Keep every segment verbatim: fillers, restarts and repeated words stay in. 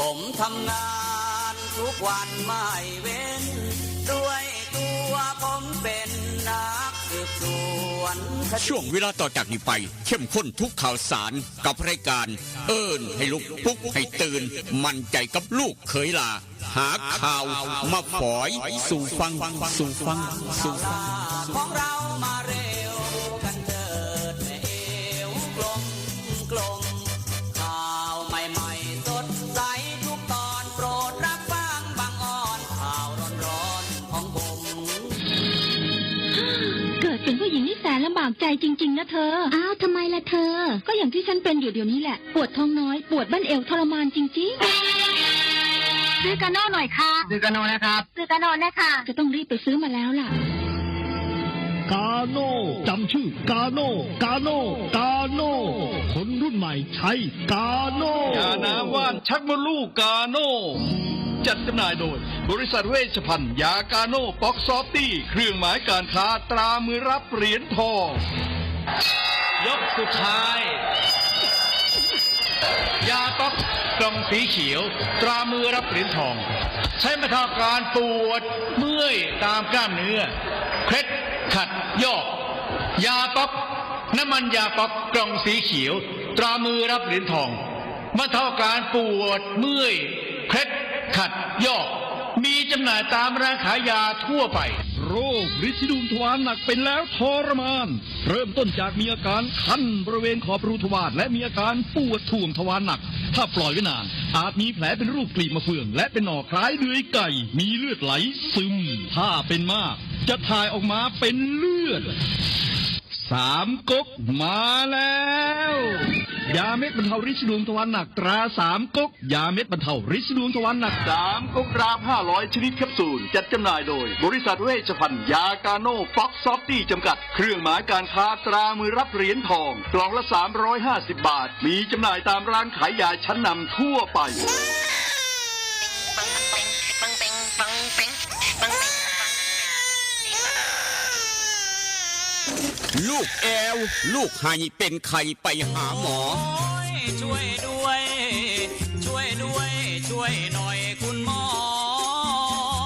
ผมทำงานทุกวันไม่เว้น ด้วยตัวผมเป็นนักสืบสวนคดี ช่วงเวลาต่อจากนี้ไป เข้มข้นทุกข่าวสารกับรายการ เอิ้นให้ลุก ปลุกให้ตื่น มั่นใจกับลูกเขยหล้า หาข่าวมาฝอยสู่ฟัง สู่ฟัง สู่ฟัง ของเรามาเร็วกันเถิดแม่เอวกลมกลม ข่าวใหม่ๆสดใสทุกตอน โปรดรับฟังบางออน ข่าวร้อนๆของผม เกิดเป็นผู้หญิงนี่แสนลำบากใจจริงๆนะเธอ อ้าวทำไมล่ะเธอ ก็อย่างที่ฉันเป็นอยู่เดี๋ยวนี้แหละ ปวดท้องน้อย ปวดบั้นเอวทรมานจริงๆ ซื้อกาโน่หน่อยค่ะ ซื้อกาโน่นะครับ ซื้อกาโน่นะคะ จะต้องรีบไปซื้อมาแล้วล่ะ กาโน่จำชื่อกาโน่ กาโน่ กาโน่ คนรุ่นใหม่ใช้กาโน่ ยาน้ำว่านชักมดลูกกาโน่ จัดจำหน่ายโดย บริษัทเวชภัณฑ์ยากาโน่ป๊อกซอฟตี้ เครื่องหมายการค้าตรามือรับเหรียญทอง ยกสุดท้าย ยาป๊อกกล่องสีเขียว ตรามือรับเหรียญทอง ใช้บรรเทาอาการปวดเมื่อยตามกล้ามเนื้อ เคล็ดขัดยอก ยาป๊อก น้ำมันยาป๊อกกล่องสีเขียว ตรามือรับเหรียญทอง บรรเทาอาการปวดเมื่อย เคล็ดขัดยอก มีจำหน่ายตามร้านขายยาทั่วไป โรคริดสีดวงทวารหนักเป็นแล้วทรมาน เริ่มต้นจากมีอาการคันบริเวณขอบรูทวารและมีอาการปวดถ่วงทวารหนัก ถ้าปล่อยไว้นาน อาจมีแผลเป็นรูปกลีบมะเฟือง และเป็นหนองคล้ายเดือยไก่ มีเลือดไหลซึม ถ้าเป็นมาก จะถ่ายออกมาเป็นเลือด สามก๊กมาแล้ว ยาเม็ดบรรเทาริดสีดวงทวารหนักตราสามก๊ก ยาเม็ดบรรเทาริดสีดวงทวารหนัก สามก๊กดราฟห้าร้อยชนิดแคปซูล จัดจำหน่ายโดย บริษัทเวชภัณฑ์ยากาโน่ป๊อกซอฟตี้จำกัด เครื่องหมายการค้าตรามือรับเหรียญทอง กล่องละ สามร้อยห้าสิบบาท มีจำหน่ายตามร้านขายยาชั้นนำทั่วไป ลูกแอว ลูกไห้เป็นไข้ไปหาหมอ ช่วยด้วย ช่วยด้วย ช่วยหน่อยคุณหมอ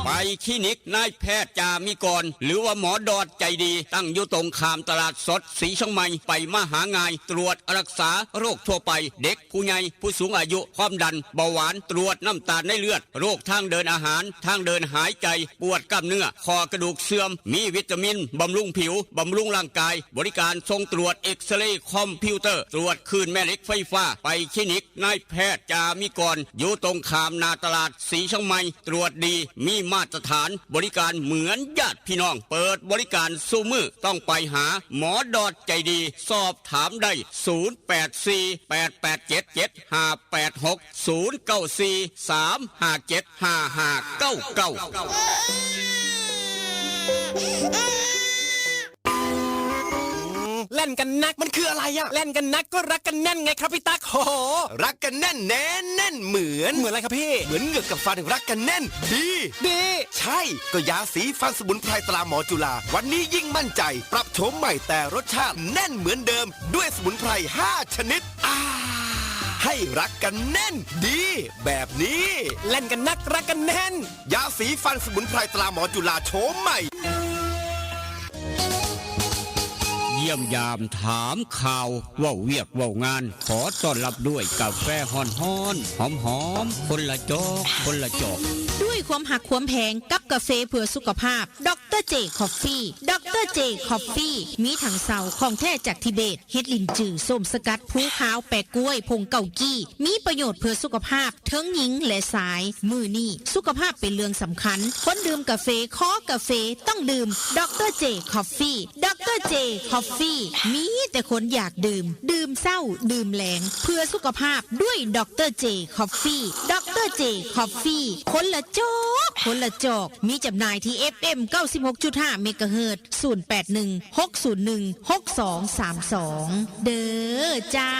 ไปคลินิกนายแพทย์จามิกร หรือว่าหมอดอดใจดี ตั้งอยู่ตรงข้ามตลาดสดสีเชียงใหม่ ไปมาหาง่าย ตรวจรักษาโรคทั่วไป เด็กผู้ใหญ่ผู้สูงอายุ ความดัน เบาหวาน ตรวจน้ำตาลในเลือด โรคทางเดินอาหาร ทางเดินหายใจ ปวดกล้ามเนื้อ ข้อกระดูกเสื่อม มีวิตามิน บำรุงผิว บำรุงร่างกาย บริการส่งตรวจเอ็กซเรย์คอมพิวเตอร์ ตรวจคลื่นแม่เหล็กไฟฟ้า ไปคลินิกนายแพทย์จามิกร อยู่ตรงข้ามหน้าตลาดสีเชียงใหม่ ตรวจดี มีมาตรฐาน บริการเหมือนญาติพี่น้อง เปิดบริการซุมื้อ ต้องไปหาหมอดอดใจดี สอบถามได้ ศูนย์แปดสี่ แปดแปดเจ็ด เจ็ดห้าแปดหก ศูนย์เก้าสี่ สามห้าเจ็ด ห้าห้าเก้าเก้า แล่นกันนักมันคืออะไรอะแล่นกันนักก็รักกันแน่นไงครับพี่ตั๊ก โห รักกันแน่นแน่นแน่นเหมือน เหมือนอะไรครับพี่ เหมือนเหงือกกับฟันรักกันแน่น ดี ดี ใช่ ก็ยาสีฟันสมุนไพรตราหมอจุฬา วันนี้ยิ่งมั่นใจ ปรับโฉมใหม่แต่รสชาติแน่นเหมือนเดิม ด้วยสมุนไพรห้าชนิด อ่า ให้รักกันแน่น ดี แบบนี้ แล่นกันนักรักกันแน่น ยาสีฟันสมุนไพรตราหมอจุฬาโฉมใหม่ เยี่ยมยามถามข่าว เว้าเวียกเว้างาน ขอต้อนรับด้วยกาแฟฮ้อนๆ หอมๆ คนละจอก คนละจอก ด้วยความหักความแพงกับกาแฟเพื่อสุขภาพ ดอกเตอร์เจ คอฟฟี่ ดอกเตอร์เจ คอฟฟี่ มีถังเซาของแท้จากทิเบต เฮ็ดลิ้นจื่อ ส้มสกัด ภูขาว แปะกล้วย ผงเกากี้ มีประโยชน์เพื่อสุขภาพ ทั้งหญิงและชาย มื้อนี้สุขภาพเป็นเรื่องสำคัญ คนดื่มกาแฟ คอกาแฟ ต้องดื่ม ดอกเตอร์เจ คอฟฟี่ ดอกเตอร์เจ คอฟฟี่ มีแต่คนอยากดื่ม ดื่มเช้า ดื่มแลง เพื่อสุขภาพด้วย ดอกเตอร์เจ คอฟฟี่ ดอกเตอร์เจ คอฟฟี่ คนละจอก คนละจอก มีจำหน่ายที่ เอฟเอ็ม เก้าสิบหกจุดห้า เมกะเฮิรตซ์ ศูนย์แปดหนึ่ง หกศูนย์หนึ่ง หกสองสามสอง เด้อเจ้า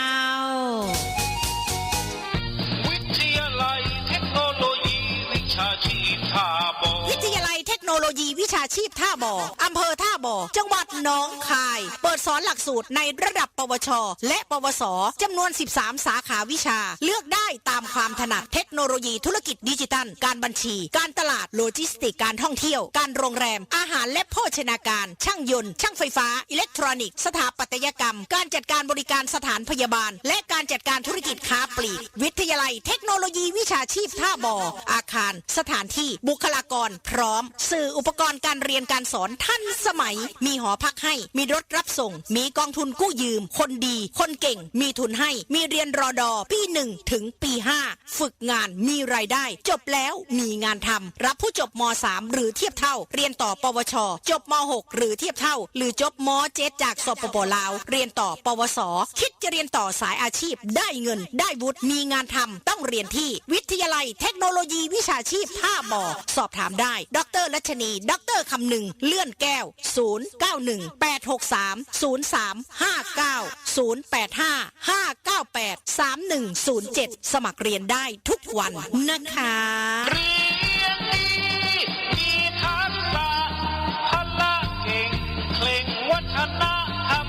วิทยาลัยเทคโนโลยีวิชาชีพท่าบ่อ วิทยาลัยเทคโนโล ยีวิชาชีพท่าบ่อ อำเภอท่าบ่อ จังหวัดหนองคาย เปิดสอนหลักสูตรในระดับ ปวช และ ปวส จำนวน สิบสาม สาขาวิชา เลือกได้ตามความถนัด เทคโนโลยีธุรกิจดิจิทัล การบัญชี การตลาด โลจิสติกส์ การท่องเที่ยว การโรงแรม อาหารและโภชนาการ ช่างยนต์ ช่างไฟฟ้า อิเล็กทรอนิกส์ สถาปัตยกรรม การจัดการบริการสถานพยาบาล และการจัดการธุรกิจค้าปลีก วิทยาลัยเทคโนโลยีวิชาชีพท่าบ่อ อาคาร สถานที่ บุคลากร พร้อม สื่ออุปกรณ์การเรียนการสอนทันสมัย มีหอพักให้ มีรถรับส่ง มีกองทุนกู้ยืม คนดี คนเก่ง มีทุนให้ มีเรียน รอดอ ปี หนึ่ง ถึงปี ห้า ฝึกงาน มีรายได้ จบแล้ว มีงานทำ รับผู้จบ ม.สาม หรือเทียบเท่า เรียนต่อ ปวช จบ ม.หก หรือเทียบเท่า หรือจบ ม.เจ็ด จาก สปป ลาว เรียนต่อ ปวส คิดจะเรียนต่อสายอาชีพ ได้เงิน ได้วุฒิ มีงานทำ ต้องเรียนที่วิทยาลัยเทคโนโลยีวิชาชีพท่าบ่อ สอบถามได้ ดร.รัชนี ดร.คำนึง เลื่อนแก้ว ศูนย์ เก้า หนึ่ง แปด หก สาม ศูนย์ สาม ห้า เก้า ศูนย์ แปด ห้า ห้า เก้า แปด สาม หนึ่ง ศูนย์ เจ็ด สมัครเรียนได้ทุกวันนะคะ เรียนดี มีทักษะ พละเก่ง เคร่งวัฒนธรรม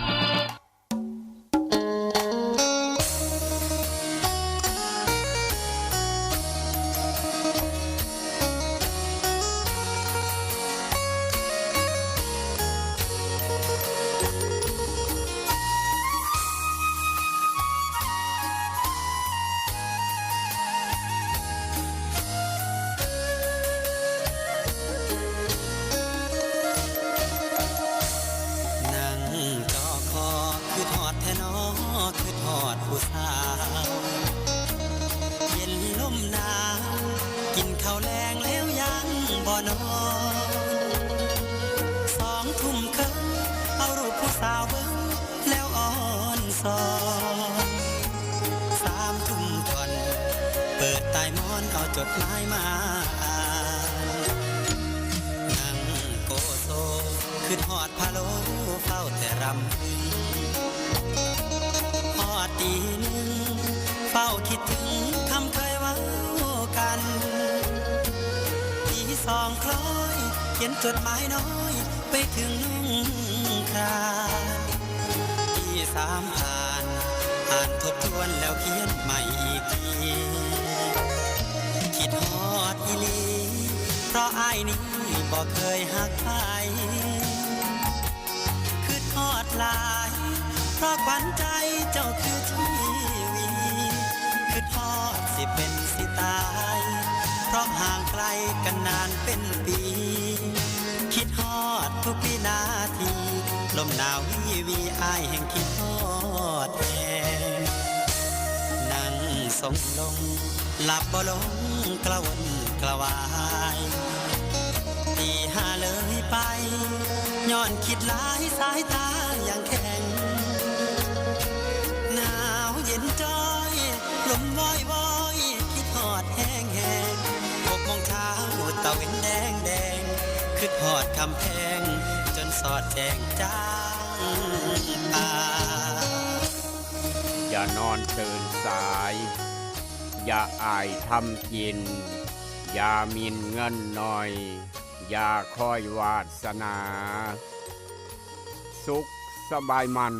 นั่งจอคอ คือทอดแท้นอ คือทอดผู้สาว เย็นลมหนาว กินข้าวแลงแล้วยังบ่นอน สองทุ่มครึ่ง เอารูปผู้สาวเบิ่ง แล้วอ่อนสอน สามทุ่มท่อน เปิดใต้หมอน เอาจดหมายมาอ่าน นั่งโกโซ คือทอดพะโล้ เฝ้าแต่รำพึง ฮอดตี หนึ่ง เฝ้าคิดถึง คำเคยเว้ากัน ตีสองคล้อย เขียนจดหมายน้อย ไปถึงนุ่งคราน ตีสามผ่าน อ่านทบทวน แล้วเขียนใหม่อีกที คิดฮอดอีหลี เพราะอ้ายนี้บ่เคยฮักใคร คือทอดหลาย เพราะขวัญใจเจ้าคือชีวี คือทอดสิเป็นสิตาย เพราะห่างไกลกันนานเป็นปี คิดฮอดทุกวินาที ลมหนาววีวี อ้ายแห่งคิดฮอดแฮง นั่งทรงลง หลับบ่ลง กระวนกระวาย ตีห้าเลยไป ย้อนคิดหลาย สายตายังแข็ง หนาวเย็นจ้อย ลมวอยวอย คิดฮอดแฮงแฮง หกโมงเช้า ตะเว็นแดงแดง คิดฮอดคำแพง จนสอดแจ้งจ้างตา อย่านอนตื่นสาย อย่าอ่ายทำกิน อย่าหมิ่นเงินหน่อย อย่าคอยวาสนา สุขสบายมัน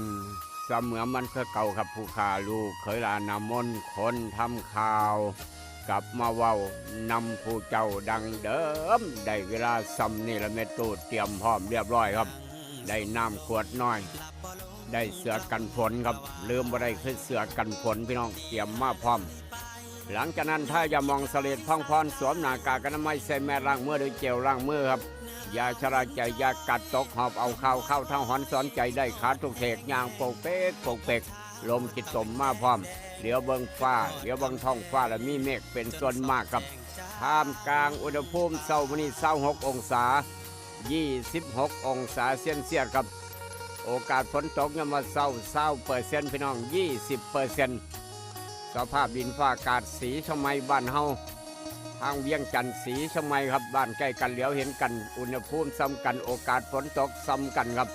เสมือมันคือเก่าครับ ผู้ข้าลูกเขยหลานนามน คนทำข่าว กลับมาเว้านำผู้เจ้าดังเดิม ได้เวลาส่ำนี่ละแม่ตู้ เตรียมพร้อมเรียบร้อยครับ ได้น้ำขวดน้อย ได้เสื้อกันฝนครับ ลืมบ่ได้คือเสื้อกันฝนพี่น้อง เตรียมมาพร้อม หลังจากนั้นทายาหม่องเสลดพองพร สวมหน้ากากอนามัย ใส่แมส ล้างมือด้วยเจลล้างมือครับ อย่าชะล่าใจ อย่ากัดตก หอบเอาข่าว เข้าทางหอนสอนใจ ได้ขาทุกเขก ย่างโปกเป๊กโปกเป๊ก ลมจิตตมมาพร้อม เหลียวเบิ่งฟ้า เหลียวเบิ่งท้องฟ้า แล้วมีเมฆเป็นส่วนมากครับ ท่ามกลางอุณหภูมิเช้ามื้อนี้ ซาวหกองศา ยี่สิบหกองศาเซลเซียสครับ โอกาสฝนตกยามมื้อเช้า ซาวเปอร์เซ็นต์ พี่น้อง ยี่สิบเปอร์เซ็นต์ สภาพดินฟ้าอากาศ ศรีเชียงใหม่บ้านเฮา ทางเวียงจันทน์ ศรีเชียงใหม่ครับ บ้านใกล้กัน เหลียวเห็นกัน อุณหภูมิส่ำกัน โอกาสฝนตกส่ำกันครับ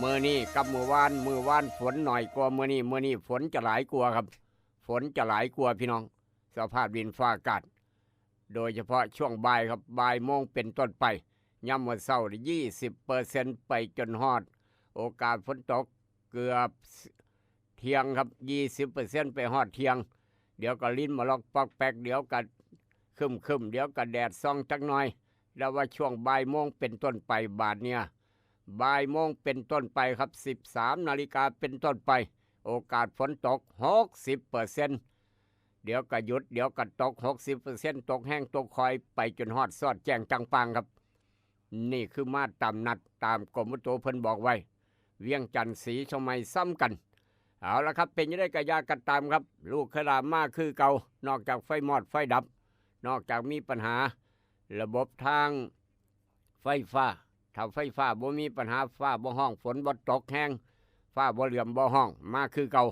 มื้อนี้กับมื้อวาน มื้อวานฝนน้อยกว่ามื้อนี้ มื้อนี้ฝนจะหลายกว่าครับ ฝนจะหลายกว่าพี่น้อง สภาพดินฟ้าอากาศ โดยเฉพาะช่วงบ่ายครับ บ่ายโมงเป็นต้นไป ยามมื้อเช้านี่ยี่สิบเปอร์เซ็นต์ ไปจนฮอด โอกาสฝนตกเกือบเที่ยงครับ ยี่สิบเปอร์เซ็นต์ ไปฮอดเที่ยง เดี๋ยวก็ลิ้นมาลอกปอกแปก เดี๋ยวก็ครึ้มๆ เดี๋ยวก็แดดส่องจักหน่อย แล้วว่าช่วงบ่ายโมงเป็นต้นไป บาดเนี่ย บ่ายโมงเป็นต้นไปครับ สิบสามนาฬิกาเป็นต้นไป โอกาสฝนตก หกสิบเปอร์เซ็นต์ เดี๋ยวก็หยุด เดี๋ยวก็ตก หกสิบเปอร์เซ็นต์ ตกแฮงตกค่อย ไปจนฮอดซอดแจ้งจังปางครับ นี่คือมาตามนัด ตามกรมอุตุเพิ่นบอกไว้ เวียงจันทน์ ศรีเชียงใหม่ซ้ำกัน เอาละครับ เป็นจั่งใดก็อย่ากันตามครับ ลูกเคยลามาคือเก่า นอกจากไฟมอดไฟดับ นอกจากมีปัญหาระบบทางไฟฟ้า ถ้าไฟฟ้าบ่มีปัญหา ฟ้าบ่ฮ้อง ฝนบ่ตกแฮง ฟ้าบ่เหลื่อมบ่ฮ้อง มาคือเก่า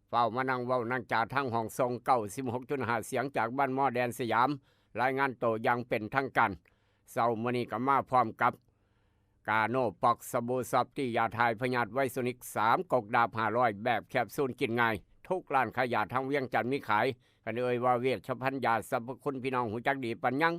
เฝ้ามานั่งเว้านั่งจาทางห้องส่ง เก้าสิบหกจุดห้า เสียงจากบ้านหม้อแดนสยาม รายงานโตอย่างเป็นทางการ เช้ามื้อนี้ก็มาพร้อมกับ กาโนป๊อก สบู่ซอฟตี้ ยาถ่ายพยาธิไวรัสนิก สามกกดาบห้าร้อย แบบแคปซูลกินง่าย ทุกร้านขายยาทางเวียงจันทน์มีขาย คันเอ่ยว่าเวชภัณฑ์ยาสรรพคุณ พี่น้องฮู้จักดีปานยัง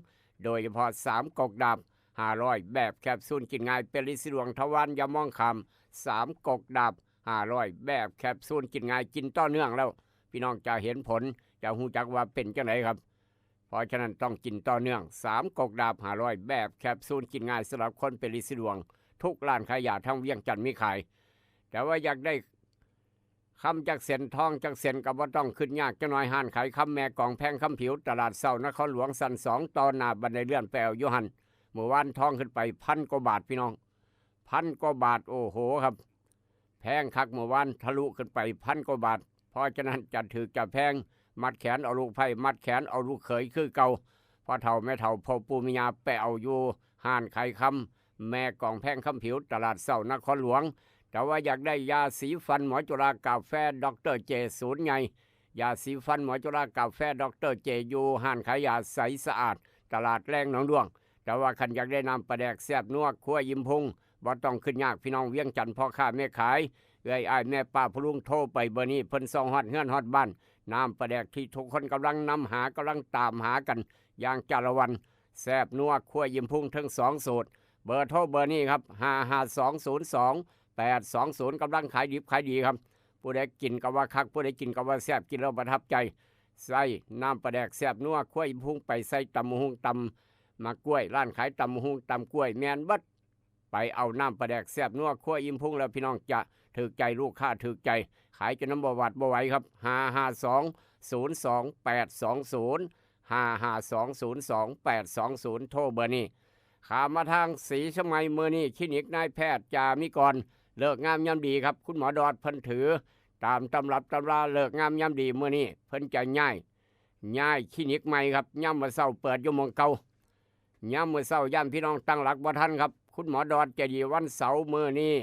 โดยเฉพาะสามกกดาบห้าร้อย แบบแคปซูลกินง่าย เป็นฤทธิ์สีดวงทวารอย่ามองข้าม สามกกดาบห้าร้อย แบบแคปซูลกินง่าย กินต่อเนื่องแล้ว พี่น้องจะเห็นผล จะฮู้จักว่าเป็นจั่งใดครับ เพราะฉะนั้นต้องกินต่อเนื่อง สามกกดาบห้าร้อย แบบแคปซูลกินง่ายสำหรับคนเป็นฤทธิ์สีดวง ทุกร้านขายยาทางเวียงจันทน์มีขาย แต่ว่าอยากได้คำจักเส้น ทองจักเส้น ก็บ่ต้องคิดยากจักหน่อย ร้านขายคำแม่กองแพงคำผิว ตลาดเช้านครหลวงชั้นสอง ต่อหน้าบันไดเลื่อนไปเอาอยู่หั่น มื้อวานทองขึ้นไปพันกว่าบาทพี่น้อง พันกว่าบาท โอ้โหครับ แพงคัก มื้อวานทะลุขึ้นไปพันกว่าบาท เพราะฉะนั้นจะถืกจะแพง มัดแขนเอาลูกไผ่ มัดแขนเอาลูกเขยคือเก่า พ่อเฒ่าแม่เฒ่า พ่อปู่แม่ย่า ไปเอาอยู่ร้านขายคำแม่กองแพงคำผิว ตลาดเช้านครหลวง แต่ว่าอยากได้ยาสีฟันหมอจุฬากาแฟดอกเตอร์เจ ศูนย์ใหญ่ ยาสีฟันหมอจุฬากาแฟดอกเตอร์เจ อยู่ร้านขายยาใสสะอาด ตลาดแลงหนองด้วง แต่ว่าคันอยากได้น้ำปลาแดกแซ่บนัวครัวอิ่มพุง บ่ต้องคิดยากพี่น้องเวียงจันทน์ พ่อค้าแม่ขาย เอื้อยอ้ายแม่ป้าพ่อลุง โทรไปเบอร์นี้ เพิ่นส่งฮอดเฮือนฮอดบ้าน น้ำปลาแดกที่ทุกคนกำลังนำหา กำลังตามหากันอย่างจ้าละวัน แซ่บนัวครัวอิ่มพุงทั้งสองสูตร เบอร์โทรเบอร์นี้ครับ ห้าห้าสองศูนย์สองแปดสองศูนย์ กำลังขายดิบขายดีครับ ผู้ใดกินก็ว่าคัก ผู้ใดกินก็ว่าแซ่บ กินแล้วประทับใจ ใส่น้ำปลาแดกแซ่บนัวครัวอิ่มพุง ไปใส่ตำบักหุ่ง ตำหมากกล้วย ร้านขายตำบักหุ่ง ตำกล้วย แม่นเบิด ไปเอาน้ำปลาแดกแซ่บนัวครัวอิ่มพุงแล้ว พี่น้องจะถืกใจ ลูกค้าถืกใจ ขายจนน้ำบ่หวาดบ่ไหวครับ ห้าห้าสองศูนย์สองแปดสองศูนย์ ห้าห้าสองศูนย์สองแปดสองศูนย์ โทรเบอร์นี้ ข้ามมาทางศรีเชียงใหม่ มื้อนี้คลินิกนายแพทย์จามิกร ฤกษ์งามยามดีครับ คุณหมอดอดเพิ่นถือ ตามตำรับตำรา ฤกษ์งามยามดี มื้อนี้เพิ่นจะย้าย ย้ายคลินิกใหม่ครับ ยามมื้อเช้าเปิดอยู่หม่องเก่า ยามมื้อเช้าย่านพี่น้องตั้งหลักบ่ทันครับ คุณหมอดอดใจดี วันเสาร์มื้อนี้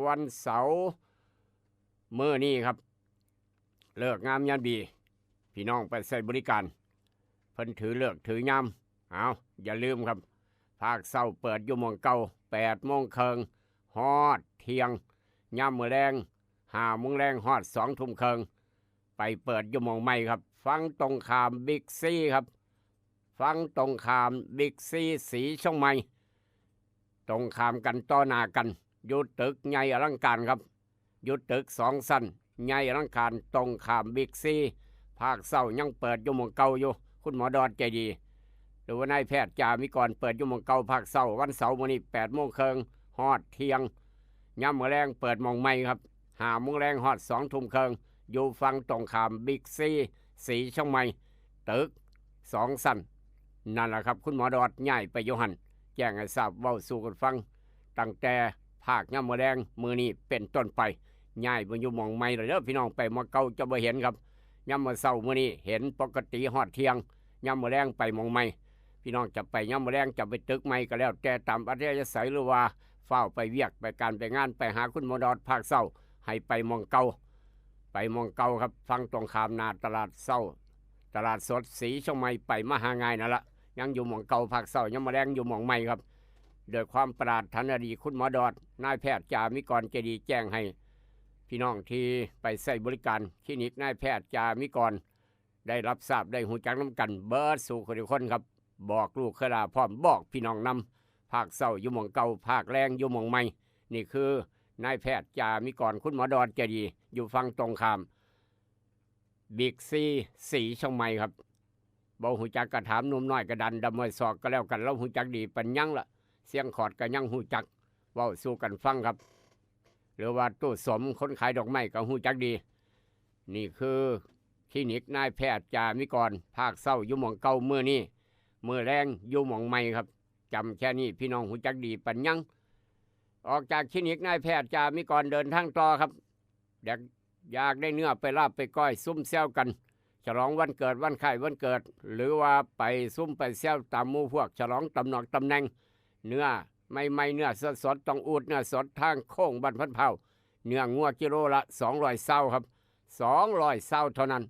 วันเสาร์มื้อนี้ครับ ฤกษ์งามยามดี พี่น้องไปใช้บริการ เพิ่นถือฤกษ์ถือยาม เอา อย่าลืมครับ ภาคเช้าเปิดอยู่หม่องเก่า แปดโมงครึ่ง ฮอดเที่ยง ยามมื้อแลง ห้าโมงแลง ฮอดสองทุ่มครึ่ง ไปเปิดอยู่หม่องใหม่ครับ ฝั่งตรงข้ามบิ๊กซีครับ ฝั่งตรงข้ามบิ๊กซีศรีเชียงใหม่ ตรงข้ามกัน ต่อหน้ากัน อยู่ตึกใหญ่อลังการครับ อยู่ตึกสองชั้น ใหญ่อลังการ ตรงข้ามบิ๊กซี ภาคเช้ายังเปิดอยู่หม่องเก่าอยู่ คุณหมอดอดใจดี หรือว่านายแพทย์จามิกร เปิดอยู่หม่องเก่า ภาคเช้า วันเสาร์มื้อนี้ แปดโมงครึ่ง ฮอดเที่ยง ยามมื้อแลงเปิดหม่องใหม่ครับ ห้าโมงแลง ฮอดสองทุ่มครึ่ง อยู่ฝั่งตรงข้ามบิ๊กซีศรีเชียงใหม่ ตึกสองชั้น นั่นล่ะครับ คุณหมอดอดย้ายไปอยู่หั่น แจ้งให้ทราบ เว้าสู่กันฟัง ตั้งแต่ภาคยามมื้อแลงมื้อนี้เป็นต้นไป ย้ายไปอยู่หม่องใหม่แล้วเด้อพี่น้อง ไปหม่องเก่าจะบ่เห็นครับ ยามมื้อเช้ามื้อนี้เห็นปกติฮอดเที่ยง ยามมื้อแลงไปหม่องใหม่ พี่น้องจะไปยามมื้อแลงจะไปตึกใหม่ก็แล้วแต่ตามอัธยาศัย หรือว่าฟ้าวไปเวียกไปการไปงาน ไปหาคุณหมอดอดภาคเช้า ให้ไปหม่องเก่า ไปหม่องเก่าครับ ฝั่งตรงข้ามหน้าตลาดเช้า ตลาดสดศรีเชียงใหม่ ไปมาหาง่ายนั่นละ ยังอยู่หม่องเก่า ภาคเช้า ยามมื้อแลงอยู่หม่องใหม่ครับ โดยความปรารถนาดี คุณหมอดอด นายแพทย์จามิกรใจดีแจ้งให้ พี่น้องที่ไปใช้บริการคลินิกนายแพทย์จามิกร ได้รับทราบได้ฮู้จักนำกันเบิดสู่คนทุกคนครับ บอกลูกเคยลาพร้อม บอกพี่น้องน ภาคเช้าอยู่หม่องเก่า ภาคแลงอยู่หม่องใหม่ นี่คือนายแพทย์จามิกร คุณหมอดอนใจดี อยู่ฝั่งตรงข้ามบิ๊กซี สีเชียงใหม่ครับ บ่ฮู้จักก็ถามหนุ่มน้อยกระดานดำห้วยซอกก็แล้วกัน ลาวฮู้จักดีปานหยังล่ะ เสียงคอร์ดก็ยังฮู้จัก เว้าสู่กันฟังครับ หรือว่าตู้สมคนขายดอกไม้ก็ฮู้จักดี นี่คือคลินิกนายแพทย์จามิกร ภาคเช้าอยู่หม่องเก่ามื้อนี้ มื้อแลงอยู่หม่องใหม่ครับ จำแค่นี้พี่น้องฮู้จักดีปานหยัง ออกจากคลินิกนายแพทย์จามิกรเดินทางต่อครับ อยาก อยากได้เนื้อไปลาบไปก้อยซุ่มแซวกัน ฉลองวันเกิดวันคล้ายวันเกิด หรือว่าไปซุ่มไปแซวตามหมู่พวก ฉลองตำหนอกตำแหน่ง เนื้อใหม่ๆ เนื้อสดๆ ต้องอูดเนื้อสดทางโค้งบ้านพันเผา เนื้องัวกิโลละสองร้อยซาวครับ สองร้อยซาวเท่านั้น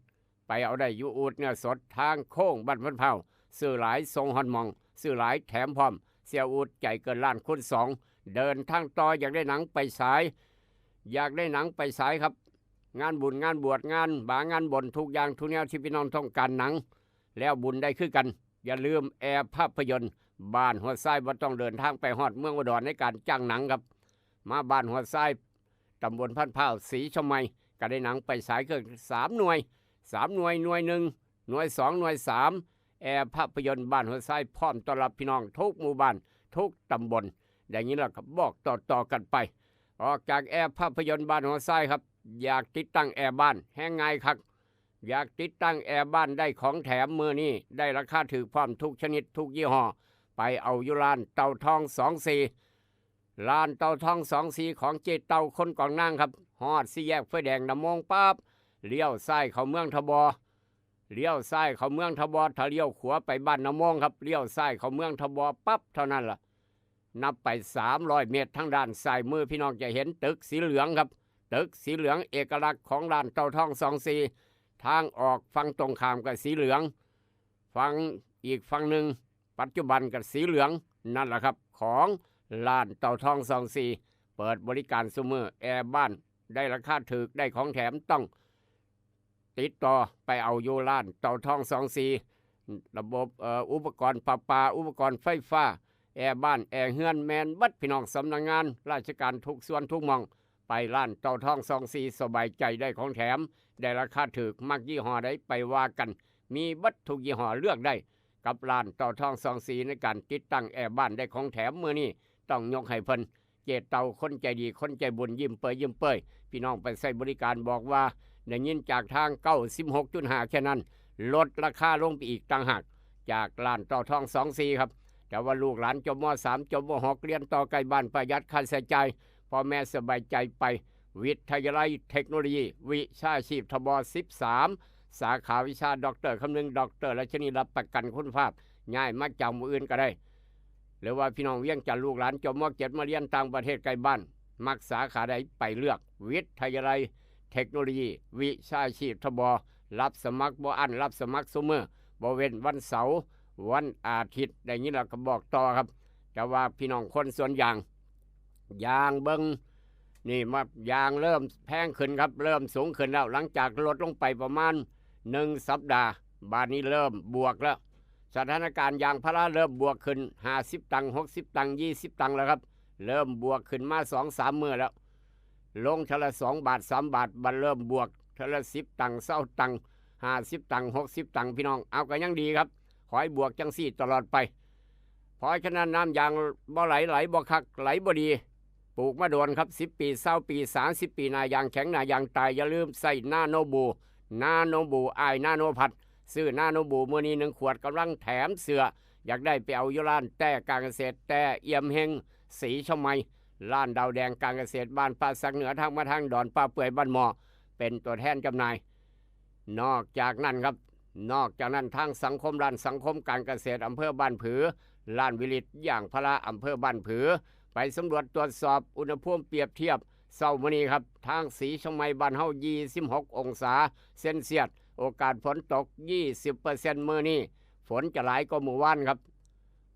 ไปเอาได้อยู่อูดเนื้อสดทางโค้งบ้านพันเผา ซื้อหลายส่งฮอดหม่อง ซื้อหลายแถมพร้อม เสี่ยอูดใจเกินล้านคูณสอง เดินทางต่อ อยากได้หนังไปฉาย อยากได้หนังไปฉายครับ งานบุญงานบวชงานบางานบนทุกอย่างทุกแนวที่พี่น้องต้องการหนัง แล้วบุญได้คือกัน อย่าลืมแอร์ภาพยนตร์บ้านหัวทราย บ่ต้องเดินทางไปฮอดเมืองอุดรในการจ้างหนังครับ มาบ้านหัวทราย ตำบลพันเผา สีเชียงใหม่ ก็ได้หนังไปฉายเกินสามหน่วย สามหน่วย หน่วยหนึ่ง หน่วยสอง หน่วยสาม แอร์ภาพยนตร์บ้านหัวทรายพร้อมต้อนรับพี่น้องทุกหมู่บ้าน ทุกตำบล อย่างนี้เราก็บอกต่อๆกันไป ออกจากแอร์ภาพยนตร์บ้านหัวทรายครับ อยากติดตั้งแอร์บ้านแฮงง่ายคัก อยากติดตั้งแอร์บ้านได้ของแถมมื้อนี้ ได้ราคาถูกพร้อมทุกชนิดทุกยี่ห้อ ไปเอาอยู่ร้านเต่าทองสองสี่ ร้านเต่าทองสองสี่ ของเจ๊เต่าคนกองนางครับ ฮอดสี่แยกไฟแดงนำมงปั๊บ เลี้ยวซ้ายเข้าเมืองทบ เลี้ยวซ้ายเข้าเมืองทบ ถ้าเลี้ยวขวาไปบ้านนำมงครับ เลี้ยวซ้ายเข้าเมืองทบปั๊บเท่านั้นล่ะ นับไปสามร้อยเมตร ทางด้านซ้ายมือพี่น้องจะเห็นตึกสีเหลืองครับ ตึกสีเหลืองเอกลักษณ์ของร้านเต่าทองสองสี่ ทางออกฝั่งตรงข้ามก็สีเหลือง ฝั่งอีกฝั่งหนึ่งปัจจุบันก็สีเหลือง นั่นแหละครับ ของร้านเต่าทองสองสี่ เปิดบริการซุมื้อ แอร์บ้านได้ราคาถูก ได้ของแถม ต้องติดต่อไปเอาอยู่ร้านเต่าทองสองสี่ ระบบ เอ่อ อุปกรณ์ประปา อุปกรณ์ไฟฟ้า แอร์บ้าน แอร์เฮือน แม่นเบิดพี่น้อง สำนักงานราชการทุกส่วนทุกหม่อง ไปร้านเต่าทองสองสี่ สบายใจได้ของแถม ได้ราคาถูก มักยี่ห้อใดไปว่ากัน มีเบิดทุกยี่ห้อเลือกได้ กับร้านเต่าทองสองสี่ ในการติดตั้งแอร์บ้านได้ของแถมมื้อนี้ ต้องยกให้เพิ่น เจ๊เต่าคนใจดีคนใจบุญ ยิ้มเปยยิ้มเปย พี่น้องไปใช้บริการบอกว่าได้ยินจากทาง เก้าสิบหกจุดห้า แค่นั้น ลดราคาลงไปอีกต่างหาก จากร้านเต่าทองสองสี่ ครับ แต่ว่าลูกหลานจบ ม.สาม จบ ม.หก เรียนต่อใกล้บ้าน ประหยัดค่าใช้จ่าย พ่อแม่สบายใจไป วิทยาลัยเทคโนโลยีวิชาชีพ ทบ สิบสาม สาขาวิชา ด็อกเตอร์ คำนึง ด็อกเตอร์ รัชนี รับประกันคุณภาพ ย้ายมาจากหมู่อื่นก็ได้ หรือว่าพี่น้องเวียงจันทน์ ลูกหลานจบ ม.เจ็ด มาเรียนต่างประเทศใกล้บ้าน มักสาขาใดไปเลือก วิทยาลัยเทคโนโลยีวิชาชีพ ทบ รับสมัครบ่อั้น รับสมัครซุมื้อ บ่เว้นวันเสาร์ วันอาทิตย์ ได้ยินแล้วก็บอกต่อครับ แต่ว่าพี่น้องคนสวนยาง ยางเบิ่ง นี่มายางเริ่มแพงขึ้นครับ เริ่มสูงขึ้นแล้ว หลังจากลดลงไปประมาณหนึ่งสัปดาห์ บาดนี้เริ่มบวกแล้ว สถานการณ์ยางพาราเริ่มบวกขึ้น ห้าสิบตังค์ หกสิบตังค์ ยี่สิบตังค์แล้วครับ เริ่มบวกขึ้นมาสองสามมื้อแล้ว ลงเทื่อละสองบาท สามบาท บัดเริ่มบวกเทื่อละสิบตังค์ ซาวตังค์ ห้าสิบตังค์ หกสิบตังค์ พี่น้อง เอาก็ยังดีครับ ขอให้บวกจังซี่ตลอดไป เพราะฉะนั้นน้ำยางบ่ไหล ไหลบ่คัก ไหลบ่ดี ปลูกมาโดนครับ สิบปี ซาวปี สามสิบปี หน้ายางแข็ง หน้ายางตาย อย่าลืมใส่นาโนบู นาโนบู อ้ายนาโนพัด ซื้อนาโนบูมื้อนี้หนึ่งขวด กำลังแถมเสื้อ อยากได้ไปเอาอยู่ร้านแต้การเกษตร แต้เอี่ยมเฮง สีเชียงใหม่ ร้านดาวแดงการเกษตร บ้านป่าสักเหนือ ทางมาทางดอนป่าเปื่อย บ้านหม้อ เป็นตัวแทนจำหน่าย นอกจากนั้นครับ นอกจากนั้นทางสังคม ร้านสังคมการเกษตรอำเภอบ้านผือ ร้านวิลิตยางพาราอำเภอบ้านผือ ไปสำรวจตรวจสอบอุณหภูมิเปรียบเทียบเช้ามื้อนี้ครับ ทางสีเชียงใหม่บ้านเฮา ยี่สิบหกองศาเซลเซียส โอกาสฝนตก ยี่สิบเปอร์เซ็นต์ มื้อนี้ ฝนจะหลายกว่ามื้อวานครับ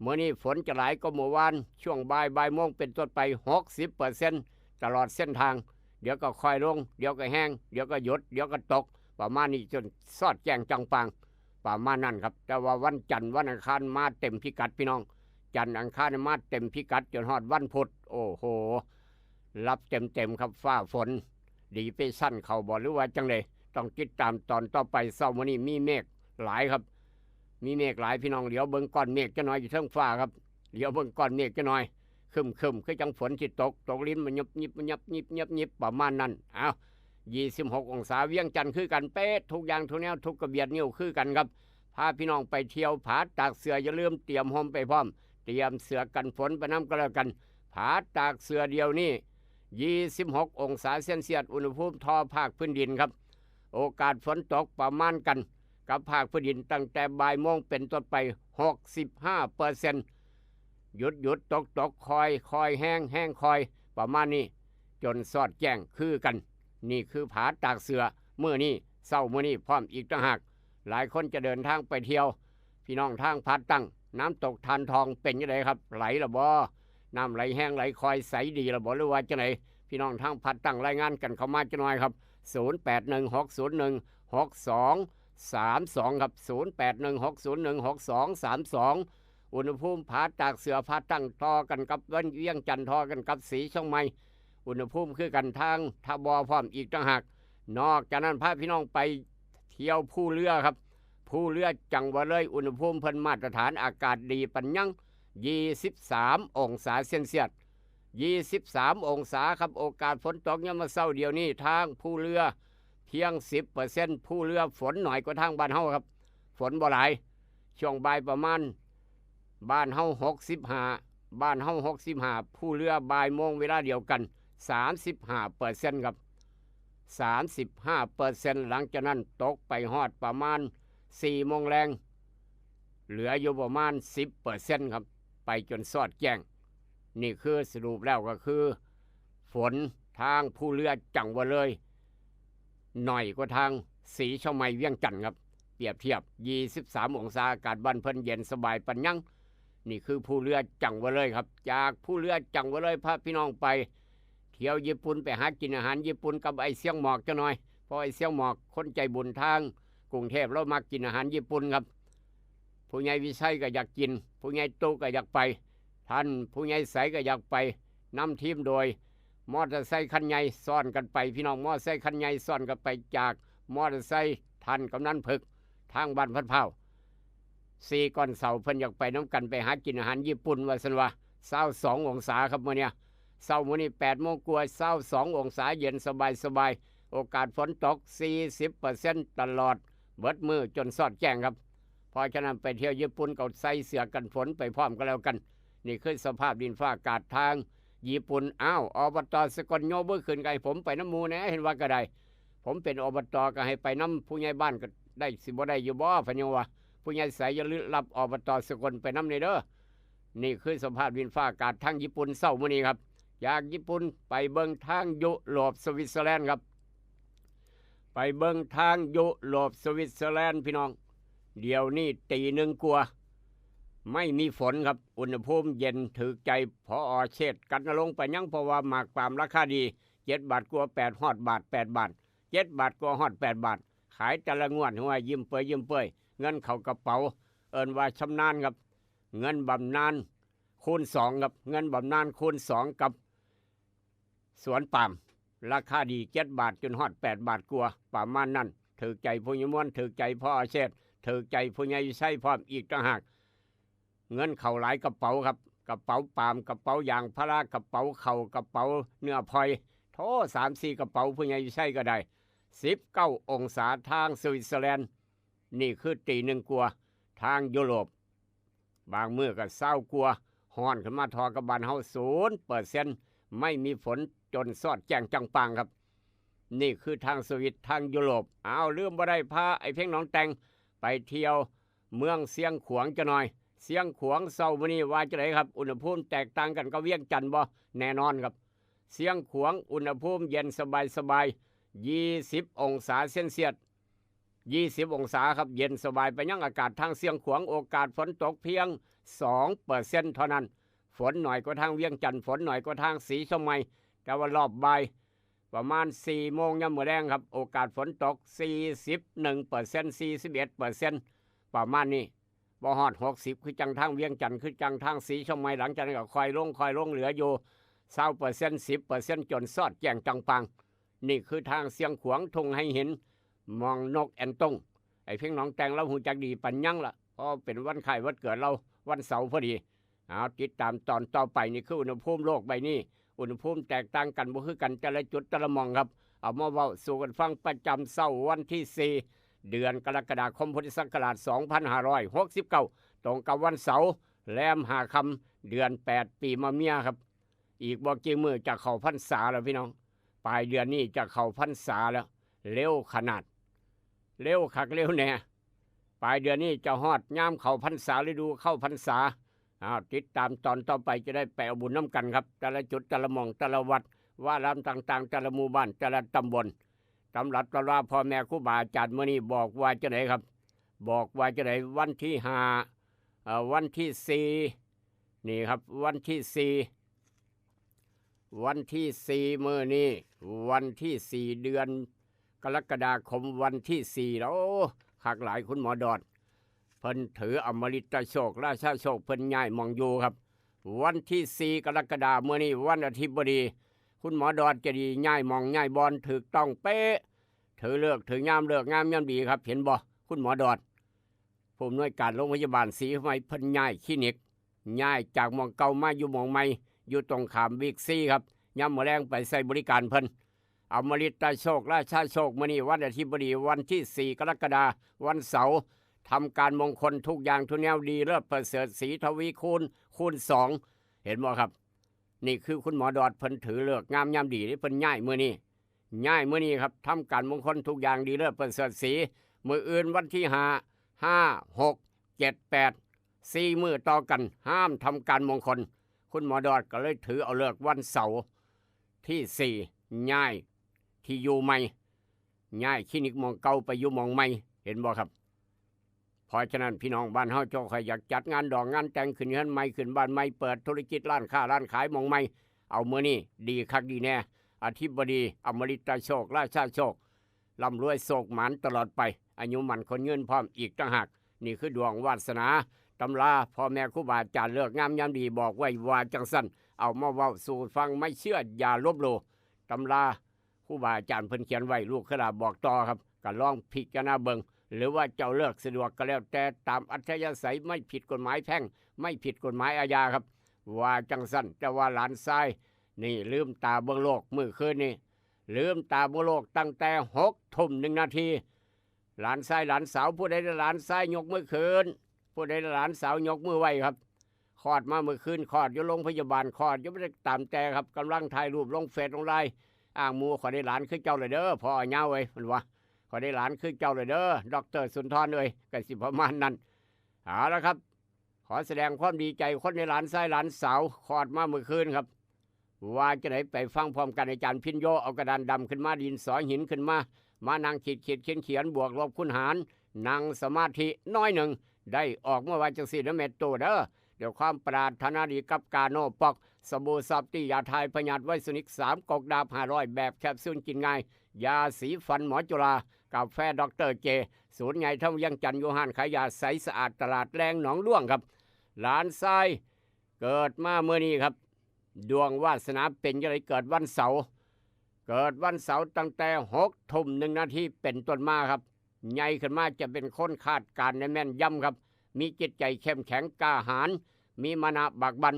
มื้อนี้ฝนจะหลายกว่ามื้อวาน ช่วงบ่าย บ่ายโมงเป็นต้นไป หกสิบเปอร์เซ็นต์ ตลอดเส้นทาง เดี๋ยวก็ค่อยลง เดี๋ยวก็แห้ง เดี๋ยวก็หยุด เดี๋ยวก็ตก ประมาณนี้จนซอดแจ้งจ่างป่าง ประมาณนั้นครับ แต่ว่าวันจันทร์วันอังคารมาเต็มพิกัดพี่น้อง จันทร์อังคารมาเต็มพิกัดจนฮอดวันพุธ โอ้โห รับเต็มๆครับ ฟ้าฝน ดีเปรสชันเข้าบ่ หรือว่าจั่งใด ต้องติดตามตอนต่อไป เช้ามื้อนี้มีเมฆหลายครับ มีเมฆหลายพี่น้อง เหลียวเบิ่งก้อนเมฆจักหน่อยอยู่เทิงฟ้าครับ เหลียวเบิ่งก้อนเมฆจักหน่อย ครึ้มๆ คือจั่งฝนสิตก ตกรินมายับยิบมายับยิบยับยิบ ประมาณนั้น เอ้า ยี่สิบหกองศา เวียงจันทน์คือกันเป๊ะ ทุกอย่างทุกแนว ทุกกระเบียดนิ้วคือกันครับ พาพี่น้องไปเที่ยวผาตากเสือ อย่าลืมเตรียมร่มไปพร้อม เตรียมเสื้อกันฝนไปนำก็แล้วกัน ผาตากเสือเดี๋ยวนี้ ยี่สิบหกองศาเซลเซียส อุณหภูมิท่อภาคพื้นดินครับ โอกาสฝนตกประมาณกันกับภาคพื้นดิน ตั้งแต่บ่ายโมงเป็นต้นไป หกสิบห้าเปอร์เซ็นต์ หยุดหยุดตกตก คอยคอย แฮงแฮง คอย ประมาณนี้ จนสอดแจ้งคือกัน นี่คือผาตากเสือ มื้อนี้ เช้ามื้อนี้พร้อมอีกต่างหาก หลายคนจะเดินทางไปเที่ยว พี่น้องทางภาคตั้ง น้ำตกทานทองเป็นจั่งใดครับ ไหลละบ่ น้ำไหลแฮงไหลคอย ใสดีละบ่ หรือว่าจั่งใด พี่น้องทางภาคตั้งรายงานกันเข้ามาจักหน่อยครับ ศูนย์แปดหนึ่งหกศูนย์หนึ่งหกสองสามสอง ครับ ศูนย์แปดหนึ่งหกศูนย์หนึ่งหกสองสามสอง อุณหภูมิผาตากเสือภาคตั้งต่อกันกับเวียงจันทน์ ต่อกันกับศรีเชียงใหม่ อุณหภูมิคือกันทางทบพร้อมอีกต่างหาก นอกจากนั้นพาพี่น้องไปเที่ยวภูเรือครับ ภูเรือจังหวัดเลย อุณหภูมิเพิ่นมาตรฐาน อากาศดีปานยัง ยี่สิบสามองศาเซลเซียส ยี่สิบสามองศาครับ โอกาสฝนตกยามมื้อเช้าเดี๋ยวนี้ทางภูเรือ เพียงสิบเปอร์เซ็นต์ ภูเรือฝนน้อยกว่าทางบ้านเฮาครับ ฝนบ่หลาย ช่วงบ่ายประมาณ บ้านเฮาหกสิบห้า บ้านเฮาหกสิบห้า ภูเรือบ่ายโมงเวลาเดียวกัน สามสิบห้าเปอร์เซ็นต์ ครับ สามสิบห้าเปอร์เซ็นต์ หลังจากนั้นตกไปฮอดประมาณ สี่โมงแลง เหลืออยู่ประมาณ สิบเปอร์เซ็นต์ ครับ ไปจนสอดแจ้ง นี่คือสรุปแล้วก็คือ ฝนทางภูเรือจังหวัดเลย น้อยกว่าทางศรีเชียงใหม่ เวียงจันทน์ครับ เปรียบเทียบ ยี่สิบสามองศา อากาศบ้านเพิ่นเย็นสบายปานยัง นี่คือภูเรือจังหวัดเลยครับ จากภูเรือจังหวัดเลยพาพี่น้องไป เที่ยวญี่ปุ่น ไปหากินอาหารญี่ปุ่นกับไอ้เสียงหมอกจักหน่อย เพราะไอ้เสียงหมอกคนใจบุญทางกรุงเทพฯ ลาวมักกินอาหารญี่ปุ่นครับ ผู้ใหญ่วิชัยก็อยากกิน ผู้ใหญ่ตุ๊ก็อยากไป ท่านผู้ใหญ่ใสก็อยากไป นำทีมโดยมอเตอร์ไซค์คันใหญ่ซ้อนกันไป พี่น้อง มอเตอร์ไซค์คันใหญ่ซ้อนกันไป จากมอเตอร์ไซค์ท่านกำนันผึก ทางบ้านพัดพร้าว สี่ก้อนเสา เพิ่นอยากไปนำกัน ไปหากินอาหารญี่ปุ่น ว่าซั่นว่า ซาวสององศาครับมื้อเนี้ย เช้ามื้อนี้ แปดโมงกว่า ซาวสององศา เย็นสบายๆ โอกาสฝนตก สี่สิบเปอร์เซ็นต์ ตลอดเบิดมื้อจนสอดแจ้งครับ เพราะฉะนั้นไปเที่ยวญี่ปุ่นก็ใส่เสื้อกันฝนไปพร้อมก็แล้วกัน นี่คือสภาพดินฟ้าอากาศทางญี่ปุ่น อ้าว อบต.สกล ยกมือขึ้น ก็ให้ผมไปนำหมู่แหน่ เห็นว่าก็ได้ ผมเป็น อบต.ก็ให้ไปนำ ผู้ใหญ่บ้านก็ได้ สิบ่ได้อยู่บ่ เพิ่นยังว่า ผู้ใหญ่ใสอย่าลืมรับ อบต.สกล ไปนำแหน่เด้อ นี่คือสภาพดินฟ้าอากาศทางญี่ปุ่นเช้ามื้อนี้ครับ จากญี่ปุ่นไปเบิ่งทางยุโรป สวิตเซอร์แลนด์ครับ ไปเบิ่งทางยุโรป สวิตเซอร์แลนด์ พี่น้อง เดี๋ยวนี้ตีหนึ่งกว่า ไม่มีฝนครับ อุณหภูมิเย็นถือใจ ผอ.เชษฐ์ กัดนรงค์ ไปยัง เพราะว่าหมากปาล์มราคาดี เจ็ดบาทกว่า แปด ฮอดบาท แปดบาท เจ็ดบาทกว่า ฮอดแปดบาท ขายแต่ละงวด หัวยิ้มเปื่อยยิ้มเปื่อย เงินเข้ากระเป๋า เอิ้นว่าชำนาญครับ เงินบำนาญคูณสองครับ เงินบำนาญคูณสองกับสวนปาล์ม ราคาดี เจ็ดบาทจนฮอดแปดบาทกว่า ประมาณนั้น ถือใจผู้ใหญ่ม่วน ถือใจผอ.เชษฐ์ ถือใจผู้ใหญ่วิชัยพร้อมอีกต่างหาก เงินเข้าหลายกระเป๋าครับ กระเป๋าปาล์ม กระเป๋ายางพารา กระเป๋าข้าว กระเป๋าเนื้อพลอย โถ สามสี่กระเป๋า ผู้ใหญ่วิชัยก็ได้ สิบเก้าองศาทางสวิตเซอร์แลนด์ นี่คือตีหนึ่งกว่า ทางยุโรป บางมื้อก็ซาวกว่า ฮ้อนขึ้นมาทอกับบ้านเฮา ศูนย์เปอร์เซ็นต์ ไม่มีฝนจนสอดแจ้งจ่างป่างครับ นี่คือทางสวิต ทางยุโรป อ้าว ลืมบ่ได้ พาไอ้เพ็งหนองแต่งไปเที่ยวเมืองเชียงขวางจักหน่อย เชียงขวางเช้ามื้อนี้ว่าจั่งใดครับ อุณหภูมิแตกต่างกันกับเวียงจันทน์บ่ แน่นอนครับ เชียงขวางอุณหภูมิเย็นสบายๆ ยี่สิบองศาเซลเซียส ยี่สิบองศาครับ เย็นสบายไปยัง อากาศทางเชียงขวาง โอกาสฝนตกเพียงสองเปอร์เซ็นต์เท่านั้น ฝนน้อยกว่าทางเวียงจันทน์ ฝนน้อยกว่าทางศรีเชียงใหม่ แต่ว่ารอบบ่าย ประมาณสี่โมงยามมื้อแลงครับ โอกาสฝนตก สี่สิบเอ็ดเปอร์เซ็นต์ สี่สิบเอ็ดเปอร์เซ็นต์ ประมาณนี้ บ่ฮอดหกสิบ คือจั่งทางเวียงจันทน์ คือจั่งทางศรีเชียงใหม่ หลังจากนั้นก็ค่อยลง ค่อยลง เหลืออยู่ซาวเปอร์เซ็นต์ สิบเปอร์เซ็นต์ จนซอดแจ้งจ่างป่าง นี่คือทางเชียงขวาง ทุ่งไฮหิน หม่องนกแอ่นตง ไอ้เพียงหนองแตง ลาวฮู้จักดีปานหยังล่ะ เพราะเป็นวันคล้ายวันเกิดลาว วันเสาร์พอดี เอาติดตามตอนต่อไป นี่คืออุณหภูมิโลกใบนี้ อุณหภูมิแตกต่างกันบ่คือกันแต่ละจุดแต่ละหม่องครับ เอามาเว้าสู่กันฟังประจำเช้าวันที่สี่ เดือนกรกฎาคม พุทธศักราช สองพันห้าร้อยหกสิบเก้า ตรงกับวันเสาร์ แรมห้าค่ำ เดือนแปด ปีมะเมียครับ อีกบ่กี่มื้อจะเข้าพรรษาแล้วพี่น้อง ปลายเดือนนี้จะเข้าพรรษาแล้ว เร็วขนาด เร็วคักเร็วแน่ ปลายเดือนนี้จะฮอดยามเข้าพรรษา ฤดูเข้าพรรษา อ้าว ติดตามตอนต่อไป จะได้ไปเอาบุญนำกันครับ แต่ละจุดแต่ละหม่องแต่ละวัด วารามต่างๆ แต่ละหมู่บ้านแต่ละตำบล ตำรับตำราพ่อแม่ครูบาอาจารย์มื้อนี้บอกว่าจั่งใดครับ บอกว่าจั่งใด วันที่ห้า เอ่อ วันที่สี่ นี่ครับ วันที่สี่ วันที่สี่มื้อนี้ วันที่สี่ เดือนกรกฎาคม วันที่สี่แล้ว โอ้ คักหลาย คุณหมอดอด เพิ่นถืออมฤตโชค ราชาโชค เพิ่นย้ายหม่องอยู่ครับ วันที่สี่ กรกฎาคม มื้อนี้วันอาทิตย์พอดี คุณหมอดอดจะดีย้ายหม่องย้ายบ่อนถูกต้องเป๊ะ ถือฤกษ์ถือยาม ฤกษ์งามยามดีครับ เห็นบ่ คุณหมอดอด ผู้อำนวยการโรงพยาบาลศรีเชียงใหม่ เพิ่นย้ายคลินิก ย้ายจากหม่องเก่ามาอยู่หม่องใหม่ อยู่ตรงข้ามบิ๊กซีครับ ยามมื้อแลงไปใช้บริการเพิ่น อมฤตโชค ราชาโชค มื้อนี้วันอาทิตย์พอดี วันที่สี่ กรกฎาคม วันเสาร์ ทำการมงคลทุกอย่างทุกแนว ดีเลิศประเสริฐศรีทวีคูณ คูณสอง เห็นบ่ครับ นี่คือคุณหมอดอด เพิ่นถือฤกษ์งามยามดี เพิ่นย้ายมื้อนี้ ย้ายมื้อนี้ครับ ทำการมงคลทุกอย่าง ดีเลิศประเสริฐศรี มื้ออื่นวันที่ห้า ห้า หก เจ็ด แปด สี่มื้อต่อกัน ห้ามทำการมงคล คุณหมอดอดก็เลยถือเอาฤกษ์วันเสาร์ที่สี่ ย้ายที่อยู่ใหม่ ย้ายคลินิกหม่องเก่าไปอยู่หม่องใหม่ เห็นบ่ครับ เพราะฉะนั้นพี่น้องบ้านเฮาเจ้าใครอยากจัดงานดองงานแต่ง ขึ้นเฮือนใหม่ ขึ้นบ้านใหม่ เปิดธุรกิจร้านค้าร้านขายหม่องใหม่ เอามื้อนี้ดีคักดีแน่ อธิบดีอมฤตโชค ราชาโชค ร่ำรวยโชคหมานตลอดไป อายุมั่นขวัญยืนพร้อมอีกต่างหาก นี่คือดวงวาสนา ตำราพ่อแม่ครูบาอาจารย์ ฤกษ์งามยามดีบอกไว้ว่าจั่งซั้น เอามาเว้าสู่ฟัง ไม่เชื่ออย่าลบหลู่ ตำราครูบาอาจารย์เพิ่นเขียนไว้ ลูกเคยลาบอกต่อครับ ก็ลองพิจารณาเบิ่ง หรือว่าเจ้าฤกษ์สะดวกก็แล้วแต่ ตามอัธยาศัย ไม่ผิดกฎหมายแพ่ง ไม่ผิดกฎหมายอาญาครับ ว่าจั่งซั้น แต่ว่าหลานชายนี่ลืมตาเบิ่งโลกมื้อคืนนี้ ลืมตาเบิ่งโลกตั้งแต่หกทุ่มหนึ่งนาที หลานชายหลานสาว ผู้ใดหลานชายยกมือขึ้น ผู้ใดหลานสาวยกมือไหว้ครับ คลอดมามื้อคืน คลอดอยู่โรงพยาบาล คลอดอยู่บ่ได้ตามแต่ครับ กำลังถ่ายรูปลงเฟซลงไลน์ อ้างหมู่ "ข้อยได้หลานคือเจ้าแล้วเด้อ พ่อเหย้าเอ้ย" เพิ่นว่า "ข้อยได้หลานคือเจ้าแล้วเด้อ ด็อกเตอร์สุนทรเอ้ย" ก็สิประมาณนั้น เอาละครับ ขอแสดงความดีใจ คนได้หลานชายหลานสาว คลอดมามื้อคืนครับ ว่าจั่งใดไปฟังพร้อมกัน อาจารย์พิญโญเอากระดานดำขึ้นมา ดินสอหินขึ้นมา มานั่งขีดขีดเขียนเขียน บวกลบคูณหาร นั่งสมาธิน้อยหนึ่ง ได้ออกมาว่าจั่งซี้นะแม่ตู้เด้อ ด้วยความปรารถนาดีกับกาโนปอก สบู่ซอฟตี้ ยาทายพยาธิไวรัสนิก สามก๊อกดาบห้าร้อย แบบแคปซูลกินง่าย ยาสีฟันหมอจุฬา กาแฟด็อกเตอร์เจ ศูนย์ใหญ่ทองเวียงจันทน์ อยู่ห้านขายยาใสสะอาด ตลาดแลงหนองด้วงครับ หลานชายเกิดมามื้อนี้ครับ ดวงวาสนาเป็นจั่งใด เกิดวันเสาร์ เกิดวันเสาร์ตั้งแต่หกทุ่มหนึ่งนาทีเป็นต้นมาครับ ใหญ่ขึ้นมาจะเป็นคนคาดการณ์ได้แม่นยำครับ มีจิตใจเข้มแข็งกล้าหาญ มีมานะบากบั่น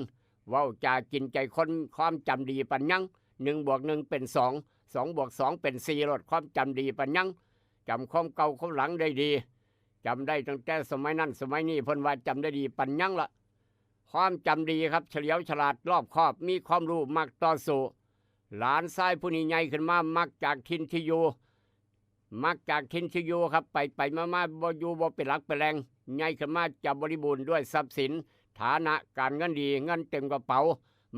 เว้าจากินใจคน ความจำดีปานหยัง หนึ่งบวกหนึ่งเป็นสอง สองบวกสองเป็นสี่โลด ความจำดีปานหยัง จำความเก่าความหลังได้ดี จำได้ตั้งแต่สมัยนั้นสมัยนี้ เพิ่นว่าจำได้ดีปานหยังละ ความจำดีครับ เฉลียวฉลาดรอบคอบ มีความรู้ มักต่อสู้ หลานชายผู้นี้ใหญ่ขึ้นมา มักจากถิ่นที่อยู่ มักจากถิ่นที่อยู่ครับ ไปไปมามาบ่อยู่บ่เป็นหลักเป็นแหล่ง ใหญ่ขึ้นมาจะบริบูรณ์ด้วยทรัพย์สิน ฐานะการเงินดี เงินเต็มกระเป๋า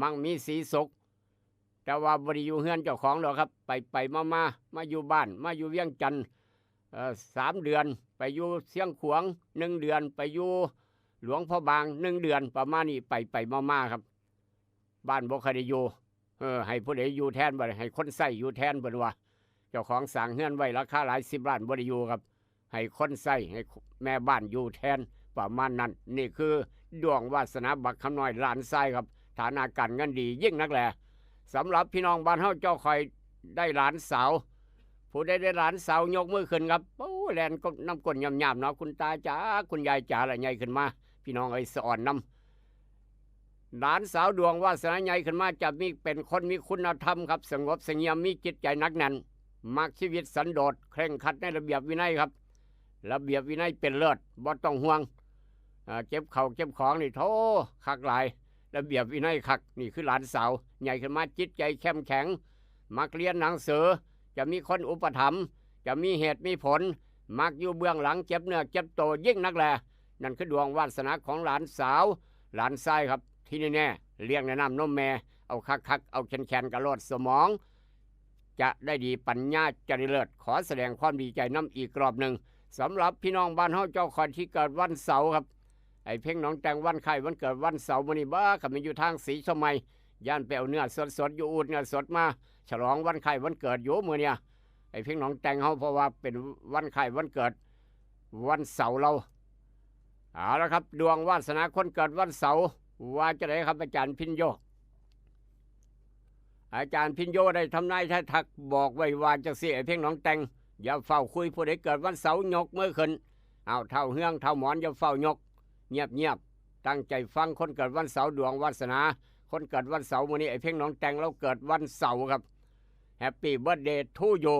มั่งมีสีสุข แต่ว่าบ่ได้อยู่เฮือนเจ้าของดอกครับ ไปไปมามา มาอยู่บ้าน มาอยู่เวียงจันทน์ เอ่อ สามเดือน ไปอยู่เชียงขวางหนึ่งเดือน ไปอยู่หลวงพระบางหนึ่งเดือน ประมาณนี้ ไปไปมามาครับ บ้านบ่ค่อยได้อยู่ เออ ให้ผู้ใดอยู่แทนบัดนี้ ให้คนใช้อยู่แทนเพิ่นว่า เจ้าของสร้างเฮือนไว้ราคาหลายสิบล้านบ่ได้อยู่ครับ ให้คนใช้ ให้แม่บ้านอยู่แทน ประมาณนั้น นี่คือดวงวาสนาบักคำน้อยหลานชายครับ ฐานะการเงินดียิ่งนักแหละ สำหรับพี่น้องบ้านเฮาเจ้าคอยได้หลานสาว ผู้ใดได้หลานสาวยกมือขึ้นครับ โอ้ แล่นก็น้ำก้นยำๆเนาะ คุณตาจ๋า คุณยายจ๋าละใหญ่ขึ้นมา พี่น้องเอ้ย สะอ่อนนำ หลานสาวดวงวาสนาใหญ่ขึ้นมาจะมีเป็นคนมีคุณธรรมครับ สงบเสงี่ยม มีจิตใจหนักแน่น มักชีวิตสันโดษ เคร่งครัดในระเบียบวินัยครับ ระเบียบวินัยเป็นเลิศ บ่ต้องห่วง อ่า เก็บเข้าเก็บของนี่โถ คักหลาย ระเบียบวินัยคัก นี่คือหลานสาว ใหญ่ขึ้นมาจิตใจเข้มแข็ง มักเรียนหนังสือ จะมีคนอุปถัมภ์ จะมีเหตุมีผล มักอยู่เบื้องหลังเจ็บเนื้อเจ็บตัวยิ่งนักแล นั่นคือดวงวาสนาของหลานสาว หลานชายครับ ที่แน่ๆเลี้ยงในน้ำนมแม่ เอาคักๆ เอาแข็งๆกะโลดสมอง จะได้ดีปัญญาจะได้เลิศ ขอแสดงความดีใจนำอีกรอบหนึ่ง สำหรับพี่น้องบ้านเฮาเจ้าคอยที่เกิดวันเสาร์ครับ ไอ้เพ็งหนองแตงวันคล้ายวันเกิดวันเสาร์มื้อนี้ บ้า คันแม่นอยู่ทางศรีชมไม ย่านไปเอาเนื้อสดๆอยู่อูดเนื้อสดมา ฉลองวันคล้ายวันเกิดอยู่มื้อเนี่ย ไอ้เพ็งหนองแตงเฮา เพราะว่าเป็นวันคล้ายวันเกิดวันเสาร์เรา เอาละครับ ดวงวาสนาคนเกิดวันเสาร์ ว่าจะไดครับ อาจารย์พินโย อาจารย์พินโยได้ทำนายทายทักบอกไว้ว่าจังซี่ ไอ้เพ็งหนองแตง อย่าเฝ้าคุย ผู้ใดเกิดวันเสาร์ยกมือขึ้น เอา เฒ่าเฮืองเฒ่าหมอน อย่าเฝ้ายก เงียบๆ ตั้งใจฟัง คนเกิดวันเสาร์ดวงวาสนา คนเกิดวันเสาร์มื้อนี้ ไอ้เพ็งหนองแตงเราเกิดวันเสาร์ครับ Happy birthday to you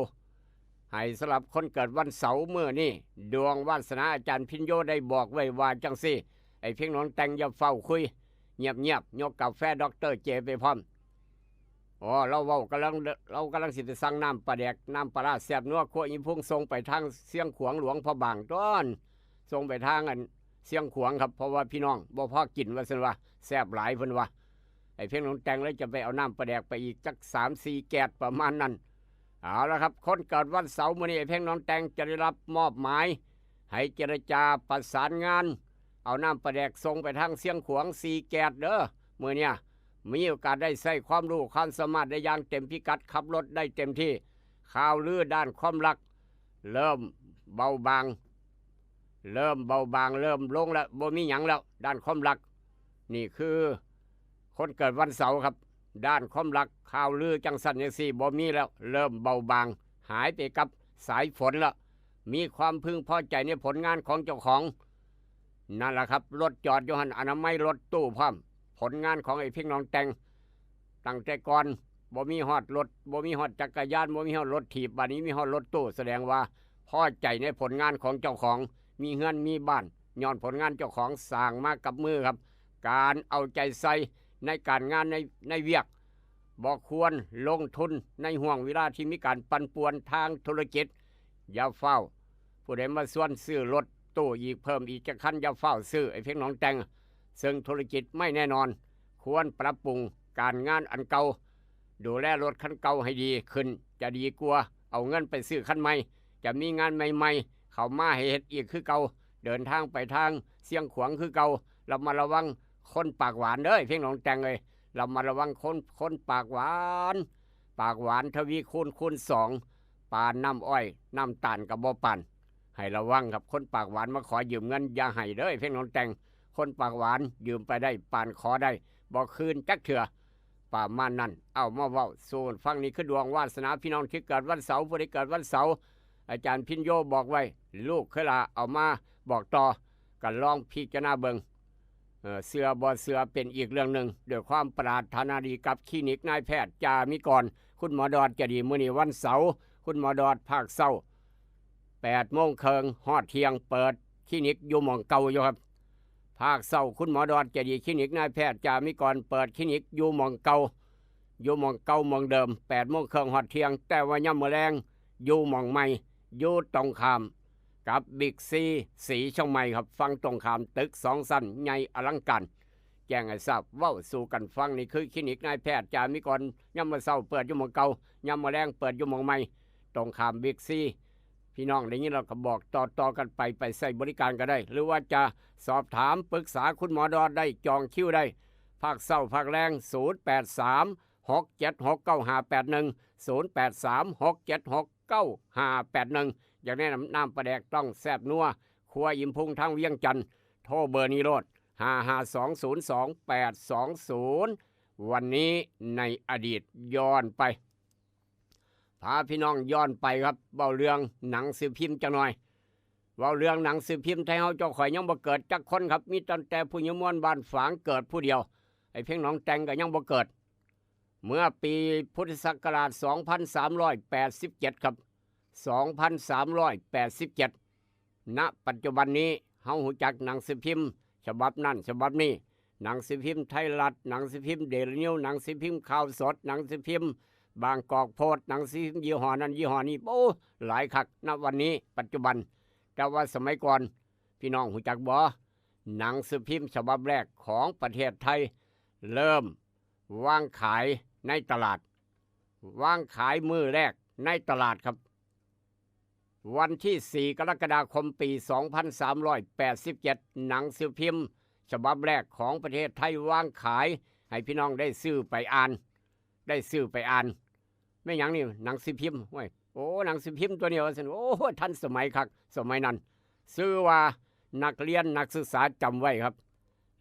ให้สำหรับคนเกิดวันเสาร์มื้อนี้ ดวงวาสนาอาจารย์พินโยได้บอกไว้ว่าจังซี่ ไอ้เพ็งหนองแตงอย่าเฝ้าคุย เงียบๆ ยกกาแฟด็อกเตอร์เจไปพร้อม อ๋อ เราเว้ากำลัง เรากำลังสิไปสั่งน้ำปลาแดก น้ำปลาร้าแซ่บนัวครัวอีพุง ส่งไปทางเชียงขวางหลวงพระบางตอน ส่งไปทางอันเชียงขวางครับ เพราะว่าพี่น้องบ่พอกินว่าซั่นว่า แซ่บหลายเพิ่นว่า ไอ้เพ็งหนองแตงเลยจะไปเอาน้ำปลาแดกไปอีกจักสามสี่แก๊สประมาณนั้น เอาละครับ คนเกิดวันเสาร์มื้อนี้ ไอ้เพ็งหนองแตงจะได้รับมอบหมาย ให้เจรจาประสานงาน เอาน้ำปลาแดกส่งไปทางเชียงขวางสี่แก๊สเด้อ มื้อเนี่ย มีโอกาสได้ใช้ความรู้ความสามารถได้อย่างเต็มพิกัด ขับรถได้เต็มที่ ข่าวลือด้านความรัก เริ่มเบาบาง เริ่มเบาบาง เริ่มลงแล้ว บ่มีหยังแล้ว ด้านความรัก นี่คือ คนเกิดวันเสาร์ครับ ด้านความรัก ข่าวลือจังซั่นจังซี่บ่มีแล้ว เริ่มเบาบาง หายไปกับสายฝนแล้ว มีความพึงพอใจในผลงานของเจ้าของ นั่นล่ะครับ รถจอดอยู่หั่น อนามัยรถตู้พร้อม ผลงานของไอ้เพ็งหนองแตง ตั้งแต่ก่อนบ่มีฮอดรถ บ่มีฮอดจักรยาน บ่มีฮอดรถถีบ บัดนี้มีฮอดรถตู้ แสดงว่าพอใจในผลงานของเจ้าของ มีเฮือนมีบ้าน ย้อนผลงานเจ้าของสร้างมากับมือครับ การเอาใจใส่ในการงานใน ในเวียก บ่ควรลงทุนในห่วงเวลาที่มีการปั่นป่วนทางธุรกิจ อย่าฟ้าว ผู้ใดมาชวนซื้อรถตู้อีกเพิ่มอีกจักคัน อย่าฟ้าวซื้อ ไอ้เพ็งหนองแตง ซึ่งธุรกิจไม่แน่นอน ควรปรับปรุงการงานอันเก่า ดูแลรถคันเก่าให้ดีขึ้น จะดีกว่าเอาเงินไปซื้อคันใหม่ จะมีงานใหม่ๆ เข้ามาให้เฮ็ดอีกคือเก่า เดินทางไปทางเชียงขวางคือเก่า ระมัดระวังคนปากหวานเด้อ ไอ้เพ็งหนองแตงเอ้ย ระมัดระวังคน คนปากหวาน ปากหวานทวีคูณคูณสอง ปานน้ำอ้อย น้ำตาลก็บ่ปาน ให้ระวังครับ คนปากหวานมาขอยืมเงินอย่าให้เด้อ ไอ้เพ็งหนองแตง คนปากหวานยืมไปได้ ปานขอได้ บ่คืนจักเทื่อ ประมาณนั้น เอามาเว้าสู่ฟัง นี่คือดวงวาสนาพี่น้องที่เกิดวันเสาร์ ผู้ใดเกิดวันเสาร์ อาจารย์พินโยบอกไว้ ลูกเคยลาเอามาบอกต่อ กันลองพิจารณาเบิ่ง เอ่อ เชื่อบ่เชื่อเป็นอีกเรื่องหนึ่ง ด้วยความปรารถนาดีกับคลินิกนายแพทย์จามิกร คุณหมอดอดจะดี มื้อนี้วันเสาร์ คุณหมอดอดภาคเช้า แปดโมงครึ่งฮอดเที่ยง เปิดคลินิกอยู่หม่องเก่าอยู่ครับ ภาคเช้าคุณหมอดอดจะดี คลินิกนายแพทย์จามิกร เปิดคลินิกอยู่หม่องเก่า อยู่หม่องเก่าหม่องเดิม แปดโมงครึ่งฮอดเที่ยง แต่ว่ายามมื้อแลงอยู่หม่องใหม่ อยู่ตรงข้ามกับบิ๊กซีศรีเชียงใหม่ครับ ฝั่งตรงข้ามตึกสองชั้นใหญ่อลังการ แจ้งให้ทราบ เว้าสู่กันฟัง นี่คือคลินิกนายแพทย์จามิกร ยามมื้อเช้าเปิดอยู่หม่องเก่า ยามมื้อแลงเปิดอยู่หม่องใหม่ ตรงข้ามบิ๊กซี พี่น้องได้ยินแล้วก็บอกต่อๆกันไป ไปใช้บริการก็ได้ หรือว่าจะสอบถามปรึกษาคุณหมอดอดได้ จองคิวได้ ภาคเช้าภาคแลง ศูนย์แปดสาม หกเจ็ดหก เก้าห้าแปดหนึ่ง ศูนย์แปดสาม หกเจ็ดหก เก้าห้าแปดหนึ่ง อยากแนะนำน้ำปลาแดกต้องแซ่บนัว ครัวอิ่มพุงทางเวียงจันทน์ โทรเบอร์นี้โลด ห้าห้าสองศูนย์สองแปดสองศูนย์ วันนี้ในอดีตย้อนไป พาพี่น้องย้อนไปครับ เว้าเรื่องหนังสือพิมพ์จักหน่อย เว้าเรื่องหนังสือพิมพ์ไทยเฮาเจ้าข่อยยังบ่เกิดจักคนครับ มีตั้งแต่ผู้ยมวนบ้านฝางเกิดผู้เดียว ไอ้เพ่งหนองแตงก็ยังบ่เกิด เมื่อปีพุทธศักราช สองพันสามร้อยแปดสิบเจ็ด ครับ สองพันสามร้อยแปดสิบเจ็ด ณ ปัจจุบันนี้เฮาฮู้จักหนังสือพิมพ์ฉบับนั้นฉบับนี้ หนังสือพิมพ์ไทยรัฐ หนังสือพิมพ์เดลินิว หนังสือพิมพ์ข่าวสด หนังสือพิมพ์บางกอกโพสต์ หนังสือพิมพ์ยี่ห้อนั้นยี่ห้อนี้ โอ้ หลายคัก ณ วันนี้ปัจจุบัน แต่ว่าสมัยก่อน พี่น้องฮู้จักบ่ หนังสือพิมพ์ฉบับแรกของประเทศไทย เริ่มวางขายในตลาด วางขายมื้อแรกในตลาดครับ วันที่ สี่ กรกฎาคม ปี สองพันสามร้อยแปดสิบเจ็ด หนังสือพิมพ์ฉบับแรกของประเทศไทยวางขาย ให้พี่น้องได้ซื้อไปอ่าน ได้ซื้อไปอ่าน แม่นหยังนี่ หนังสือพิมพ์ โอ้ย โอ้ หนังสือพิมพ์ตัวนี้ว่าซั่น โอ้ ทันสมัยคัก สมัยนั้น ชื่อว่านักเรียนนักศึกษาจำไว้ครับ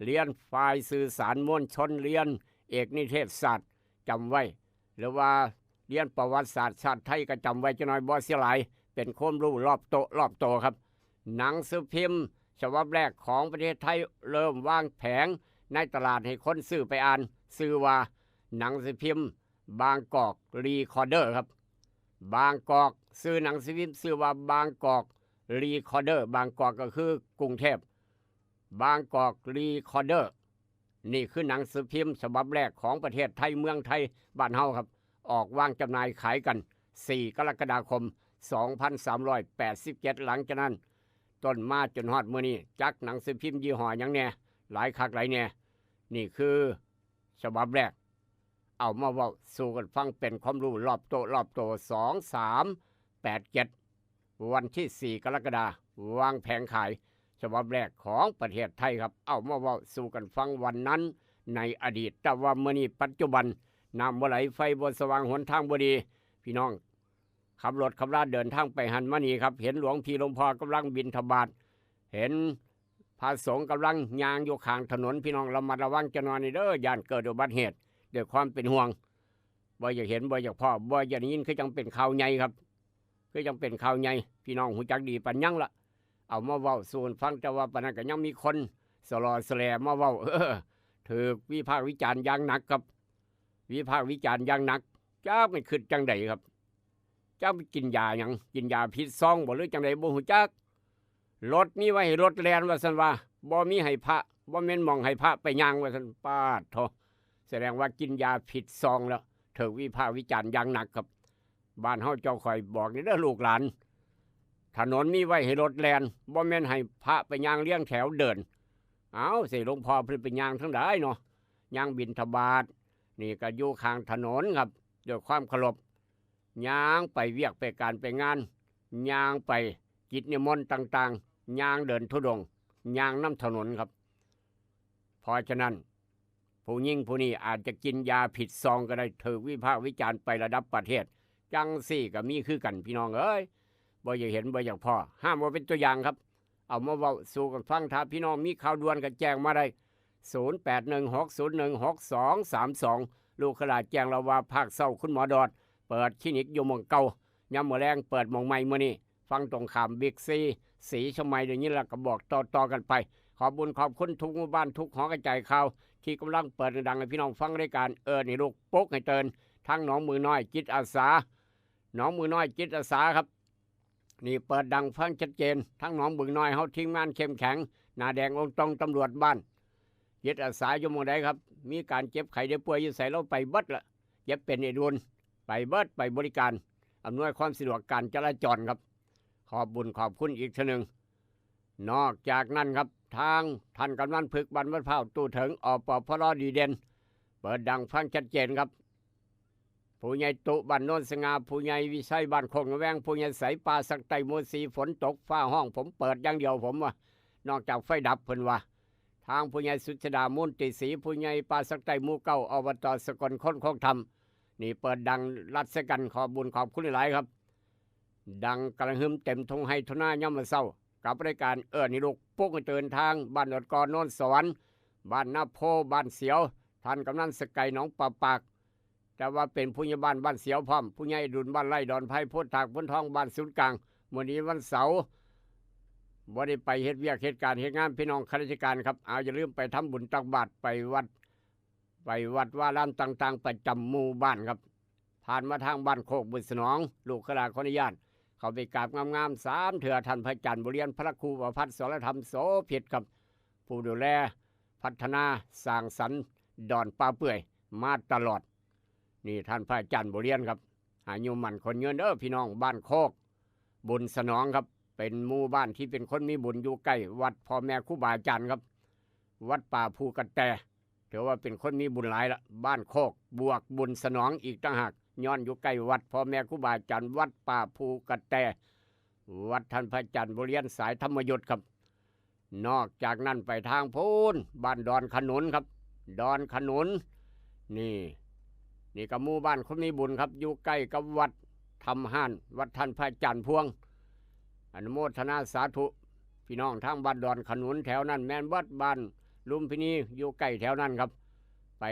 เรียนฝ่ายสื่อสารมวลชน เรียนเอกนิเทศศาสตร์จำไว้ หรือว่าเรียนประวัติศาสตร์ชาติไทยก็จำไว้จักหน่อย บ่เสียหลาย เป็นความรู้รอบโต๊ะรอบโตครับ หนังสือพิมพ์ฉบับแรกของประเทศไทยเริ่มวางแผงในตลาดให้คนซื้อไปอ่าน ชื่อว่าหนังสือพิมพ์บางกอกรีคอร์เดอร์ครับ บางกอก ชื่อหนังสือพิมพ์ชื่อว่าบางกอกรีคอร์เดอร์ บางกอกก็คือกรุงเทพ บางกอกรีคอร์เดอร์ นี่คือหนังสือพิมพ์ฉบับแรกของประเทศไทย เมืองไทยบ้านเฮาครับ ออกวางจำหน่ายขายกัน สี่ กรกฎาคม สองพันสามร้อยแปดสิบเจ็ด หลังจากนั้น ต้นมาจนฮอดมื้อนี้ จักหนังสือพิมพ์ยี่ห้อหยังแน่ หลายคักหลายแน่ นี่คือฉบับแรก เอามาเว้าสู่กันฟัง เป็นความรู้รอบโต๊ะรอบโต สองสามแปดเจ็ด วันที่ สี่ กรกฎาคม วางแผงขายฉบับแรกของประเทศไทยครับ เอามาเว้าสู่กันฟังวันนั้นในอดีต แต่ว่ามื้อนี้ปัจจุบัน น้ำบ่ไหล ไฟบ่สว่าง หนทางบ่ดี พี่น้องขับรถขับราเดินทางไปหั้นมานี่ครับ เห็นหลวงพี่หลวงพ่อกำลังบิณฑบาต เห็นพระสงฆ์กำลังย่างอยู่ข้างถนน พี่น้องระมัดระวังจักหน่อยนี่เด้อ ย้านเกิดอุบัติเหตุ ด้วยความเป็นห่วง บ่อยากเห็น บ่อยากพ้อ บ่อยากได้ยิน คือจั่งเป็นข่าวใหญ่ครับ คือจั่งเป็นข่าวใหญ่ พี่น้องฮู้จักดีปานหยังละ เอามาเว้าสู่กันฟัง แต่ว่าปานนั้นก็ยังมีคนสะเลาะสะแหลมาเว้า เออ ถูกวิพากษ์วิจารณ์อย่างหนักครับ วิพากษ์วิจารณ์อย่างหนัก จักมันคิดจั่งใดครับ จักมันกินยาหยัง กินยาผิดซองบ่ หรือจั่งใดบ่ฮู้จัก รถมีไว้ให้รถแล่นว่าซั่นว่า บ่มีให้พระ บ่แม่นหม่องให้พระไปย่างว่าซั่น ปาดโธ่ แสดงว่ากินยาผิดซองแล้ว ถูกวิพากษ์วิจารณ์อย่างหนักครับ บ้านเฮาเจ้าข่อยบอกนี่เด้อลูกหลาน ถนนมีไว้ให้รถแล่น บ่แม่นให้พระไปย่างเรียงแถวเดิน เอ้า สิหลวงพ่อเพิ่นไปย่างทางใดเนาะ ย่างบิณฑบาต นี่ก็อยู่ข้างถนนครับ ด้วยความเคารพ ย่างไปเวียกไปการไปงาน ย่างไปกิจนิมนต์ต่างๆ ย่างเดินธุดงค์ ย่างนำถนนครับ เพราะฉะนั้น ผู้หญิงผู้นี้อาจจะกินยาผิดซองก็ได้ ถูกวิพากษ์วิจารณ์ไประดับประเทศ จั่งซี้ก็มีคือกัน พี่น้องเอ้ย บ่อยากเห็น บ่อยากพ้อ ห้ามเอาเป็นตัวอย่างครับ เอามาเว้าสู่กันฟัง ถ้าพี่น้องมีข่าวด่วนก็แจ้งมาได้ ศูนย์แปดหนึ่งหกศูนย์หนึ่งหกสองสามสอง ลูกค้าแจ้งแล้วว่าภาคเช้าคุณหมอดอด เปิดคลินิกอยู่หม่องเก่า ยามมื้อแลงเปิดหม่องใหม่มื้อนี้ ฝั่งตรงข้ามบิ๊กซี สีเชียงใหม่ ได้ยินแล้วก็บอกต่อๆกันไป ขอบบุญขอบคุณทุกหมู่บ้านทุกหอกระจายข่าว ที่กำลังเปิดดังๆให้พี่น้องฟังรายการ เอิ้นให้ลุก ปลุกให้ตื่น ทั้งหนองบึงน้อยจิตอาสา หนองบึงน้อยจิตอาสาครับ นี่เปิดดังฟังชัดเจน ทั้งหนองบึงน้อยเฮาทีมงานเข้มแข็ง หน้าแดงองค์ตรง ตำรวจบ้าน จิตอาสาอยู่หม่องใดครับ มีการเจ็บไข้ได้ป่วยอยู่ไสเราไปเบิดละ เจ็บเป็นไอ้ดุล ไปเบิด ไปบริการ อำนวยความสะดวกการจราจรครับ ขอบบุญขอบคุณอีกเทื่อหนึ่ง นอกจากนั้นครับ ทางท่านกำนันพึก บ้านวัดพร้าว ตู้เถิง อปพล ดีเด่น เปิดดังฟังชัดเจนครับ ผู้ใหญ่ตุ บ้านโนนสง่า ผู้ใหญ่วิชัย บ้านโคกนาแวง ผู้ใหญ่ใส ป่าสักใต้หมู่สี่ ฝนตกฟ้าฮ้อง ผมเปิดอย่างเดียว ผมว่า นอกจากไฟดับ เพิ่นว่า ทางผู้ใหญ่สุชาดา มูลติศรี ผู้ใหญ่ป่าสักใต้หมู่เก้า อบต.สกล คนโคกธรรม นี่เปิดดังรัดใส่กัน ขอบบุญขอบคุณหลายๆครับ ดังกระหึ่มเต็มทุ่งไร่ทุ่งนายามมื้อเช้า กับรายการเอิ้นให้ลูกปลุกให้ตื่นทางบ้านดอนกอโนนสวรรค์ บ้านนาโพ บ้านเสียว ท่านกำนันสกายหนองป่าปาก แต่ว่าเป็นผู้ใหญ่บ้านบ้านเสียวพร้อม ผู้ใหญ่ดุลบ้านไร่ดอนไผ่ โพธิ์ทาก โพนทอง บ้านศูนย์กลาง มื้อนี้วันเสาร์ บ่ได้ไปเฮ็ดเวียกเฮ็ดการเฮ็ดงาน พี่น้องข้าราชการครับ เอาอย่าลืมไปทำบุญตักบาตร ไปวัด ไปวัดวารามต่างๆ ประจำหมู่บ้านครับ ผ่านมาทางบ้านโคกบุญสนอง ลูกขลาขออนุญาต เข้าไปกราบงามๆ สามเทื่อ ท่านพระอาจารย์บุเรียน พระครูประภัสสรธรรมโสภิตครับ ผู้ดูแลพัฒนาสร้างสรรค์ดอนป่าเปื่อยมาตลอด นี่ท่านพระอาจารย์บุเรียนครับ อายุมั่นขวัญยืนเด้อพี่น้อง บ้านโคกบุญสนองครับ เป็นหมู่บ้านที่เป็นคนมีบุญ อยู่ใกล้วัดพ่อแม่ครูบาอาจารย์ครับ วัดป่าภูกระแต ถือว่าเป็นคนมีบุญหลายละ บ้านโคกบวกบุญสนองอีกต่างหาก ย้อนอยู่ใกล้วัดพ่อแม่ครูบาอาจารย์ วัดป่าภูกระแต วัดท่านพระอาจารย์บุเรียนสายธรรมยุทธครับ นอกจากนั้นไปทางพูน บ้านดอนขนุนครับ ดอนขนุน นี่ นี่ก็หมู่บ้านคนมีบุญครับ อยู่ใกล้กับวัดถ้ำฮ้าน วัดท่านพระอาจารย์พวง อนุโมทนาสาธุ พี่น้องทางบ้านดอนขนุนแถวนั้น แม่นวัดบ้านลุมพินี อยู่ใกล้แถวนั้นครับ ไป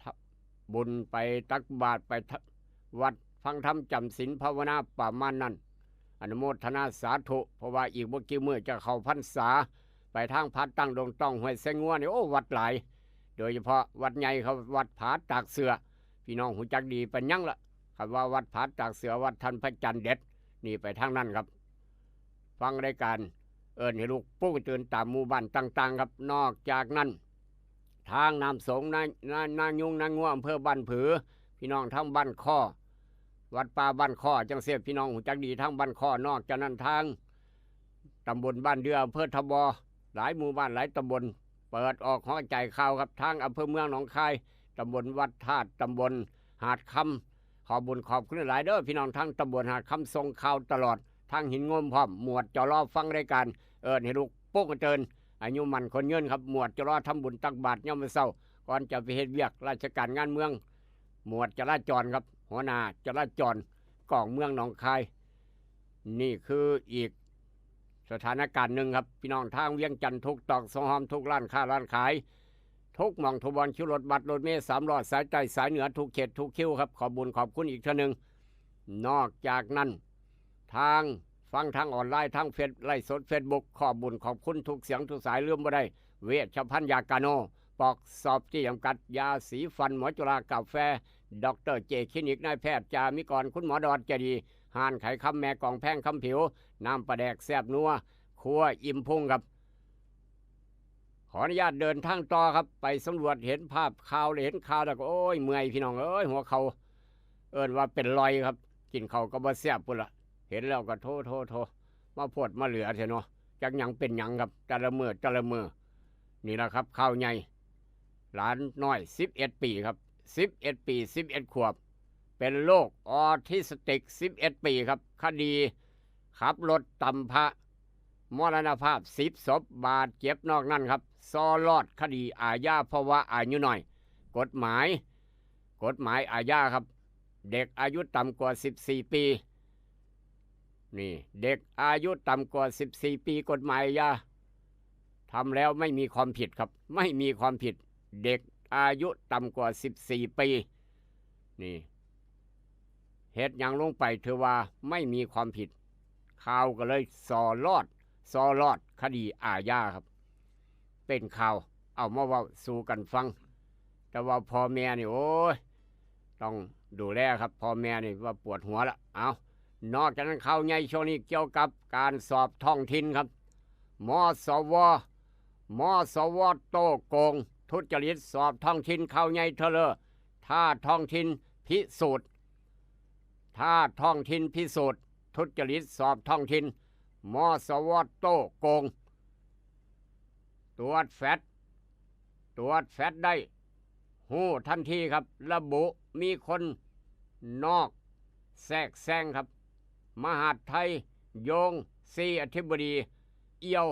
ทำบุญ ไปตักบาตร ไปทำวัดฟังธรรมจำศีลภาวนาประมาณนั้น อนุโมทนาสาธุ เพราะว่าอีกบ่กี่มื้อจะเข้าพรรษา ไปทางผาตั้งดงต้อง ห้วยไซงัวนี่ โอ้ วัดหลาย โดยเฉพาะวัดใหญ่เขา วัดผาตากเสือ พี่น้องฮู้จักดีปานหยังละ คันว่าวัดผาตากเสือ วัดท่านพระอาจารย์เด็ด นี่ไปทางนั้นครับ ฟังรายการเอิ้นให้ลูกปลุกตื่นตามหมู่บ้านต่างๆ ครับ นอกจากนั้น ทางน้ำสง นา นา นายุง นางัว อำเภอบ้านผือ พี่น้องทางบ้านคอ วัดป่าบ้านคอ จังเสีย พี่น้องฮู้จักดีทางบ้านคอ นอกจากนั้นทางตำบลบ้านเดือ อำเภอทบอ หลายหมู่บ้านหลายตำบล เปิดออกหอจ่ายข่าวครับ ทางอำเภอเมืองหนองคาย ตำบลวัดธาตุ ตำบลหาดคำ ขอบบุญขอบคุณหลายเด้อพี่น้องทางตำบลหาดคำ ส่งข่าวตลอด ทางหินงมพร้อม หมวดจอรอฟังรายการ เอิ้นให้ลูกปลุกเตือน อายุมั่นขวัญยืนครับ หมวดจอรอทำบุญตักบาตรยามมื้อเช้า ก่อนจะไปเฮ็ดเวียกราชการงานเมือง หมวดจราจรครับ หัวหน้าจราจรกองเมืองหนองคาย นี่คืออีกสถานการณ์หนึ่งครับ พี่น้องทางเวียงจันทน์ ทุกตอกซอกซอย ทุกร้านค้าร้านขาย ทุกหม่องทุกบ่อน คิวรถบัสรถเมล์สามล้อสายใต้สายเหนือ ทุกเขตทุกคิวครับ ขอบบุญขอบคุณอีกเทื่อหนึ่ง นอกจากนั้น ทางฟังทางออนไลน์ ทางเฟซ ไลฟ์สดเฟซบุ๊ก ขอบบุญขอบคุณทุกเสียงทุกสาย ลืมบ่ได้ เวชภัณฑ์ยากาโน ปอกสอบที่จำกัด ยาสีฟัน หมอจุฬา กาแฟ ด็อกเตอร์เจ คลินิก นายแพทย์จามิกร คุณหมอดอดใจดี ห้านขายคำแม่กองแพง คำผิว น้ำปลาแดกแซ่บนัว ครัวอิ่มพุงครับ ขออนุญาตเดินทางต่อครับ ไปสำรวจ เห็นภาพข่าวเลย เห็นข่าวแล้วก็ โอ้ย เมื่อยพี่น้องเอ้ย หัวเข่า เอิ้นว่าเป็นรอยครับ กินข้าวก็บ่แซ่บพุ้นละ เห็นแล้วก็โถ โถ โถ มาโพดมาเหลือแท้เนาะ จักหยังเป็นหยังครับ แต่ละมื้อ แต่ละมื้อ นี่ล่ะครับ ข่าวใหญ่ หลานน้อย สิบเอ็ดปีครับ สิบเอ็ดปี สิบเอ็ดขวบ เป็นโรคออทิสติก สิบเอ็ดปีครับ คดีขับรถตำพระ มรณภาพ สิบศพ บาดเจ็บนอกนั้นครับ ซอลอดคดีอาญา เพราะว่าอายุน้อย กฎหมาย กฎหมายอาญาครับ เด็กอายุต่ำกว่า สิบสี่ปี นี่ เด็กอายุต่ำกว่า สิบสี่ปี กฎหมายอาญา ทำแล้วไม่มีความผิดครับ ไม่มีความผิด เด็กอายุต่ำกว่า สิบสี่ปี นี่ เฮ็ดหยังลงไปถือว่าไม่มีความผิด ข่าวก็เลยซอลอด ซอลอดคดีอาญาครับ เป็นข่าว เอามาเว้าสู่กันฟัง แต่ว่าพ่อแม่นี่ โอ้ย ต้องดูแลครับ พ่อแม่นี่ว่าปวดหัวละ เอา นอกจากนั้นข่าวใหญ่ช่วงนี้เกี่ยวกับการสอบท้องถิ่นครับ มสว มสว โต้โกง ทุจริตสอบท้องถิ่น ข่าวใหญ่เทอเลอร์ ถ้าท้องถิ่นพิสูจน์ ถ้าท้องถิ่นพิสูจน์ ทุจริตสอบท้องถิ่น มสว โต้โกง ตรวจแฟต ตรวจแฟตได้ ฮู้ทันทีครับ ระบุมีคนนอกแทรกแซงครับ มหาดไทย โยง สี่อธิบดี เอี่ยว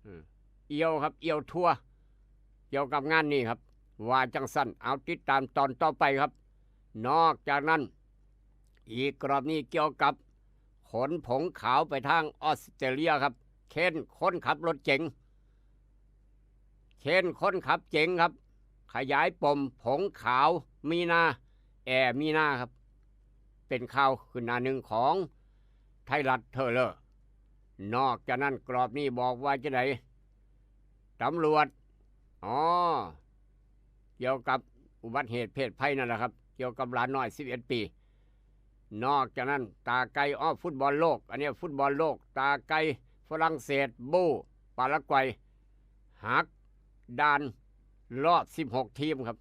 อืม เอี่ยวครับ เอี่ยวทั่ว เกี่ยวกับงานนี้ครับ ว่าจังซั่น เอาติดตามตอนต่อไปครับ นอกจากนั้น อีกกรอบนี้เกี่ยวกับขนผงขาวไปทางออสเตรเลียครับ เคนคนขับรถเก๋ง เคนคนขับเก๋งครับ ขยายปมผงขาวมีนา แอร์มีนาครับ เป็นข่าวขึ้นหน้าหนึ่งของไทยรัฐเทเลอร์ นอกจากนั้นกรอบนี้บอกว่าจะไหนตำรวจ อ๋อ เกี่ยวกับอุบัติเหตุเพศภัยนั่นแหละครับ เกี่ยวกับหลานน้อยสิบเอ็ดปี นอกจากนั้นตาไกลอ้อฟุตบอลโลก อันนี้ฟุตบอลโลก ตาไกลฝรั่งเศสบู้ปารากวัย หักด่านรอบสิบหกทีมครับ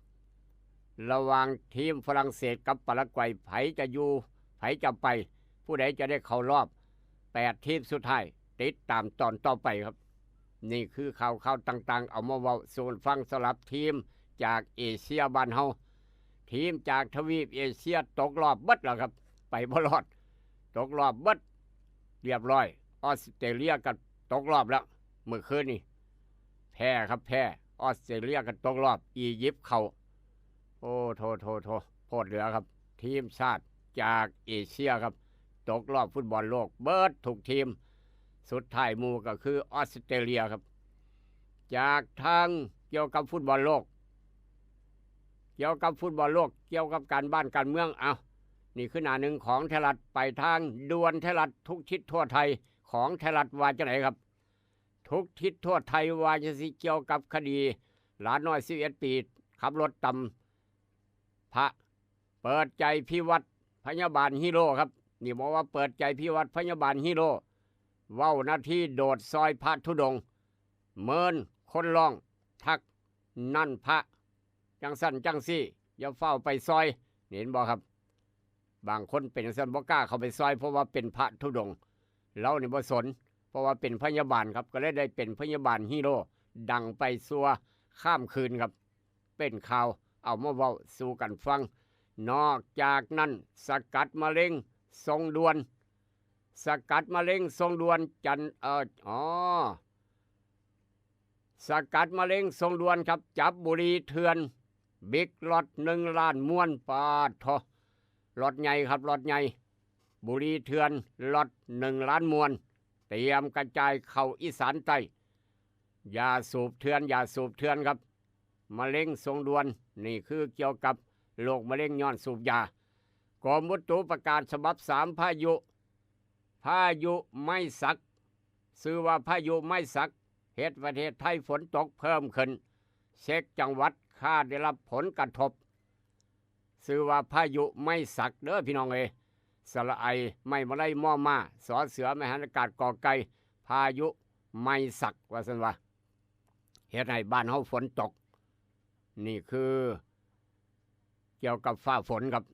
ระหว่างทีมฝรั่งเศสกับปารากวัย ไผจะอยู่ ไผจะไป ผู้ใดจะได้เข้ารอบแปดทีมสุดท้าย ติดตามตอนต่อไปครับ นี่คือข่าวข่าวต่างๆ เอามาเว้าสู่ฟังสำหรับทีมจากเอเชียบ้านเฮา ทีมจากทวีปเอเชียตกรอบเบิดแล้วครับ ไปบ่รอด ตกรอบเบิด เรียบร้อย ออสเตรเลียก็ตกรอบแล้ว เมื่อคืนนี้แพ้ครับแพ้ ออสเตรเลียก็ตกรอบ อียิปต์เข้า โอ้โทโทโทโพดเหลือครับ ทีมชาติจากเอเชียครับ ตกรอบฟุตบอลโลกเบิดทุกทีม สุดท้ายหมู่ก็คือออสเตรเลียครับ จากทางเกี่ยวกับฟุตบอลโลก เกี่ยวกับฟุตบอลโลก เกี่ยวกับการบ้านการเมือง เอานี่คือหน้าหนึ่งของไทยรัฐ ไปทางด่วนไทยรัฐทุกทิศทั่วไทยของไทยรัฐว่าจะไหนครับ ทุกทิศทั่วไทยว่าจะสิเกี่ยวกับคดีหลานน้อยสิบเอ็ดปี ขับรถตำพระ เปิดใจพิวัตรพยาบาลฮีโร่ครับ นี่บอกว่าเปิดใจพิวัตรพยาบาลฮีโร่ เว้านาทีโดดซอยพระธุดงค์ เมินคนร้องทัก นั่นพระจังสั่นจังซี่ อย่าเฝ้าไปซอย เห็นบ่ครับ บางคนเป็นจังซั่นบ่กล้าเข้าไปซอย เพราะว่าเป็นพระธุดงค์ เรานี่บ่สน เพราะว่าเป็นพยาบาลครับ ก็เลยได้เป็นพยาบาลฮีโร่ ดังไปซัวข้ามคืนครับ เป็นข่าวเอามาเว้าสู่กันฟัง นอกจากนั้นสกัดมะเร็งส่งด่วน สกัดมะเร็งส่งด่วนจันเอออ๋อ สกัดมะเร็งส่งด่วนครับ จับบุหรี่เถื่อน บิ๊กล็อตหนึ่งล้านมวน ปาดทอล็อตใหญ่ครับล็อตใหญ่ บุหรี่เถื่อนล็อตหนึ่งล้านมวน เตรียมกระจายเข้าอีสานใต้ ยาสูบเถื่อน ยาสูบเถื่อนครับ มะเร็งส่งด่วน นี่คือเกี่ยวกับโรคมะเร็งย้อนสูบยา กรมอุตุประกาศฉบับสาม พายุ พายุไมสัก ชื่อว่าพายุไมสัก เฮ็ดประเทศไทยฝนตกเพิ่มขึ้น เช็คจังหวัดคาดได้รับผลกระทบ ชื่อว่าพายุไมสักเด้อพี่น้องเอ้ย สระไอ ไม้มะไล มอมา สอเสือ ไม้หันอากาศ กอไก่ พายุไมสัก ว่าซั่นว่า เฮ็ดให้บ้านเฮาฝนตก นี่คือ เกี่ยวกับฟ้าฝนครับ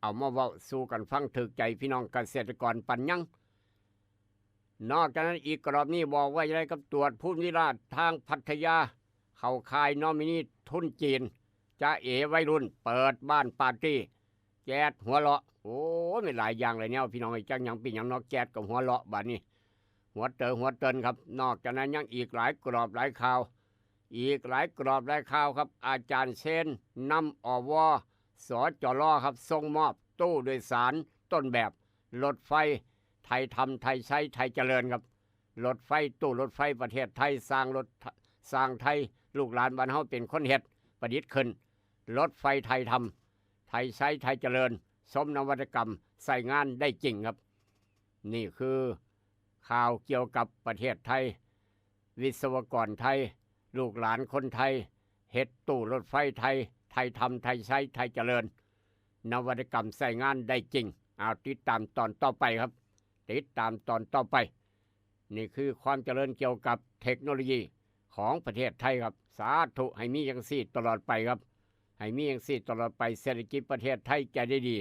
เอามาเว้าสู่กันฟัง ถูกใจพี่น้องเกษตรกรปันยัง นอกจากนั้นอีกกรอบนี้บอกว่าจะได้กับตรวจภูมิราชทางพัทยา เข้าข่ายนอมินีทุนจีน จะเอวัยรุ่น เปิดบ้านปาร์ตี้ แจ๊ดหัวเราะ โอ้ย มีหลายอย่างเลยเนี่ย พี่น้องไอ้จังหยังปีหยังเนาะ แจ๊ดกับหัวเราะบาดนี้ หัวเต๋อหัวเตินครับ นอกจากนั้นยังอีกหลายกรอบหลายข่าว อีกหลายกรอบหลายข่าวครับ อาจารย์เชนนำ อว สจร ครับ ส่งมอบตู้โดยสารต้นแบบ รถไฟ ไทยทำ ไทยใช้ ไทยเจริญครับ รถไฟ ตู้รถไฟประเทศไทย สร้างรถ สร้างไทย ลูกหลานบ้านเฮาเป็นคนเฮ็ด ประดิษฐ์ขึ้น รถไฟไทยทำ ไทยใช้ ไทยเจริญ สมนวัตกรรม ใช้งานได้จริงครับ นี่คือข่าวเกี่ยวกับประเทศไทย วิศวกรไทย ลูกหลานคนไทย เฮ็ดตู้รถไฟไทย ไทยทำ ไทยใช้ ไทยเจริญ นวัตกรรมใช้งานได้จริง เอาติดตามตอนต่อไปครับ ติดตามตอนต่อไป นี่คือความเจริญเกี่ยวกับเทคโนโลยีของประเทศไทยครับ สาธุให้มีจังซี่ตลอดไปครับ ให้มีจังซี่ตลอดไป เศรษฐกิจประเทศไทยจะได้ดี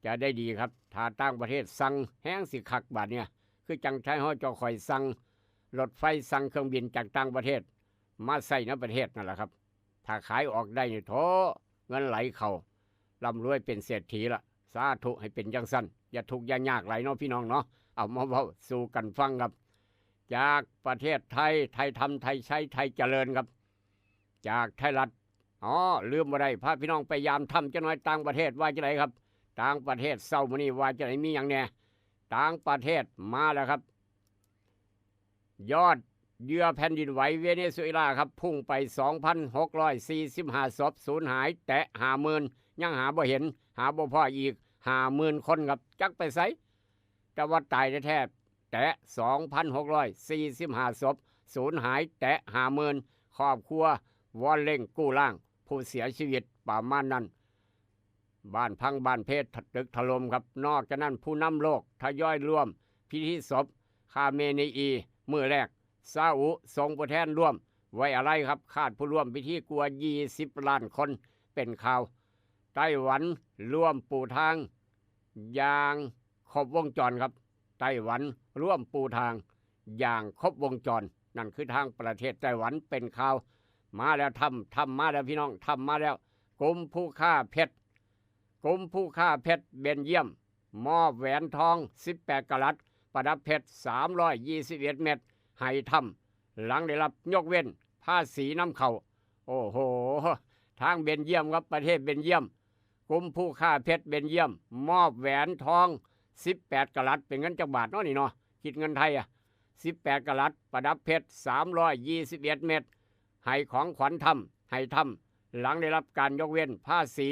จะได้ดีครับ ถ้าต่างประเทศสั่งแฮงสิคักบาดเนี่ย คือจังไทยเฮาเจ้าข่อยสั่งรถไฟสั่งเครื่องบินจากต่างประเทศ มาใช้ในประเทศนั่นแหละครับ ถ้าขายออกได้นี่โถ เงินไหลเข้า ร่ำรวยเป็นเศรษฐีละ สาธุให้เป็นจังซั่น อย่าทุกข์อย่ายากหลายเนาะพี่น้องเนาะ เอามาเว้าสู่กันฟังครับ จากประเทศไทย ไทยทำ ไทยใช้ ไทยเจริญครับ จากไทยรัฐ อ๋อ ลืมบ่ได้ พาพี่น้องไปยามถ้ำจักหน่อย ต่างประเทศว่าจังไดครับ ต่างประเทศเช้ามื้อนี้ว่าจังได มีหยังแหน่ ต่างประเทศมาแล้วครับ ยอดเหยื่อแผ่นดินไหวเวเนซุเอลาครับ พุ่งไป สองพันหกร้อยสี่สิบห้า ศพ สูญหายแตะ ห้าหมื่น ยังหาบ่เห็น หาบ่พ้ออีก ห้าหมื่น คนครับ จักไปไส แต่ว่าตายแท้ๆ แตะ สองพันหกร้อยสี่สิบห้า ศพ สูญหายแตะ ห้าหมื่น ครอบครัววอนเร่งกู้ร่างผู้เสียชีวิตประมาณนั้น บ้านพังบ้านเพตึกถล่มครับ นอกจากนั้นผู้นำโลกทยอยร่วมพิธีศพคาเมเนอีมื้อแรก ซาอุส่งผู้แทนร่วมไว้อาลัยครับ คาดผู้ร่วมพิธีกว่า ยี่สิบ ล้านคน เป็นข่าว ไต้หวันร่วมปูทางอย่างครบวงจรครับ ไต้หวันร่วมปูทางอย่างครบวงจร นั่นคือทางประเทศไต้หวัน เป็นข่าว มาแล้ว ทำ ทำมาแล้วพี่น้อง ทำมาแล้ว กลุ่มผู้ค้าเพชร กลุ่มผู้ค้าเพชรเบลเยียม มอบแหวนทอง สิบแปด กะรัต ประดับเพชร สามร้อยยี่สิบเอ็ด เม็ด ให้ทำ หลังได้รับยกเว้นภาษีนำเข้า โอ้โห ทางเบลเยียมครับ ประเทศเบลเยียม กลุ่มผู้ค้าเพชรเบลเยียม มอบแหวนทอง สิบแปด กะรัต เป็นเงินจักบาทเนาะนี่เนาะ คิดเงินไทยอะ สิบแปด กะรัต ประดับเพชร สามร้อยยี่สิบเอ็ด เม็ด ให้ของขวัญทำ ให้ทำ หลังได้รับการยกเว้นภาษี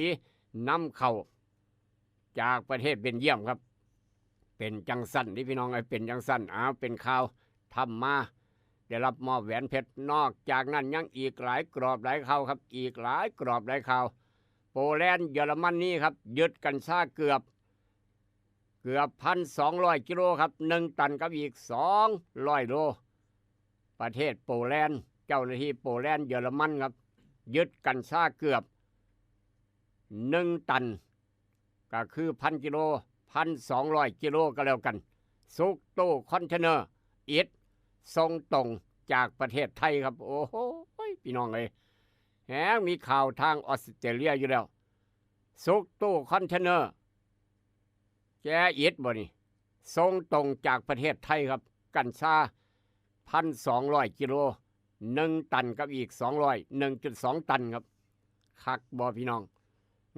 นำเข้าจากประเทศเบลเยียมครับ เป็นจังซั่นนี่พี่น้องเอ้ย เป็นจังซั่น อ้าว เป็นข่าว ทำมา ได้รับมอบแหวนเพชร นอกจากนั้นยังอีกหลายกรอบหลายข่าวครับ อีกหลายกรอบหลายข่าว โปแลนด์ เยอรมนีครับ ยึดกัญชาเกือบ เกือบ พันสองร้อย กิโลครับ หนึ่ง ตันกับอีก สองร้อย โล ประเทศโปแลนด์ เจ้าหน้าที่โปแลนด์ เยอรมันครับ ยึดกัญชาเกือบ หนึ่ง ตัน ก็คือ พัน กิโล พันสองร้อย กิโลก็แล้วกัน ซุกตู้คอนเทนเนอร์ อิฐ ส่งตรงจากประเทศไทยครับ โอ้โห พี่น้องเอ้ย แฮงมีข่าวทางออสเตรเลียอยู่แล้ว ซุกตู้คอนเทนเนอร์ แกอิฐบ่นี่ ส่งตรงจากประเทศไทยครับ กัญชา พันสองร้อย กิโล หนึ่ง ตันกับอีก สองร้อย หนึ่งจุดสอง ตันครับ คักบ่พี่น้อง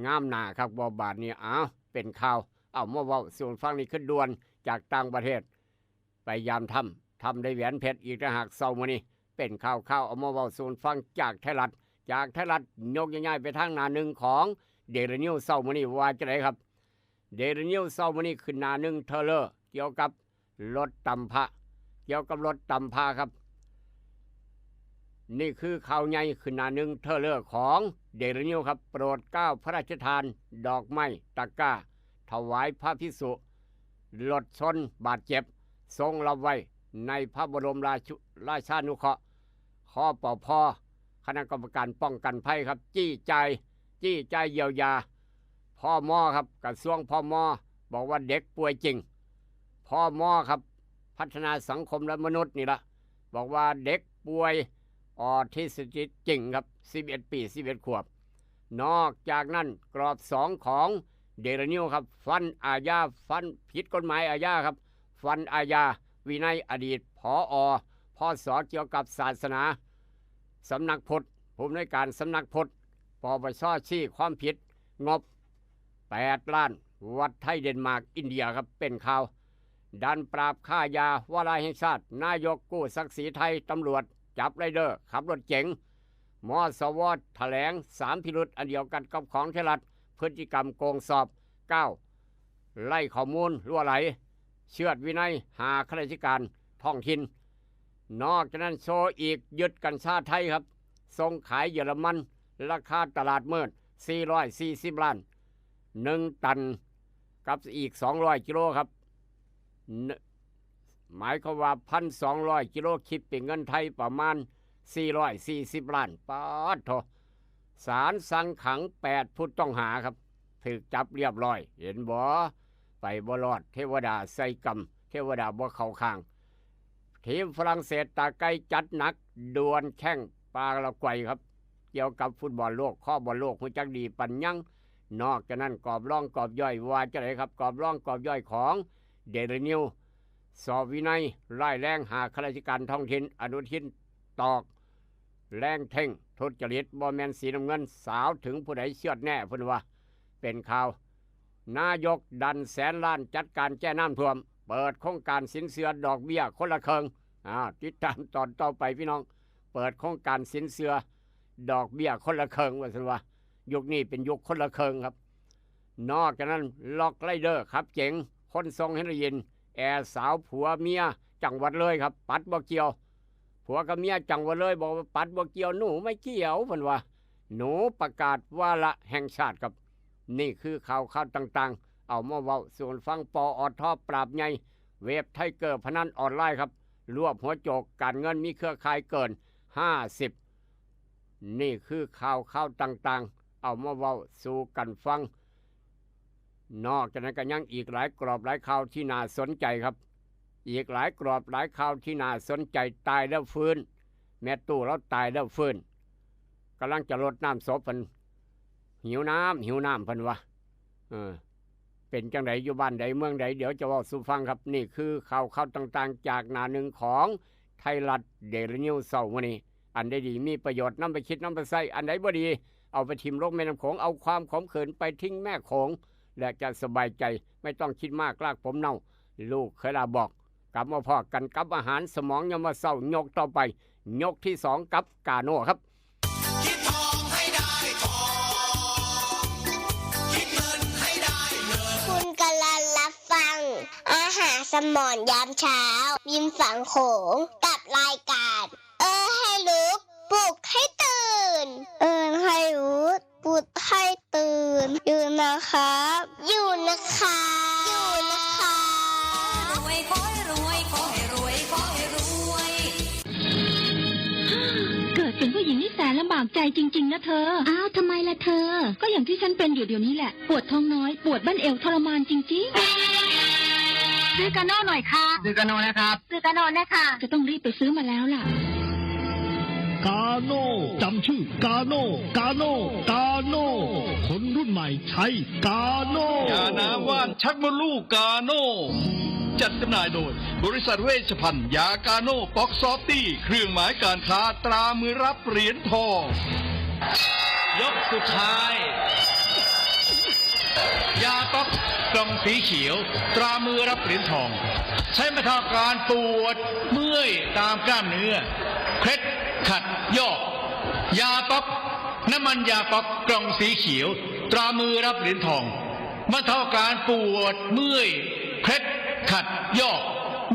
งามหน้าคักบ่บาดนี้ อ้าว เป็นข่าว เอามาเว้าสู่ฟังนี่คือด่วนจากต่างประเทศ ไปยามถ้ำ ถ้ำได้แหวนเพชรอีกต่างหาก เช้ามื้อนี้ เป็นข่าวๆ เอามาเว้าสู่ฟังจากไทยรัฐ จากไทยรัฐ ยกย้ายๆ ไปทางหน้าหนึ่งของเดลินิวเช้ามื้อนี้ ว่าจั่งใดครับ เดลินิวเช้ามื้อนี้ขึ้นหน้าหนึ่งเทอเลอร์ เกี่ยวกับรถตำพระ เกี่ยวกับรถตำพระครับ นี่คือข่าวใหญ่ขึ้นหน้าหนึ่งเทอเลอร์ของเดลินิวครับ โปรดเกล้าพระราชทานดอกไม้ตะกร้า ถวายพระภิกษุ รถชนบาดเจ็บ ทรงรับไว้ในพระบรมราชุ ราชานุเคราะห์ คปภ คณะกรรมการป้องกันภัยครับ จี้จ่าย จี้จ่ายเยียวยา พม ครับ กระทรวง พม บอกว่าเด็กป่วยจริง พม ครับ พัฒนาสังคมและมนุษย์นี่ละ บอกว่าเด็กป่วยออทิสติกจริงครับ สิบเอ็ด ปี สิบเอ็ด ขวบ นอกจากนั้นกรอบสองของเดลินิวครับ ฟันอาญา ฟันผิดกฎหมายอาญาครับ ฟันอาญา วินัยอดีต ผอ พส เกี่ยวกับศาสนา สำนักพุทธ ผู้อำนวยการสำนักพุทธ ปปช ชี้ความผิด งบ แปด ล้าน วัดไทย เดนมาร์ก อินเดียครับ เป็นข่าว ด่านปราบค้ายาวาระแห่งชาติ นายกกู้ศักดิ์ศรีไทย ตำรวจจับไรเดอร์ ขับรถเก๋ง มสว แถลง สาม พิรุธ อันเดียวกันกับของไทยรัฐ พฤติกรรมโกงสอบ เก้า ไล่ข้อมูลรั่วไหล เชือดวินัย ห้า ข้าราชการท้องถิ่น นอกจากนั้นโชว์อีก ยึดกัญชาไทยครับ ส่งขายเยอรมัน ราคาตลาดมืด สี่ร้อยสี่สิบ ล้าน หนึ่ง ตัน กับอีก สองร้อย กิโลครับ หมายความว่า พันสองร้อย กิโล คิดเป็นเงินไทยประมาณ สี่ร้อยสี่สิบ ล้าน ปาดโถ ศาลสั่งขัง แปด ผู้ต้องหาครับ ถูกจับเรียบร้อย เห็นบ่ ไปบ่รอด เทวดาใส่กรรม เทวดาบ่เข้าข้าง ทีมฝรั่งเศสตาไกจัดหนัก ดวลแข้งปารากวัยครับ เกี่ยวกับฟุตบอลโลก คอบอลโลก ฮู้จักดีปานหยัง นอกจากนั้นกรอบรองกรอบย่อย ว่าจั่งใดครับ กรอบรองกรอบย่อยของเดลินิว สอบวินัยร้ายแรง ห้า ข้าราชการท้องถิ่น อนุทินตอก แรงเท่ง ทุจริต บ่แม่นสีน้ำเงิน สาวถึงผู้ใดเชื่อดแน่ เพิ่นว่า เป็นข่าว นายกดันแสนล้านจัดการแก้น้ำท่วม เปิดโครงการสินเชื่อดอกเบี้ยคนละครึ่ง อ่า ติดตามตอนต่อไปพี่น้อง เปิดโครงการสินเชื่อ ดอกเบี้ยคนละครึ่งว่าซั่นว่า ยุคนี้เป็นยุคคนละครึ่งครับ นอกจากนั้น ล็อกไรเดอร์ขับเก๋ง ขนส่งเฮโรอีน แอ่สาวผัวเมียจังหวัดเลยครับ ปัดบ่เกี่ยว ผัวกับเมียจังหวัดเลยบอกว่าปัดบ่เกี่ยว หนูไม่เกี่ยว เพิ่นว่า หนูประกาศวาระแห่งชาติครับ นี่คือข่าวข่าวต่างๆ เอามาเว้าสู่กันฟัง ปอท ปราบใหญ่ เว็บไทเกอร์พนันออนไลน์ครับ รวบหัวโจกการเงินมีเครือข่ายเกินห้าสิบ นี่คือข่าวข่าวต่างๆ เอามาเว้าสู่กันฟัง นอกจากนั้นก็ยังอีกหลายกรอบหลายข่าวที่น่าสนใจครับ อีกหลายกรอบหลายข่าวที่น่าสนใจ ตายแล้วฟื้น แม่ตู้เราตายแล้วฟื้น กำลังจะรดน้ำศพเพิ่น หิวน้ำ หิวน้ำเพิ่นว่า เออ เป็นจังไดอยู่บ้านใดเมืองใด เดี๋ยวจะเว้าสู่ฟังครับ นี่คือข่าวข่าวต่างๆ จากหน้าหนึ่งของไทยรัฐเดลี่นิวส์เช้ามื้อนี้ อันใดดีมีประโยชน์นำไปคิดนำไปใช้ อันใดบ่ดีเอาไปถิ่มลงแม่น้ำโขง เอาความขมขื่นไปทิ้งแม่โขง และจะสบายใจ ไม่ต้องคิดมาก รากผมเน่า ลูกเคยลาบอก กลับมาพ้อกันกับอาหารสมองยามมื้อเช้ายกต่อไป ยกที่สองกับกาโน่ครับ คิดทองให้ได้ทอง คิดเงินให้ได้เงิน คุณกำลังรับฟัง อาหารสมองยามเช้า ริมฝั่งโขง กับรายการ เออให้รู้ ปลุกให้ตื่น เออให้รู้ ปลุกให้ตื่น อยู่นะครับ อยู่นะครับ อยู่นะครับ รวยขอให้รวย ขอให้รวย ขอให้รวย เกิดเป็นผู้หญิงนี่แสนลำบากใจจริงๆ นะเธอ อ้าว ทำไมล่ะเธอ ก็อย่างที่ฉันเป็นอยู่เดี๋ยวนี้แหละ ปวดท้องน้อย ปวดบั้นเอวทรมานจริงๆ ซื้อกาโน่หน่อยค่ะ ซื้อกาโน่นะครับ ซื้อกาโน่นะคะ จะต้องรีบไปซื้อมาแล้วล่ะ กาโน่ จำชื่อกาโน่ กาโน่ กาโน่ คนรุ่นใหม่ใช้กาโน่ ยาน้ำว่านชักมดลูกกาโน่ จัดจำหน่ายโดย บริษัทเวชภัณฑ์ยากาโน่ ป๊อกซอฟตี้ เครื่องหมายการค้าตรามือรับเหรียญทอง ยกสุดท้าย ยาป๊อกกล่องสีเขียว ตรามือรับเหรียญทอง ใช้บรรเทาอาการปวดเมื่อยตามกล้ามเนื้อ เคล็ดขัดยอก ยาป๊อก น้ำมันยาป๊อกกล่องสีเขียว ตรามือรับเหรียญทอง บรรเทาอาการปวดเมื่อย เคล็ดขัดยอก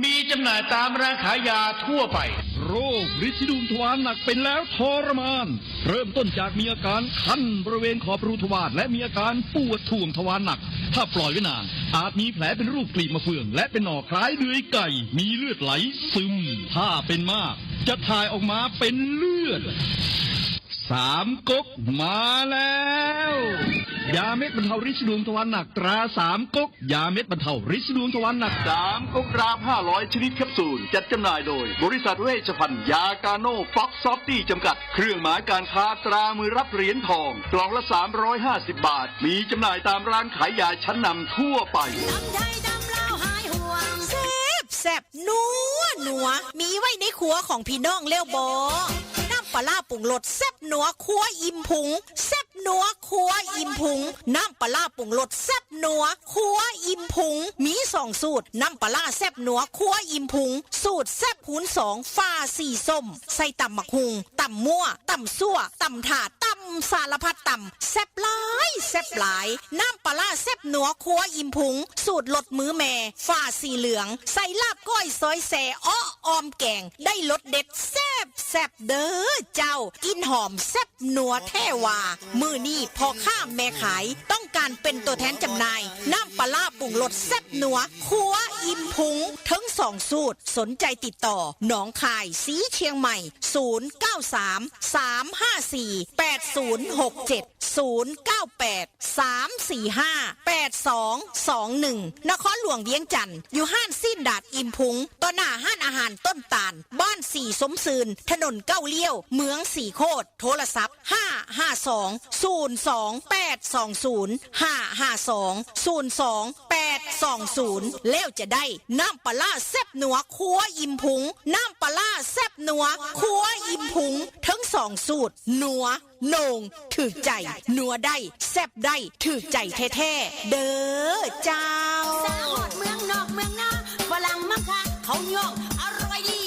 มีจำหน่ายตามร้านขายยาทั่วไป โรคริดสีดวงทวารหนักเป็นแล้วทรมาน เริ่มต้นจากมีอาการคันบริเวณขอบรูทวาร และมีอาการปวดถ่วงทวารหนัก ถ้าปล่อยไว้นาน อาจมีแผลเป็นรูปกลีบมะเฟือง และเป็นหน่อคล้ายเดือยไก่ มีเลือดไหลซึม ถ้าเป็นมาก จะถ่ายออกมาเป็นเลือด สามก๊กมาแล้ว ยาเม็ดบรรเทาริดสีดวงทวารหนักตราสามก๊ก ยาเม็ดบรรเทาริดสีดวงทวารหนัก สามก๊กรามห้าร้อยชนิดแคปซูล จัดจำหน่ายโดย บริษัทเวชภัณฑ์ยากาโน่ ป๊อกซอฟตี้ จำกัด เครื่องหมายการค้าตรามือรับเหรียญทอง กล่องละสามร้อยห้าสิบบาท มีจำหน่ายตามร้านขายยาชั้นนำทั่วไป ดำไทยดำลาวหายห่วง แซ่บแซ่บนัวนัว มีไว้ในครัวของพี่น้องแล้วบ่ น้ำปลาร้าปรุงรสแซ่บนัวครัวอิ่มพุง แซ่บนัวครัวอิ่มพุง น้ำปลาร้าปรุงรสแซ่บนัวครัวอิ่มพุง มีสองสูตร น้ำปลาร้าแซ่บนัวครัวอิ่มพุง สูตรแซ่บคูณสอง ฝาสีส้ม ใส่ตำบักหุ่ง ตำมั่ว ตำซั่ว ตำถาด ตำสารพัดตำ แซ่บหลาย แซ่บหลาย น้ำปลาร้าแซ่บนัวครัวอิ่มพุง สูตรรสมือแม่ ฝาสีเหลือง ใส่ลาบก้อยซอยแซ่ เอ้อ ออมแกง ได้รสเด็ดแซ่บแซ่บเด้อเจ้า กลิ่นหอมแซ่บนัวแท้ว่า มื้อนี้พ่อค้าแม่ขาย ต้องการเป็นตัวแทนจำหน่าย น้ำปลาร้าปรุงรสแซ่บนัวครัวอิ่มพุง ทั้งสองสูตร สนใจติดต่อ หนองคาย สีเชียงใหม่ ศูนย์เก้าสาม สามห้าสี่ แปดศูนย์หกเจ็ด ศูนย์เก้าแปด สามสี่ห้า แปดสองสองหนึ่ง นครหลวงเวียงจันทน์ อยู่ห้านสิ้นดาดอิ่มพุง ต่อหน้าห้านอาหารต้นตาล บ้านสีสมซืน ถนนเก้าเลี้ยว เมืองสีโคตร โทรศัพท์ ห้าห้าสอง ศูนย์สองแปดสองศูนย์ ห้าห้าสอง ศูนย์สองแปดสองศูนย์ แล้วจะได้น้ำปลาร้าแซ่บนัวครัวอิ่มพุง น้ำปลาร้าแซ่บนัวครัวอิ่มพุง ทั้งสองสูตร นัว โหน่ง ถืกใจ นัวได้ แซ่บได้ ถืกใจแท้ๆ เด้อเจ้า สาวฮอดเมืองนอกเมืองนา ฝรั่งมังคะ เขาย่อง อร่อยดี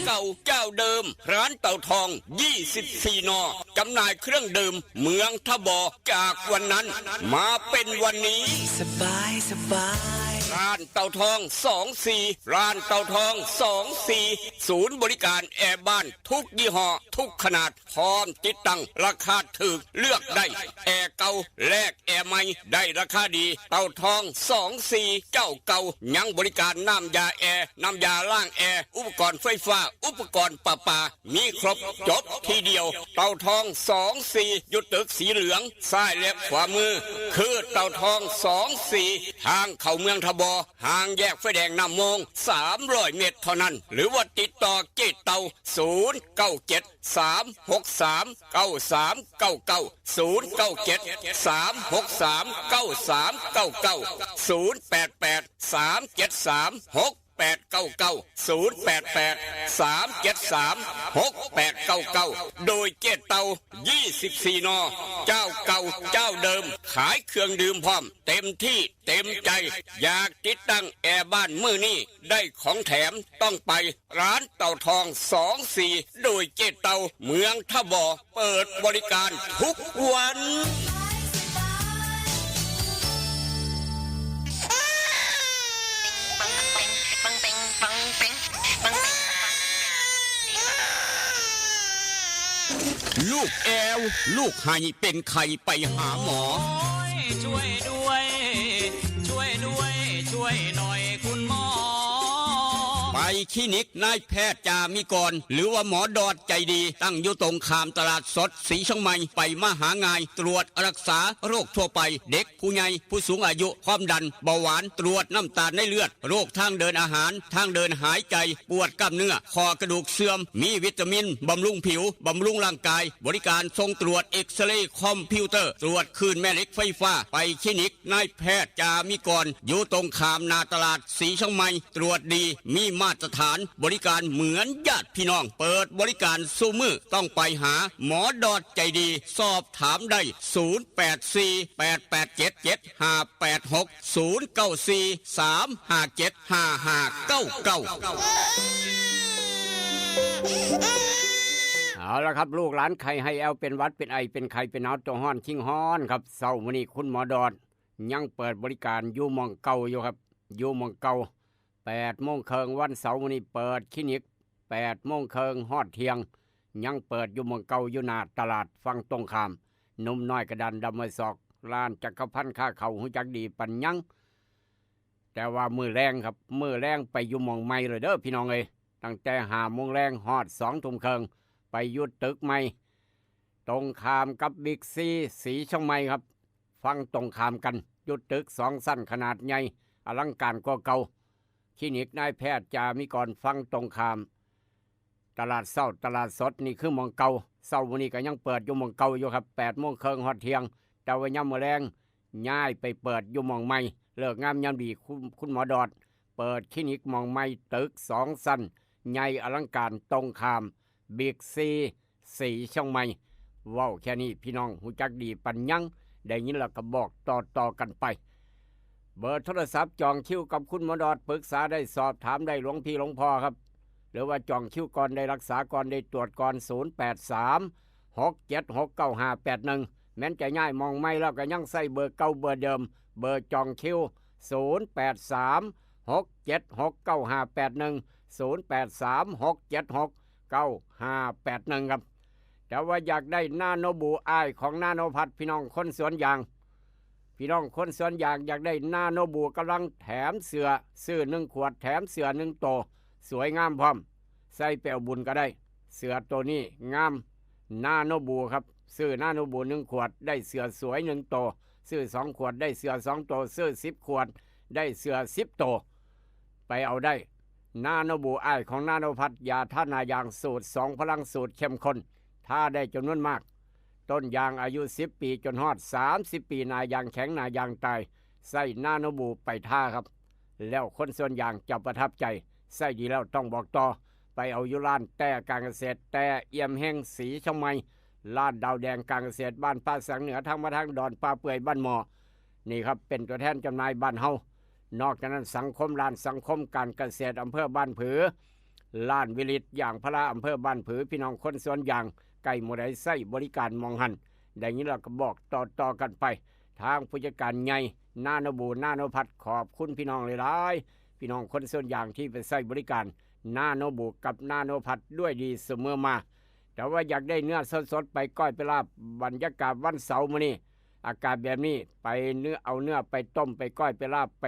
เก่าเจ้าเดิม ร้านเต่าทอง ยี่สิบสี่ นอ จำหน่ายเครื่องดื่มเมืองทบอ จากวันนั้นมาเป็นวันนี้ สบายสบาย ร้านเต่าทอง สองสี่ ร้านเต่าทอง สองสี่ ศูนย์บริการแอร์บ้านทุกยี่ห้อ ทุกขนาด พร้อมติดตั้ง ราคาถูก เลือกได้ แอร์เก่าแลกแอร์ใหม่ ได้ราคาดี เต่าทอง สองสี่ เจ้าเก่า ยังบริการน้ำยาแอร์ น้ำยาล้างแอร์ อุปกรณ์ไฟฟ้า อุปกรณ์ประปา มีครบจบที่เดียว เต่าทอง สองสี่ อยู่ตึกสีเหลือง ซ้ายและขวามือ คือเต่าทอง สองสี่ ทางเข้าเมืองทบอ ห่างแยกไฟแดงน้ำมง สามร้อย เมตรเท่านั้น หรือว่าติดต่อเจ๊เต่า ศูนย์เก้าเจ็ด สามหกสาม เก้าสามเก้าเก้า ศูนย์เก้าเจ็ด สามหกสาม เก้าสามเก้าเก้า ศูนย์แปดแปด สามเจ็ดสาม หกแปดเก้าเก้า ศูนย์แปดแปด สามเจ็ดสาม หกแปดเก้าเก้า โดยเจ๊เต่า ยี่สิบสี่ นอ เจ้าเก่าเจ้าเดิม ขายเครื่องดื่มพร้อม เต็มที่เต็มใจ อยากติดตั้งแอร์บ้านมื้อนี้ ได้ของแถมต้องไปร้านเต่าทอง สองสี่ โดยเจ๊เต่า เมืองทบอ เปิดบริการทุกวัน ลูกแอว ลูกไห้เป็นไข้ไปหาหมอ โอ้ย ช่วยด้วย ช่วยด้วย ช่วยหน่อยคุณหมอ ไปคลินิกนายแพทย์จามิกร หรือว่าหมอดอดใจดี ตั้งอยู่ตรงข้ามตลาดสดสีเชียงใหม่ ไปมาหาง่าย ตรวจรักษาโรคทั่วไป เด็ก ผู้ใหญ่ ผู้สูงอายุ ความดัน เบาหวาน ตรวจน้ำตาลในเลือด โรคทางเดินอาหาร ทางเดินหายใจ ปวดกล้ามเนื้อ ข้อกระดูกเสื่อม มีวิตามิน บำรุงผิว บำรุงร่างกาย บริการส่งตรวจเอ็กซเรย์คอมพิวเตอร์ ตรวจคลื่นแม่เหล็กไฟฟ้า ไปคลินิกนายแพทย์จามิกร อยู่ตรงข้ามหน้าตลาดสีเชียงใหม่ ตรวจดี มีมาตรฐาน บริการเหมือนญาติพี่น้อง เปิดบริการซุมื้อ ต้องไปหาหมอดอดใจดี สอบถามได้ ศูนย์แปดสี่ แปดแปดเจ็ด เจ็ดห้าแปดหก ศูนย์เก้าสี่ สามห้าเจ็ด ห้าห้าเก้าเก้า เอาละครับ ลูกหลานไข้ให้แอว เป็นหวัดเป็นไอ เป็นไข้เป็นหนาว ตัวฮ้อนคิงฮ้อนครับ เช้ามื้อนี้คุณหมอดอดยังเปิดบริการอยู่หม่องเก่าอยู่ครับ อยู่หม่องเก่า แปดโมงครึ่งวันเสาร์มื้อนี้เปิดคลินิก แปดโมงครึ่งฮอดเที่ยง ยังเปิดอยู่หม่องเก่า อยู่หน้าตลาดฝั่งตรงข้าม หนุ่มน้อยกระดานดำห้วยซอก ร้านจักรพันธ์ค้าข้าว ฮู้จักดีปานหยัง แต่ว่ามื้อแลงครับ มื้อแลงไปอยู่หม่องใหม่เลยเด้อพี่น้องเอ้ย ตั้งแต่ห้าโมงแลงฮอดสองทุ่มครึ่ง ไปอยู่ตึกใหม่ ตรงข้ามกับบิ๊กซีสีเชียงใหม่ครับ ฝั่งตรงข้ามกัน อยู่ตึกสองชั้นขนาดใหญ่ อลังการกว่าเก่า คลินิกนายแพทย์จามิกร ฝั่งตรงข้าม ตลาดเช้า ตลาดสด นี่คือหม่องเก่า เช้ามื้อนี้ก็ยังเปิดอยู่หม่องเก่าอยู่ครับ แปดโมงครึ่งฮอดเที่ยง แต่ว่ายามมื้อแลงย้ายไปเปิดอยู่หม่องใหม่ ฤกษ์งามยามดี คุณ คุณหมอดอด เปิดคลินิกหม่องใหม่ ตึกสองชั้น ใหญ่อลังการ ตรงข้ามบิ๊กซีสีเชียงใหม่ เว้าแค่นี้พี่น้องฮู้จักดีปานหยัง ได้ยินแล้วก็บอกต่อๆกันไป เบอร์โทรศัพท์จองคิวกับคุณหมอดอด ปรึกษาได้ สอบถามได้ หลวงพี่หลวงพ่อครับ หรือว่าจองคิวก่อน ได้รักษาก่อน ได้ตรวจก่อน ศูนย์แปดสาม หกเจ็ดหก เก้าห้าแปดหนึ่ง แม้นจะย้ายหม่องใหม่แล้วก็ยังใช้เบอร์เก่าเบอร์เดิม เบอร์จองคิว ศูนย์แปดสาม หกเจ็ดหก เก้าห้าแปดหนึ่ง ศูนย์แปดสาม หกเจ็ดหก เก้าห้าแปดหนึ่ง ครับ แต่ว่าอยากได้นาโนบู อ้ายของนาโนพัฒน์ พี่น้องคนสวนยาง พี่น้องคนสวนยางอยากได้นาโนบู กำลังแถมเสื้อ ซื้อหนึ่งขวดแถมเสื้อหนึ่งโต สวยงามพร้อม ใส่ไปเอาบุญก็ได้ เสื้อตัวนี้งาม นาโนบูครับ ซื้อนาโนบูหนึ่งขวด ได้เสื้อสวยหนึ่งโต ซื้อสองขวด ได้เสื้อสองโต ซื้อสิบขวด ได้เสื้อสิบโต ไปเอาได้ นาโนบู อ้ายของนาโนพัฒน์ ยาทาหน้ายางสูตรสองพลัง สูตรเข้มข้น ทาได้จำนวนมาก ต้นยางอายุสิบปีจนฮอดสามสิบปี หน้ายางแข็ง หน้ายางตาย ใช้นาโนบูไปทาครับ แล้วคนสวนยางจะประทับใจ ใช้ดีแล้วต้องบอกต่อ ไปเอาอยู่ร้านแต้การเกษตร แต้เอี่ยมเฮงสีเชียงใหม่ ร้านดาวแดงการเกษตร บ้านป่าสังเหนือ ทางมาทางดอนป่าเปื่อย บ้านหม้อ นี่ครับ เป็นตัวแทนจำหน่ายบ้านเฮา นอกจากนั้นสังคม ร้านสังคมการเกษตรอำเภอบ้านผือ ล้านวิลิตยางพาราอำเภอบ้านผือ พี่น้องคนสวนยาง ใกล้หม่องใดใช้บริการหม่องหั้น ได้ยินแล้วก็บอกต่อๆกันไป ทางผู้จัดการใหญ่ นาโนบู นาโนพัฒน์ ขอบคุณพี่น้องหลายๆ พี่น้องคนสวนยางที่ไปใช้บริการ นาโนบู กับนาโนพัฒน์ด้วยดีเสมอมา แต่ว่าอยากได้เนื้อสดๆ ไปก้อยไปลาบ บรรยากาศวันเสาร์มื้อนี้ อากาศแบบนี้ ไปเนื้อ เอาเนื้อไปต้ม ไปก้อยไปลาบ ไป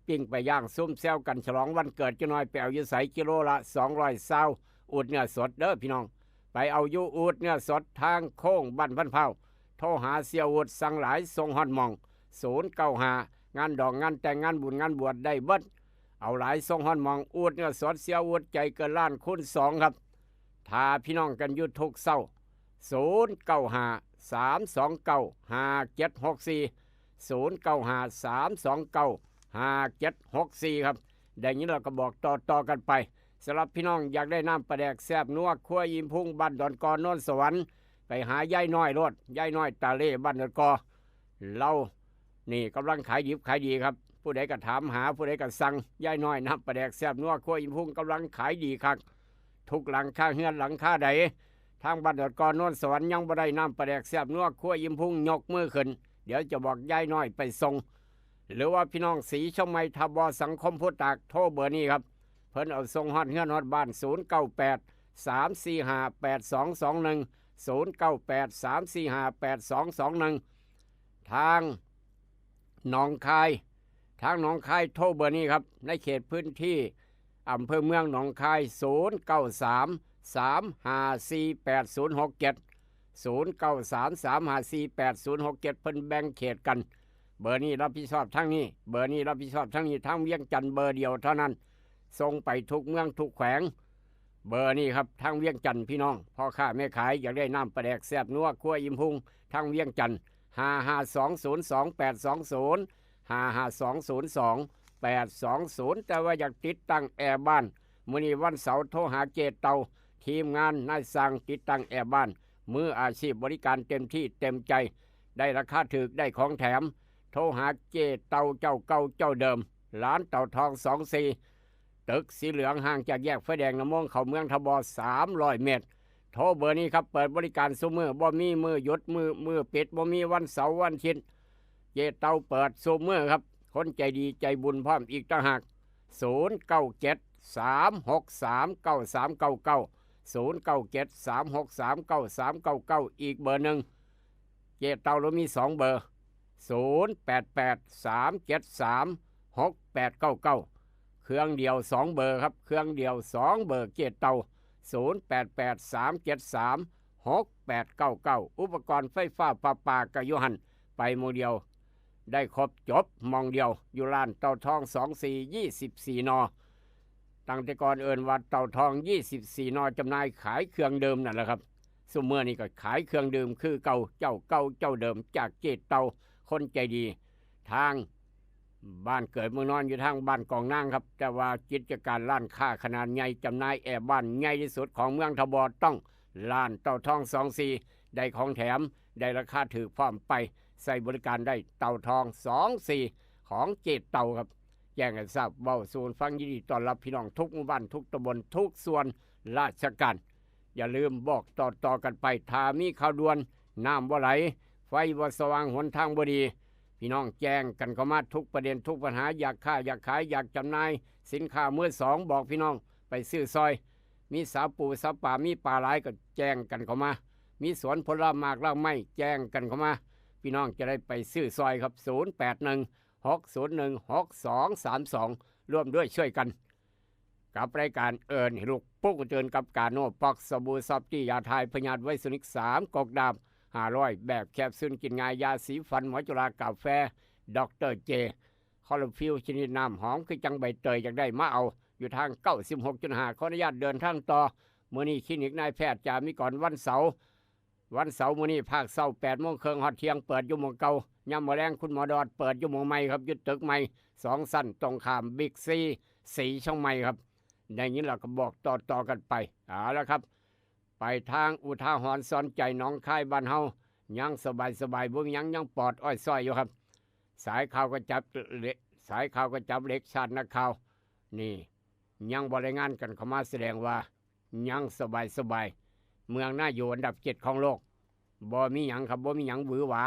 ปิ้งไปย่าง ซุ่มแซวกันฉลองวันเกิดจักหน่อย ไปเอาอยู่ไส กิโลละสองร้อยซาว อูดเนื้อสดเด้อพี่น้อง ไปเอาอยู่อูดเนื้อสดทางโค้งบ้านพันเผา โทรหาเสี่ยอูด สั่งหลายส่งฮอดหม่อง ศูนย์เก้าห้า งานดองงานแต่งงานบุญงานบวชได้เบิด เอาหลายส่งฮอดหม่อง อูดเนื้อสดเสี่ยอูด ใจเกินล้านคูณสองครับ ถ้าพี่น้องกันอยู่ทุกเช้า ศูนย์เก้าห้า สามสองเก้า ห้าเจ็ดหกสี่ ศูนย์เก้าห้า สามสองเก้า ห้าเจ็ดหกสี่ ครับ ได้ยินแล้วก็บอกต่อๆกันไป สำหรับพี่น้องอยากได้น้ำปลาแดกแซ่บนัวครัวอิ่มพุง บ้านดอนกอ โนนสวรรค์ ไปหายายน้อยโลด ยายน้อยตาเล่ บ้านดอนกอ เรานี่กำลังขายดิบขายดีครับ ผู้ใดก็ถามหา ผู้ใดก็สั่ง ยายน้อยน้ำปลาแดกแซ่บนัวครัวอิ่มพุง กำลังขายดีคัก ทุกหลังคาเฮือนหลังคาใด ทางบ้านดอนกอ โนนสวรรค์ยังบ่ได้น้ำปลาแดกแซ่บนัวครัวอิ่มพุง ยกมือขึ้น เดี๋ยวจะบอกยายน้อยไปส่ง หรือว่าพี่น้องศรีเชียงใหม่ ถ้าบ่สังคมผู้ตาก โทรเบอร์นี้ครับ เพิ่นเอาส่งฮอดเฮือนฮอดบ้าน ศูนย์เก้าแปด สามสี่ห้า แปดสองสองหนึ่ง ศูนย์เก้าแปด สามสี่ห้า แปดสองสองหนึ่ง ทางหนองคาย ทางหนองคายโทรเบอร์นี้ครับ ในเขตพื้นที่อำเภอเมืองหนองคาย ศูนย์เก้าสาม สามห้าสี่ แปดศูนย์หกเจ็ด ศูนย์เก้าสาม สามห้าสี่ แปดศูนย์หกเจ็ด เพิ่นแบ่งเขตกัน เบอร์นี้รับผิดชอบทางนี้ เบอร์นี้รับผิดชอบทางนี้ ทางเวียงจันทน์เบอร์เดียวเท่านั้น ส่งไปทุกเมืองทุกแขวง เบอร์นี้ครับ ทางเวียงจันทน์พี่น้อง พ่อค้าแม่ขายอยากได้น้ำปลาแดกแซ่บนัวครัวอิ่มพุง ทางเวียงจันทน์ ห้าห้าสองศูนย์สองแปดสองศูนย์ ห้าห้าสองศูนย์สองแปดสองศูนย์ แต่ว่าอยากติดตั้งแอร์บ้าน มื้อนี้วันเสาร์ โทรหาเจ๊เต่า ทีมงานนายช่างติดตั้งแอร์บ้าน มืออาชีพบริการเต็มที่เต็มใจ ได้ราคาถูก ได้ของแถม โทรหาเจ๊เต่าเจ้าเก่าเจ้าเดิม ร้านเต่าทองสองสี่ ตึกสีเหลืองห่างจากแยกไฟแดงนำมงเข้าเมืองทบ สามร้อยเมตร โทรเบอร์นี้ครับ เปิดบริการซุมื้อ บ่มีมื้อหยุด มื้อ มื้อปิด บ่มีวันเสาร์วันอาทิตย์ เจ๊เต่าเปิดซุมื้อครับ คนใจดีใจบุญพร้อมอีกต่างหาก ศูนย์เก้าเจ็ด สามหกสาม เก้าสามเก้าเก้า ศูนย์เก้าเจ็ด สามหกสาม เก้าสามเก้าเก้า อีกเบอร์หนึ่ง เจ๊เต่าเรามีสองเบอร์ ศูนย์แปดแปด สามเจ็ดสาม หกแปดเก้าเก้า เครื่องเดียวสองเบอร์ครับ เครื่องเดียวสองเบอร์ เจ๊เต่า ศูนย์แปดแปด สามเจ็ดสาม หกแปดเก้าเก้า อุปกรณ์ไฟฟ้าประปาก็อยู่หั่น ไปหม่องเดียว ได้ครบจบหม่องเดียว อยู่ร้านเต่าทองสองสี่ ยี่สิบสี่ นอ ตั้งแต่ก่อนเอิ้นว่าเต่าทอง ยี่สิบสี่ นอ จำหน่ายขายเครื่องดื่มนั่นแหละครับ ซุมื้อนี้ก็ขายเครื่องดื่มคือเก่า เจ้าเก่าเจ้าเดิม จากเจ๊เต่า คนใจดี ทางบ้านเกิดเมืองนอนอยู่ทางบ้านกองนางครับ แต่ว่ากิจการร้านค้าขนาดใหญ่ จำหน่ายแอร์บ้านใหญ่ที่สุดของเมืองทบ ต้องร้านเต่าทองสองสี่ ได้ของแถม ได้ราคาถูกพร้อมไป ใช้บริการได้ เต่าทองสองสี่ ของเจ๊เต่าครับ แจ้งให้ทราบ เว้าสู่ฟัง ยินดีต้อนรับพี่น้องทุกหมู่บ้าน ทุกตำบล ทุกส่วนราชการ อย่าลืมบอกต่อๆกันไป ถ้ามีข่าวด่วน น้ำบ่ไหล ไฟบ่สว่าง หนทางบ่ดี พี่น้องแจ้งกันเข้ามาทุกประเด็นทุกปัญหา อยากค้าอยากขาย อยากจำหน่ายสินค้ามือสอง บอกพี่น้องไปซื้อซอย มีสาปูสาปลา มีปลาหลายก็แจ้งกันเข้ามา มีสวนผลหมากรากไม้ แจ้งกันเข้ามา พี่น้องจะได้ไปซื้อซอยครับ ศูนย์แปดหนึ่ง หกศูนย์หนึ่ง หกสองสามสอง ร่วมด้วยช่วยกัน กับรายการเอิ้นให้ลุกปลุกตื่น กับกาโนป๊อก สบู่ซอฟตี้ ยาถ่ายพยาธิไวรัสนิก สามก๊อกดาบ ห้าร้อย แบบแคปซูลกินง่าย ยาสีฟัน หมอจุฬา กาแฟ ดอกเตอร์เจ คลอโรฟิลล์ชนิดน้ำหอมคือจั่งใบเตย อยากได้มาเอา อยู่ทาง เก้าสิบหกจุดห้า ขออนุญาตเดินทางต่อ มื้อนี้คลินิกนายแพทย์จามิกร วันเสาร์ วันเสาร์มื้อนี้ภาคเช้า แปดโมงครึ่งฮอดเที่ยง เปิดอยู่หม่องเก่า ยามมื้อแลงคุณหมอดอด เปิดอยู่หม่องใหม่ครับ อยู่ตึกใหม่สองชั้น ตรงข้ามบิ๊กซี สีเชียงใหม่ครับ ได้ยินแล้วก็บอกต่อๆกันไป เอาละครับ ไปทางอุทาหรณ์สอนใจ หนองคายบ้านเฮา ยังสบายๆ บ่มีหยัง ยังปลอดอ้อยซ้อยอยู่ครับ สายข่าวก็จับเหล็ก สายข่าวก็จับเหล็ก ชาตินักข่าว นี่ ยังบ่รายงานกันเข้ามา แสดงว่ายังสบายสบาย เมืองน่าอยู่อันดับเจ็ดของโลก บ่มีหยังครับ บ่มีหยังหวือหวา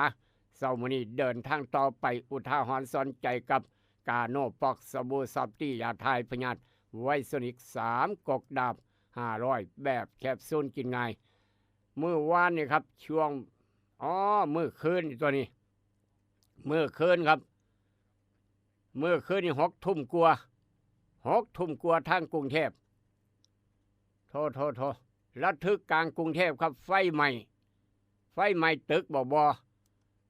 เช้ามื้อนี้เดินทางต่อไป อุทาหรณ์สอนใจกับกาโนป๊อก สบู่ซอฟตี้ ยาถ่ายพยาธิไวโซนิก สามก๊กดาบห้าร้อย แบบแคปซูลกินง่าย มื้อวานนี่ครับ ช่วง อ๋อ มื้อคืนนี่ตัวนี้ มื้อคืนครับ มื้อคืนนี่หกทุ่มกว่า หกทุ่มกว่าทางกรุงเทพฯ โท โท โท ระทึกกลางกรุงเทพฯครับ ไฟไหม้ ไฟไหม้ตึกบ่ บ่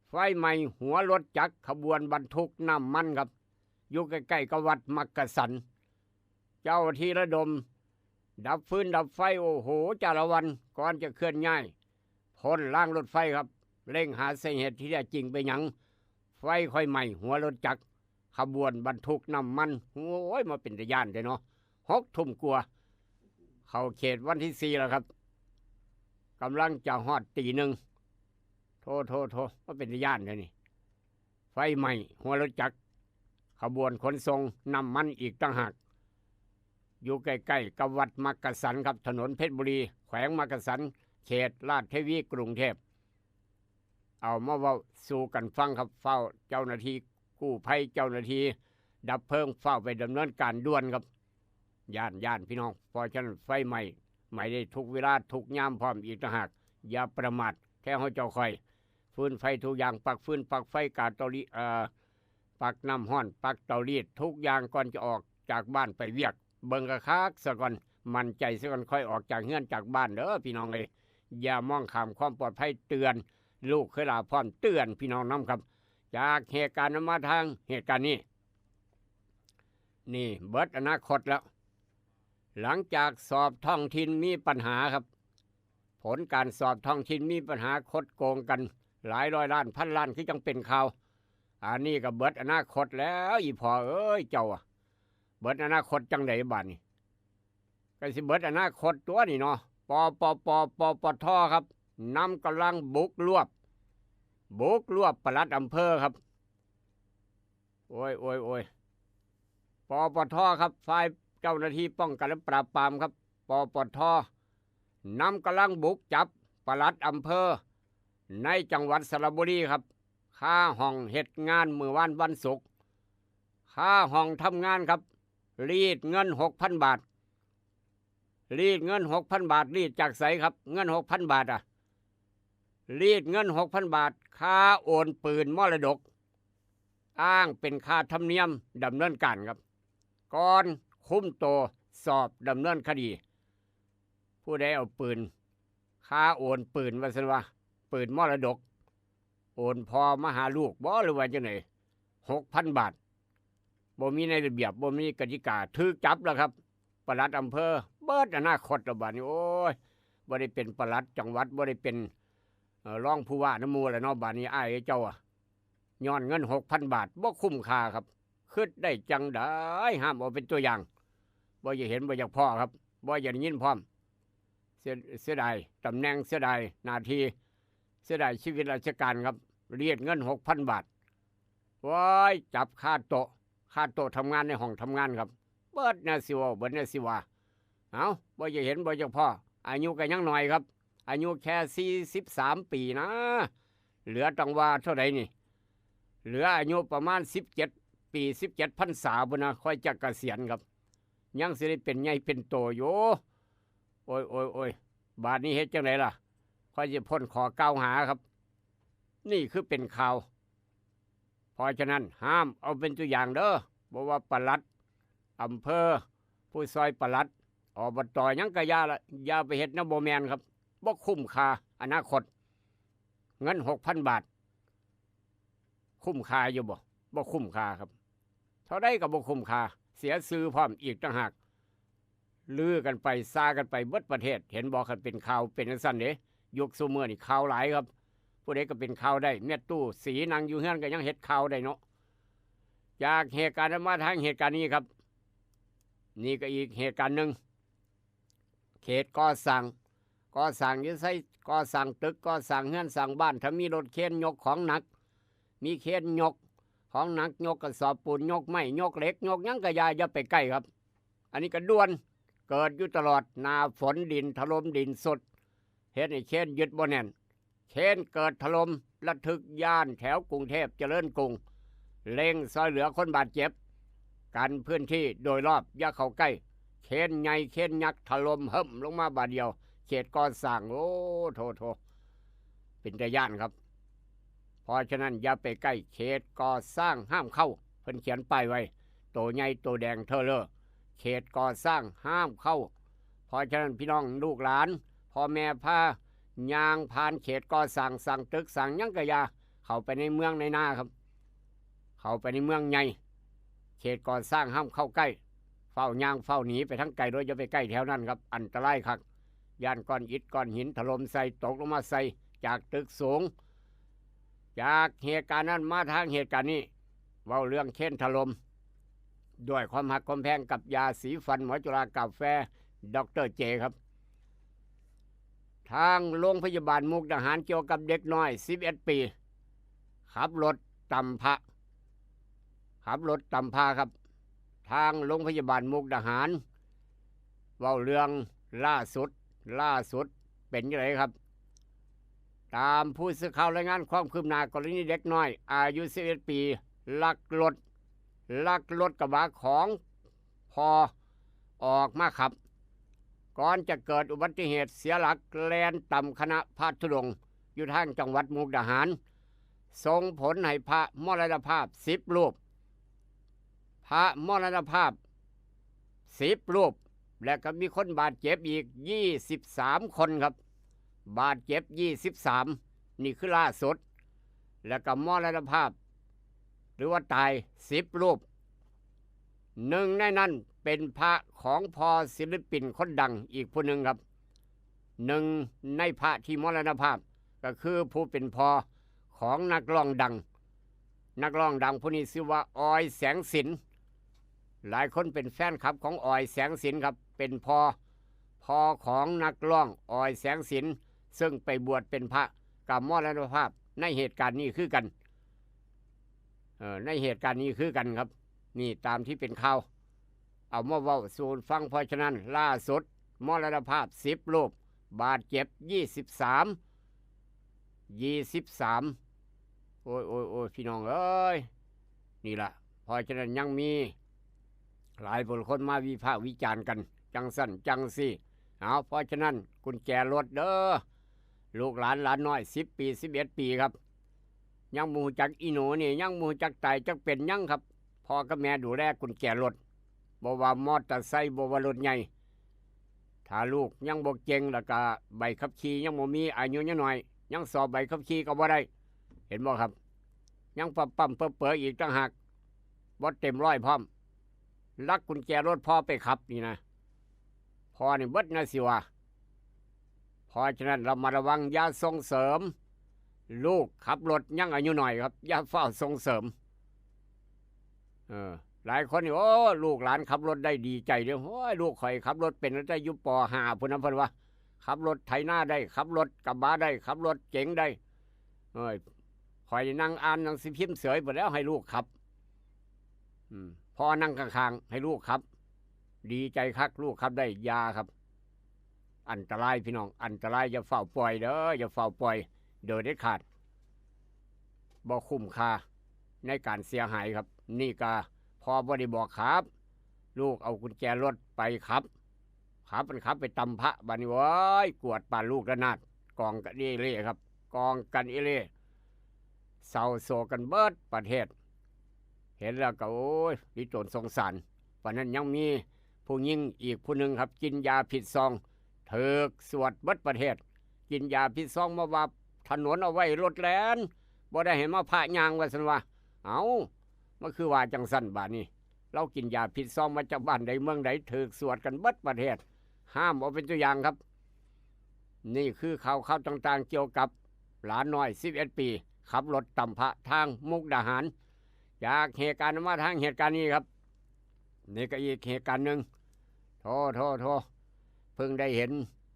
ไฟไหม้หัวรถจักรขบวนบรรทุกน้ำมันครับ อยู่ใกล้ๆกับวัดมักกะสัน เจ้าหน้าที่ระดมดับฟืนดับไฟ โอ้โห จ้าละวัน ก่อนจะเคลื่อนย้าย พ่นรางรถไฟครับ เร่งหาสาเหตุที่แท้จริงเป็นหยัง ไฟค่อยไหม้หัวรถจักร ขบวนบรรทุกน้ำมัน โอ้ย มาเป็นตาย้านเด้เนาะ หกทุ่มกว่า เข้าเขตวันที่สี่แล้วครับ กำลังจะฮอดตีหนึ่ง โท โท โท มาเป็นตาย้านเด้นี่ ไฟไหม้หัวรถจักร ขบวนขนส่งน้ำมันอีกต่างหาก อยู่ใกล้ๆกับวัดมักกะสันครับ ถนนเพชรบุรี แขวงมักกะสัน เขตราชเทวี กรุงเทพฯ เอามาเว้าสู่กันฟังครับ ฟ้าวเจ้าหน้าที่กู้ภัย เจ้าหน้าที่ดับเพลิง ฟ้าวไปดำเนินการด่วนครับ ย้าน ย้านพี่น้อง เพราะฉะนั้นไฟไหม้ ไหม้ได้ทุกเวลาทุกยามพร้อมอีกต่างหาก อย่าประมาท แท้เฮาเจ้าคอย ฟืนไฟทุกอย่าง ปลั๊กฟืน ปลั๊กไฟ กาเตาลีด เอ่อ ปลั๊กน้ำร้อน ปลั๊กเตาลีด ทุกอย่างก่อนจะออกจากบ้านไปเวียก เบิ่งคักๆซะก่อน มั่นใจซะก่อน ค่อยออกจากเฮือนจากบ้านเด้อพี่น้องเอ้ย อย่ามองข้ามความปลอดภัย เตือนลูกเคยหลาพร้อม เตือนพี่น้องนำครับ จากเหตุการณ์นั้นมาทางเหตุการณ์นี้ นี่เบิดอนาคตแล้ว หลังจากสอบท้องถิ่นมีปัญหาครับ ผลการสอบท้องถิ่นมีปัญหา คดโกงกันหลายร้อยล้าน พันล้าน คือจังเป็นข่าว อันนี้ก็เบิดอนาคตแล้ว อีพ่อเอ้ย เจ้าอะ เบิดอนาคตจังใดบาดนี้ ก็สิเบิดอนาคตตัวนี่เนาะ ปปป ปปท ครับ นำกำลังบุกรวบ บุกรวบปลัดอำเภอครับ โอ้ย โอ้ย โอ้ย ปปท ครับ ฝ่ายเจ้าหน้าที่ป้องกันและปราบปรามครับ ปปท นำกำลังบุกจับปลัดอำเภอ ในจังหวัดสระบุรีครับ คาห้องเฮ็ดงานมื้อวานวันศุกร์ คาห้องทำงานครับ รีดเงินหกพันบาท รีดเงินหกพันบาท รีดจากไสครับ เงินหกพันบาทอะ รีดเงินหกพันบาท ค่าโอนปืนมรดก อ้างเป็นค่าธรรมเนียมดำเนินการครับ ก่อนคุมตัวสอบดำเนินคดี ผู้ใดเอาปืน ค่าโอนปืน ว่าซั่นว่า ปืนมรดก โอนพ่อมาหาลูกบ่ หรือว่าจังได๋ หกพันบาท บ่มีในระเบียบ บ่มีกติกา ถูกจับแล้วครับ ปลัดอำเภอ เบิดอนาคตแล้วบาดนี้ โอ้ย บ่ได้เป็นปลัดจังหวัด บ่ได้เป็น เอ่อ รองผู้ว่านำหมู่แล้วเนาะ บาดนี้อ้ายเจ้าอะ ย้อนเงินหกพันบาท บ่คุ้มค่าครับ คิดได้จังใด๋ ห้ามเอาเป็นตัวอย่าง บ่อยากเห็น บ่อยากพ้อครับ บ่อยากได้ยินพร้อม เสีย เสียดายตำแหน่ง เสียดายหน้าที่ เสียดายชีวิตราชการครับ รีดเงินหกพันบาท ว้าย จับคาโต๊ะ คาโต๊ะทำงานในห้องทำงานครับ เบิดแนวสิเว้า เบิดแนวสิว่า เอ้า บ่อยากเห็น บ่อยากพ้อ อายุก็ยังน้อยครับ อายุแค่สี่สิบสามปีนะ เหลือต้องว่าเท่าใดนี่ เหลืออายุประมาณสิบเจ็ดปี สิบเจ็ดพรรษาพุ้นนะ ค่อยจะเกษียณครับ ยังสิได้เป็นใหญ่เป็นโตอยู่ โอ้ย โอ้ย โอ้ย บาดนี้เฮ็ดจังได๋ล่ะ ค่อยสิพ้นข้อกล่าวหาครับ นี่คือเป็นข่าว เพราะฉะนั้นห้ามเอาเป็นตัวอย่างเด้อ บ่ว่าปลัดอำเภอ ผู้ซอยปลัด อบต หยังก็อย่าละ อย่าไปเฮ็ดแนวบ่แม่นครับ บ่คุ้มค่าอนาคต เงินหกพันบาท คุ้มค่าอยู่บ่ บ่คุ้มค่าครับ เท่าใดก็บ่คุ้มค่า เสียชื่อพร้อมอีกต่างหาก ลือกันไป ซากันไปเบิดประเทศ เห็นบ่ คันเป็นข่าวเป็นจั่งซั้นเด้ ยุคซุมื้อนี่ข่าวหลายครับ ผู้ใดก็เป็นข่าวได้ แม่ตู้ศรีนั่งอยู่เฮือนก็ยังเฮ็ดข่าวได้เนาะ จากเหตุการณ์นั้นมาทางเหตุการณ์นี้ครับ นี่ก็อีกเหตุการณ์หนึ่ง เขตก่อสร้าง ก่อสร้างอยู่ไส ก่อสร้างตึก ก่อสร้างเฮือนสร้างบ้าน ถ้ามีรถเครนยกของหนัก มีเครนยกของหนัก ยกกระสอบปูน ยกไม้ ยกเหล็ก ยกหยังก็อย่า อย่าไปใกล้ครับ อันนี้ก็ด่วน เกิดอยู่ตลอด หน้าฝนดินถล่มดินซุด เฮ็ดให้เครนยึดบ่แน่น เครนเกิดถล่มระทึกย่านแถวกรุงเทพฯเจริญกรุง เร่งซอยเหลือคนบาดเจ็บ กันพื้นที่โดยรอบอย่าเข้าใกล้ เครนใหญ่เครนยักษ์ถล่มเหิ่มลงมาบาดเดียว เขตก่อสร้าง โอ้ โถ โถ เป็นตาย้านครับ เพราะฉะนั้นอย่าไปใกล้ เขตก่อสร้างห้ามเข้า เพิ่นเขียนป้ายไว้ โตใหญ่โตแดงเทอเลอ เขตก่อสร้างห้ามเข้า เพราะฉะนั้นพี่น้องลูกหลาน พ่อแม่พาย่างผ่านเขตก่อสร้าง สร้างตึกสร้างหยังกะอย่า เข้าไปในเมืองในนาครับ เข้าไปในเมืองใหญ่ เขตก่อสร้างห้ามเข้าใกล้ เฝ้าย่างเฝ้าหนีไปทางไกลโดยอย่าไปใกล้แถวนั้นครับ อันตรายคัก ย่านก้อนอิฐก้อนหินถล่มใส่ ตกลงมาใส่จากตึกสูง จากเหตุการณ์นั้นมาทางเหตุการณ์นี้ เว้าเรื่องเครนถล่ม ด้วยความฮักความแพงกับยาสีฟันหมอจุฬากาแฟ ดอกเตอร์เจ ครับ ทางโรงพยาบาลมุกดาหารเกี่ยวกับเด็กน้อย สิบเอ็ด ปี ขับรถตำพระ ขับรถตำพระครับ ทางโรงพยาบาลมุกดาหาร เว้าเรื่องล่าสุด ล่าสุดเป็นจั่งใดครับ ตามผู้สื่อข่าวรายงานความคืบหน้ากรณีเด็กน้อยอายุ สิบเอ็ด ปี ลักรถ ลักรถกระบะของพ่อออกมาขับ ก่อนจะเกิดอุบัติเหตุเสียหลักแล่นตำคณะพระธุดงค์อยู่ทางจังหวัดมุกดาหาร ส่งผลให้พระมรณภาพ สิบ รูป พระมรณภาพ สิบ รูป และก็มีคนบาดเจ็บอีก ยี่สิบสาม คนครับ บาดเจ็บ ยี่สิบสาม นี่คือล่าสุด และก็มรณภาพ หรือว่าตาย สิบ รูป หนึ่งในนั้นเป็นพระของพ่อศิลปินคนดังอีกผู้หนึ่งครับ หนึ่งในพระที่มรณภาพ ก็คือผู้เป็นพ่อของนักร้องดัง นักร้องดังผู้นี้ชื่อว่าออยแสงสิน หลายคนเป็นแฟนคลับของออยแสงสินครับ เป็นพ่อ พ่อของนักร้องออยแสงสิน ซึ่งไปบวชเป็นพระ ก็มรณภาพในเหตุการณ์นี้คือกัน เอ่อ ในเหตุการณ์นี้คือกันครับ นี่ตามที่เป็นข่าว เอามาเว้าสู่ฟัง เพราะฉะนั้นล่าสุดมรณภาพ สิบ รูป บาดเจ็บ ยี่สิบสาม ยี่สิบสาม โอ้ย โอ้ย โอ้ย พี่น้องเอ้ย นี่ล่ะ เพราะฉะนั้นยังมีหลายผู้คนมาวิพากษ์วิจารณ์กัน จั่งซั่นจั่งซี้ เอา เพราะฉะนั้นกุญแจรถเด้อ ลูกหลานหลานน้อย สิบ ปี สิบเอ็ด ปีครับ ยังบ่ฮู้จักอีหนูนี่ ยังบ่ฮู้จักตายจักเป็นหยังครับ พ่อกับแม่ดูแลกุญแจรถ บ่ว่ามอเตอร์ไซค์ บ่ว่ารถใหญ่ ถ้าลูกยังบ่เก่ง แล้วก็ใบขับขี่ยังบ่มี อายุยังน้อย ยังสอบใบขับขี่ก็บ่ได้ เห็นบ่ครับ ยังปั๊มปั๊มเป๋อๆอีกต่างหาก บ่เต็มร้อยพร้อม ลักกุญแจรถพ่อไปขับนี่นะ พ่อนี่เบิดนะสิว่า เพราะฉะนั้นระมัดระวัง อย่าส่งเสริม ลูกขับรถยังอายุน้อยครับ อย่าฟ้าวส่งเสริม เออ หลายคนนี่ โอ้ ลูกหลานขับรถได้ดีใจเด้อ โอ้ย ลูกข่อยขับรถเป็นตั้งแต่อยู่ ป.ห้า พุ้นนะ เพิ่นว่า ขับรถไถนาได้ ขับรถกระบะได้ ขับรถเก๋งได้ เอ้ย ข่อยนั่งอ่านหนังสือพิมพ์เสยไปแล้ว ให้ลูกขับ อืม พ่อนั่งข้างๆ ให้ลูกขับ ดีใจคัก ลูกขับได้ อย่าครับ อันตรายพี่น้อง อันตราย อย่าฟ้าวปล่อยเด้อ อย่าฟ้าวปล่อย โดยเด็ดขาด บ่คุ้มค่าในการเสียหายครับ นี่ก็พ่อบ่ได้บอกขับ ลูกเอากุญแจรถไปขับ ขับมันขับไปตำพระ บัดนี้ โอ้ย กวาดปานลูกระนาด กองกันเอเล่ครับ กองกันเอเล่ เศร้าโศกกันเบิดประเทศ เห็นแล้วก็ โอ้ย มีตนสงสาร ปานนั้นยังมีผู้หญิงอีกผู้หนึ่งครับ กินยาผิดซอง ถูกสวดเบิดประเทศ กินยาผิดซองมาว่าถนนเอาไว้รถแล่น บ่ได้ให้มาพระย่าง ว่าซั่นว่า เอ้า มันคือว่าจั่งซั่นบาดนี้ ลาวกินยาผิดซองมาจากบ้านใดเมืองใด ถูกสวดกันเบิดประเทศ ห้ามเอาเป็นตัวอย่างครับ นี่คือข่าว ข่าวต่างๆ เกี่ยวกับหลานน้อย สิบเอ็ด ปี ขับรถตำพระทางมุกดาหาร จากเหตุการณ์มาทางเหตุการณ์นี้ครับ นี่ก็อีกเหตุการณ์หนึ่ง โถ โถ โถ เพิ่งได้เห็น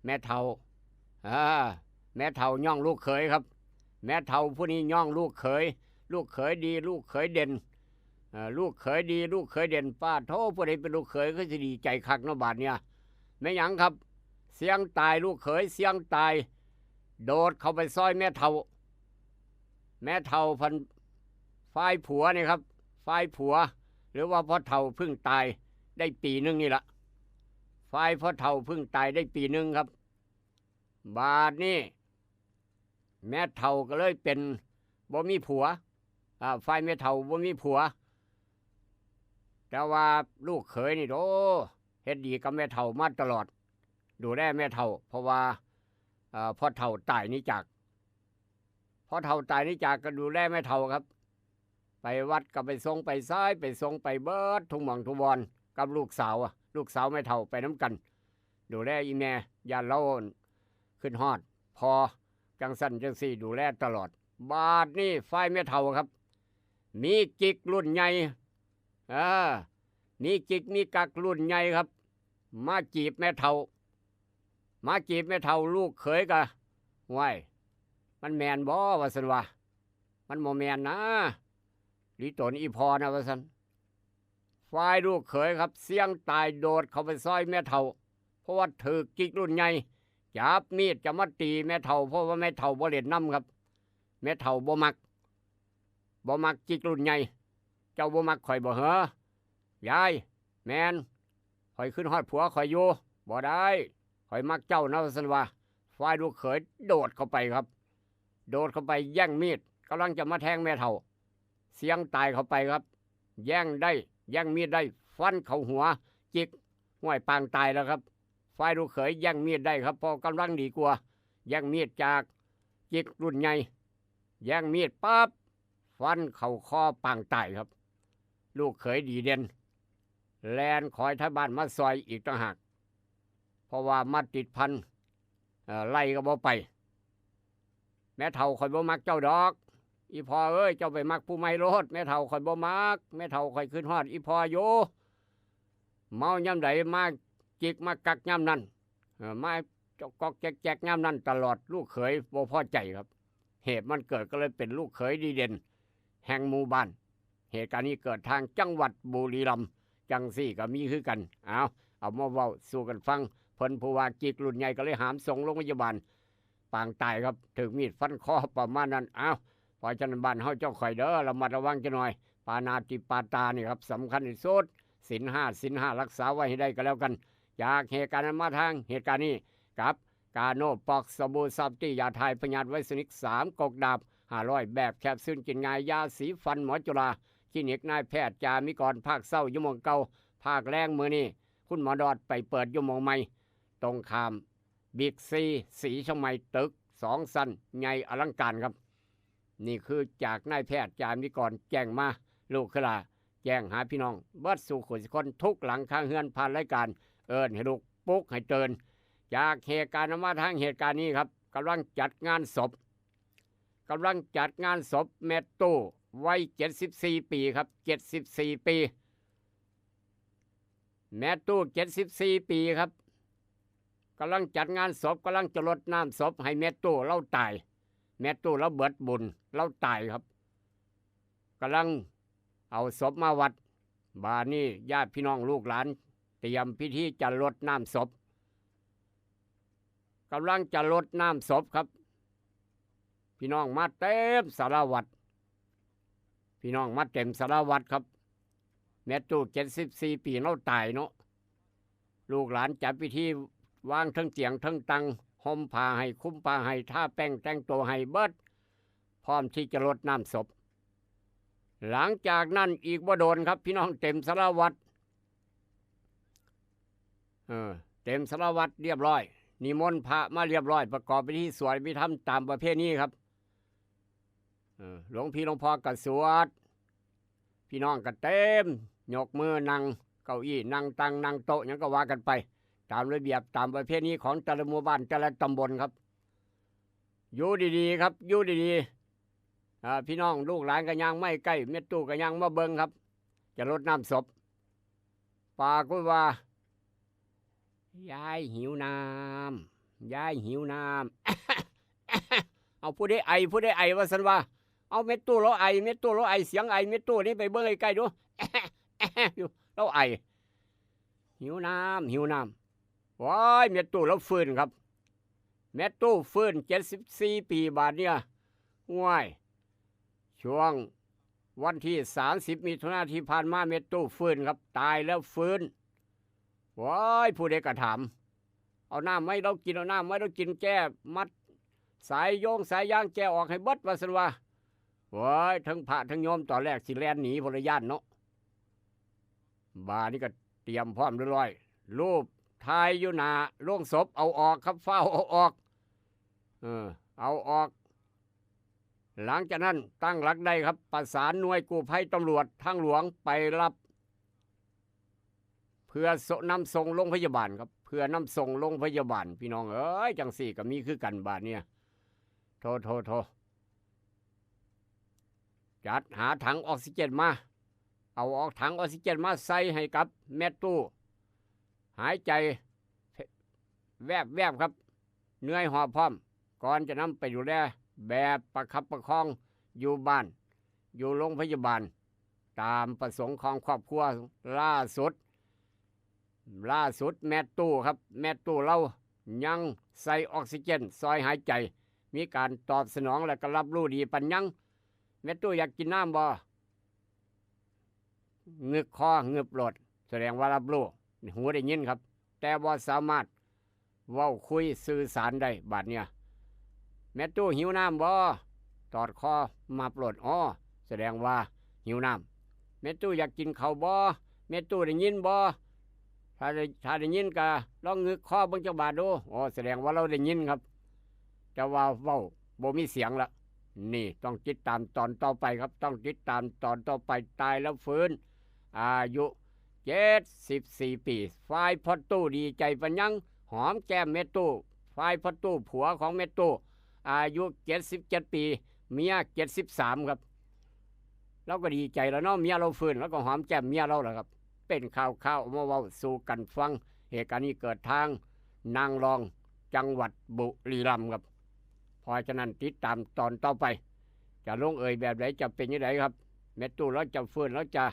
แม่เฒ่า อ่า แม่เฒ่าย่องลูกเขยครับ แม่เฒ่าผู้นี้ย่องลูกเขย ลูกเขยดี ลูกเขยเด่น เอ่อลูกเขยดี ลูกเขยเด่น ป้าโธ่ ผู้ใดเป็นลูกเขยก็สิดีใจคักเนาะบาดเนี่ย แม่นหยังครับ เสี่ยงตาย ลูกเขยเสี่ยงตาย โดดเข้าไปซอยแม่เฒ่า แม่เฒ่าพัน ฝ่ายผัวนี่ครับ ฝ่ายผัว หรือว่าพ่อเฒ่าเพิ่งตายได้ปีหนึ่งนี่ละ ฝ่ายพ่อเฒ่าเพิ่งตายได้ปีหนึ่งครับ บาดนี้ แม่เฒ่าก็เลยเป็นบ่มีผัว อ่า ฝ่ายแม่เฒ่าบ่มีผัว แต่ว่าลูกเขยนี่โอ้ เฮ็ดดีกับแม่เฒ่ามาตลอด ดูแลแม่เฒ่า เพราะว่า เอ่อ พ่อเฒ่าตายหนีจาก พ่อเฒ่าตายหนีจากก็ดูแลแม่เฒ่าครับ ไปวัดก็ไปส่งไปไส ไปส่งไปเบิดทุกหม่องทุกบ่อน กับลูกสาวอะ ลูกสาวแม่เฒ่าไปนำกัน ดูแลอีแม่ ย่านลาวคิดฮอดพ่อ จั่งซั้นจั่งซี้ ดูแลตลอด บาดนี้ฝ่ายแม่เฒ่าครับ มีกิ๊กรุ่นใหญ่ เออ มีกิ๊กมีกั๊กรุ่นใหญ่ครับ มาจีบแม่เฒ่า มาจีบแม่เฒ่า ลูกเขยก็ "ว้าย มันแม่นบ่" ว่าซั่นว่า "มันบ่แม่นนะ หลีตนอีพ่อนะ" ว่าซั่น ฝ่ายลูกเขยครับ เสี่ยงตายโดดเข้าไปซอยแม่เฒ่า เพราะว่าถืกกิ๊กรุ่นใหญ่ จับมีดจะมาตีแม่เฒ่า เพราะว่าแม่เฒ่าบ่เล่นนำครับ แม่เฒ่าบ่มัก บ่มักจิกรุ่นใหญ่ "เจ้าบ่มักข้อยบ่เหรอ ยาย" "แม่น ข้อยคิดฮอดผัวข้อยอยู่" "บ่ได้ ข้อยมักเจ้านะ" ว่าซั่นว่า ฝ่ายลูกเขยโดดเข้าไปครับ โดดเข้าไปแย่งมีด กำลังจะมาแทงแม่เฒ่า เสี่ยงตายเข้าไปครับ แย่งได้ แย่งมีดได้ ฟันเข้าหัวจิก ห้วย ปางตายแล้วครับ ฝ่ายลูกเขยแย่งมีดได้ครับ เพราะกำลังดีกว่า แย่งมีดจากจิกรุ่นใหญ่ แย่งมีดปั๊บ ฟันเข้าคอปางตายครับ ลูกเขยดีเด่น แล่นขอยไทบ้านมาซอยอีกต่างหาก เพราะว่ามาติดพัน เอ่อ ไล่ก็บ่ไป "แม่เฒ่า ข้อยบ่มักเจ้าดอก อีพ่อเอ้ย เจ้าไปมักผู้ใหม่โลด แม่เฒ่า ข้อยบ่มัก แม่เฒ่า ข้อยคิดฮอดอีพ่ออยู่ เมายามใดมาจิกมากักยามนั้น เอ่อ มาจอกกอกแจกแจกยามนั้นตลอด" ลูกเขยบ่พอใจครับ เหตุมันเกิดก็เลยเป็นลูกเขยดีเด่นแห่งหมู่บ้าน เหตุการณ์นี้เกิดทางจังหวัดบุรีรัมย์ จั่งซี้ก็มีคือกัน เอา เอามาเว้าสู่กันฟัง เพิ่นผู้ว่าจิกรุ่นใหญ่ก็เลยหามส่งโรงพยาบาล ปางตายครับ ถืกมีดฟันคอประมาณนั้น เอา เพราะฉะนั้นบ้านเฮาเจ้าข่อยเด้อ ระมัดระวังจักหน่อย ปาณาติปาตานี่ครับ สำคัญที่สุด ศีลห้า ศีลห้า รักษาไว้ให้ได้ก็แล้วกัน จากเหตุการณ์นั้นมาทางเหตุการณ์นี้ กับกาโนปอกสบู่ซอฟตี้ ยาถ่ายพยาธิไวรัสนิกสามก๊กดาบห้าร้อย แบบแคปซูลกินง่าย ยาสีฟันหมอจุฬา คลินิกนายแพทย์จามิกร ภาคเช้าอยู่หม่องเก่า ภาคแลงมื้อนี้ คุณหมอดอดไปเปิดอยู่หม่องใหม่ ตรงข้ามบิ๊กซี สีเชียงใหม่ ตึกสองชั้น ใหญ่อลังการครับ นี่คือจากนายแพทย์จามิกรแจ้งมา ลูกคือหล้าแจ้งหาพี่น้องเบิดสู่คนทุกหลังคาเฮือน ผ่านรายการ เอิ้นให้ลูกปลุกให้ตื่น จากเหตุการณ์นั้นมาทางเหตุการณ์นี้ครับ กำลังจัดงานศพ กำลังจัดงานศพแม่ตู้ วัยเจ็ดสิบสี่ปีครับ เจ็ดสิบสี่ปี แม่ตู้ เจ็ดสิบสี่ปีครับ กำลังจัดงานศพ กำลังจะรดน้ำศพให้แม่ตู้ เลาตาย แม่ตู้ เลาเบิดบุญ เลาตายครับ กำลังเอาศพมาวัด บาดนี้ญาติพี่น้องลูกหลานเตรียมพิธีจะรดน้ำศพ กำลังจะรดน้ำศพครับ พี่น้องมาเต็มศาลาวัด พี่น้องมาเต็มศาลาวัดครับ แม่ตู้ เจ็ดสิบสี่ปี เลาตายเนาะ ลูกหลานจัดพิธีวางเทิงเตียงเทิงตัง ห่มผ้าให้ คลุมผ้าให้ ทาแป้งแต่งตัวให้เบิด พร้อมที่จะรดน้ำศพ หลังจากนั้นอีกบ่โดนครับ พี่น้อง เต็มศาลาวัด เออ เต็มศาลาวัดเรียบร้อย นิมนต์พระมาเรียบร้อย ประกอบพิธีสวดอภิธรรมตามประเพณีครับ เออ หลวงพี่หลวงพ่อก็สวด พี่น้องก็เต็ม ยกมือนั่ง เก้าอี้นั่ง ตังนั่ง โต๊ะหยังก็ว่ากันไป ตามระเบียบตามประเพณีของแต่ละหมู่บ้านแต่ละตำบลครับ อยู่ดีๆครับ อยู่ดีๆ อ่า พี่น้องลูกหลานก็ย่างมาใกล้ แม่ตู้ก็ย่างมาเบิ่งครับ จะรดน้ำศพ ปรากฏว่า "ยายหิวน้ำ ยายหิวน้ำ" "เอา ผู้ใดไอ ผู้ใดไอ" ว่าซั่นว่า เอาแม่ตู้ลาวไอ แม่ตู้ลาวไอ เสียงไอแม่ตู้นี่ ไปเบิ่งใกล้ๆดู อยู่ ลาวไอ หิวน้ำ หิวน้ำ ว้าย แม่ตู้ลาวฟื้นครับ แม่ตู้ฟื้น เจ็ดสิบสี่ปี บาดเนี่ย ว้าย ช่วงวันที่ สามสิบ มิถุนาที่ผ่านมา แม่ตู้ฟื้นครับ ตายแล้วฟื้น ว้าย ผู้ใดก็ถาม เอาน้ำมาให้ลาวกิน เอาน้ำมาให้ลาวกิน แก้มัดสายโยงสายยาง แก้ออกให้เบิด ว่าซั่นว่า ว้าย ทั้งพระทั้งโยม ตอนแรกสิแล่นหนีพุ้นละ ย้านเนาะ บาดนี้ก็เตรียมพร้อมเรียบร้อย รูปถ่ายอยู่หน้าโลงศพ เอาออกครับ ฟ้าวเอาออก เออ เอาออก หลังจากนั้นตั้งหลักได้ครับ ประสานหน่วยกู้ภัยตำรวจทางหลวงไปรับ เพื่อส่ง นำส่งโรงพยาบาลครับ เพื่อนำส่งโรงพยาบาล พี่น้องเอ้ย จังซี่ก็มีคือกันบาดเนี่ย โถ โถ โถ จัดหาถังออกซิเจนมา เอาออกถังออกซิเจนมาใส่ให้กับแม่ตู้ หายใจแวบๆครับ เหนื่อยหอบพร้อม ก่อนจะนำไปดูแลแบบประคับประคองอยู่บ้าน อยู่โรงพยาบาล ตามประสงค์ของครอบครัว ล่าสุด ล่าสุดแม่ตู้ครับ แม่ตู้ลาวยังใส่ออกซิเจนซอยหายใจ มีการตอบสนองและก็รับรู้ดีปานยัง แม่ตู้อยากกินน้ำบ่ งึกคองึบโลด แสดงว่ารับรู้ หูได้ยินครับ แต่บ่สามารถเว้าคุยสื่อสารได้บาดเนี่ย แม่ตู้หิวน้ำบ่ ตอดคอมาโลด อ้อ แสดงว่าหิวน้ำ แม่ตู้อยากกินข้าวบ่ แม่ตู้ได้ยินบ่ ถ้าได้ ถ้าได้ยินก็ลองงึกคอเบิ่งจักบาดดู อ้อ แสดงว่าลาวได้ยินครับ แต่ว่าเว้าบ่มีเสียงละ นี่ต้องติดตามตอนต่อไปครับ ต้องติดตามตอนต่อไป ตายแล้วฟื้น อายุ เจ็ดสิบสี่ปี ฝ่ายพ่อตู้ดีใจปานยัง หอมแก้มแม่ตู้ ฝ่ายพ่อตู้ ผัวของแม่ตู้ อายุ เจ็ดสิบเจ็ดปี เมีย เจ็ดสิบสามครับ ลาวก็ดีใจแล้วเนาะ เมียลาวฟื้น ลาวก็หอมแก้มเมียลาวแล้วครับ เป็นข่าวๆ เอามาเว้าสู่กันฟัง เหตุการณ์นี้เกิดทางนางรอง จังหวัดบุรีรัมย์ครับ เพราะฉะนั้นติดตามตอนต่อไป จะลงเอยแบบใด จะเป็นจั่งใดครับ แม่ตู้ลาวจะฟื้น ลาวจะ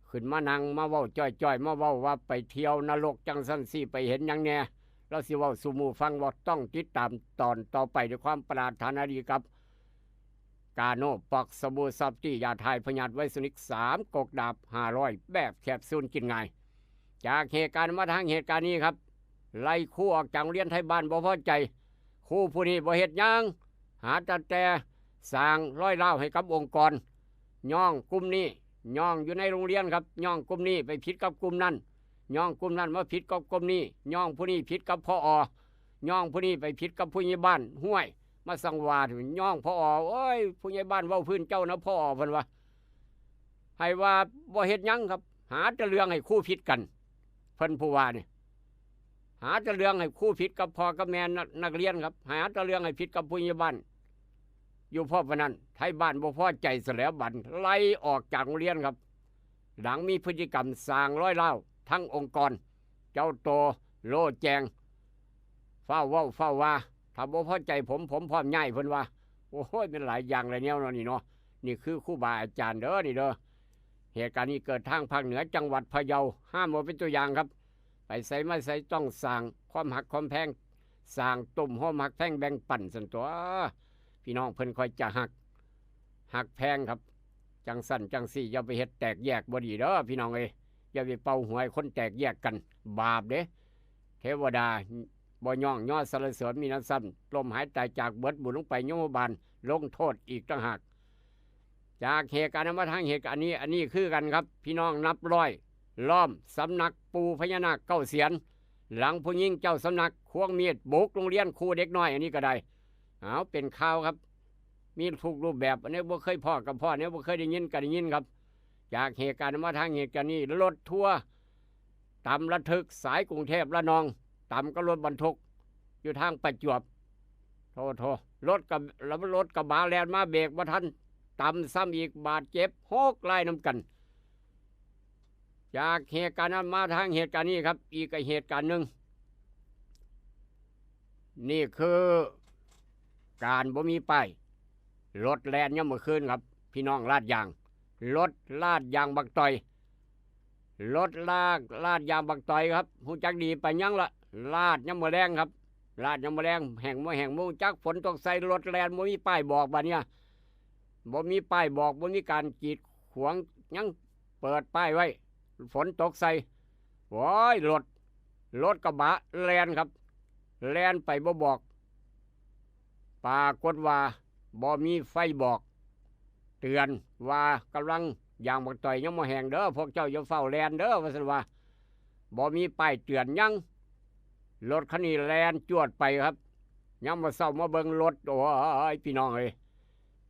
ขึ้นมานั่งมาเว้าจ้อยๆ มาเว้าว่าไปเที่ยวนรกจั่งซั่นซี้ ไปเห็นหยังแหน่ ลาวสิเว้าสู่หมู่ฟังบ่ ต้องติดตามตอนต่อไปด้วยความปรารถนาดีครับ กาโน ปอกสบู่ซอฟตี้ ยาถ่ายพยาธิไวรัสนิก สาม กกดาบ ห้าร้อย แบบแคปซูลกินง่าย จากเหตุการณ์มาทางเหตุการณ์นี้ครับ ไล่ครูออกจากโรงเรียน ไทบ้านบ่พอใจ ครูผู้นี้บ่เฮ็ดหยัง หาตั้งแต่สร้างรอยร้าวให้กับองค์กร ย่องกลุ่มนี้ ย่องอยู่ในโรงเรียนครับ ย่องกลุ่มนี้ไปผิดกับกลุ่มนั้น ย่องกลุ่มนั้นมาผิดกับกลุ่มนี้ ย่องผู้นี้ผิดกับ ผอ. ย่องผู้นี้ไปผิดกับผู้ใหญ่บ้าน ห้วย มาสังวาด ย่อง ผอ. โอ้ย ผู้ใหญ่บ้านเว้าพื้นเจ้านะ ผอ. เพิ่นว่า ให้ว่าบ่เฮ็ดหยังครับ หาแต่เรื่องให้ครูผิดกัน เพิ่นผู้ว่านี่ หาแต่เรื่องให้ครูผิดกับพ่อกับแม่นัก นักเรียนครับ หาแต่เรื่องให้ผิดกับผู้ใหญ่บ้าน อยู่พอปานนั้น ไทบ้านบ่พอใจซะแล้ว บัดไล่ออกจากโรงเรียนครับ หลังมีพฤติกรรมสร้างรอยร้าวทั้งองค์กร เจ้าโตโลแจง ฟ้าวเว้าฟ้าวว่า ถ้าบ่พอใจผม ผมพร้อมย้าย เพิ่นว่า โอ้ย แม่นหลายอย่างหลายแนวเนาะนี่เนาะ นี่คือครูบาอาจารย์เด้อนี่เด้อ เหตุการณ์นี้เกิดทางภาคเหนือ จังหวัดพะเยา ห้ามเอาเป็นตัวอย่างครับ ไปไสมาไสต้องสร้างความฮักความแพง สร้างตุ้มโฮมฮักแพงแบ่งปันซั่นตั๊ว พี่น้องเพิ่นค่อยจะฮัก ฮักแพงครับ จั่งซั่นจั่งซี้ อย่าไปเฮ็ดแตกแยก บ่ดีเด้อพี่น้องเอ้ย อย่าไปเป่าหวยคนแตกแยกกัน บาปเด้ เทวดาบ่ย่องยอสรรเสริญ มีหนำซ้ำ ล้มหายตายจาก เบิดบุญลงไป ยมบาลลงโทษอีกต่างหาก จากเหตุการณ์นั้นมาทางเหตุการณ์นี้ อันนี้คือกันครับ พี่น้องนับร้อย ล้อมสำนักปู่พญานาคเก้าเสียน หลังผู้หญิงเจ้าสำนักควงมีดบุกโรงเรียน ครูเด็กน้อย อันนี้ก็ได้ เอา เป็นข่าวครับ มีทุกรูปแบบ อันนี้บ่เคยพ้อก็พ้อ อันนี้บ่เคยได้ยินก็ได้ยินครับ จากเหตุการณ์มาทางเหตุการณ์นี้ รถทัวร์ตำระทึกสายกรุงเทพระนอง ตำกับรถบรรทุก อยู่ทางประจวบ โถ โถ รถกระ แล้วรถกระบะแล่นมาเบรกบ่ทัน ตำซ้ำอีก บาดเจ็บหกรายนำกัน จากเหตุการณ์นั้นมาทางเหตุการณ์นี้ครับ อีกเหตุการณ์หนึ่ง นี่คือการบ่มีป้าย รถแล่นยามมื้อคืนครับ พี่น้องลาดยาง รถลาดยางบักต่อย รถลากลาดยางบักต่อยครับ ฮู้จักดีปานหยังละ ลาดยามมื้อแลงครับ ลาดยามมื้อแลง แฮ่งบ่แฮ่งบ่ฮู้จัก ฝนตกใส่รถแล่น บ่มีป้ายบอกบาดเนี่ย บ่มีป้ายบอก บ่มีการกีดขวาง ยังเปิดป้ายไว้ ฝนตกใส่ โอ้ย รถ รถกระบะแล่นครับ แล่นไปบ่บอก ปรากฏว่าบ่มีไฟบอก เตือนว่ากำลัง ยางบักต่อยยังบ่แห้งเด้อ พวกเจ้าอย่าฟ้าวแล่นเด้อ ว่าซั่นว่า บ่มีป้ายเตือนหยัง รถคันนี้แล่นจวดไปครับ ยามมื้อเช้ามาเบิ่งรถ โอ้ย พี่น้องเอ้ย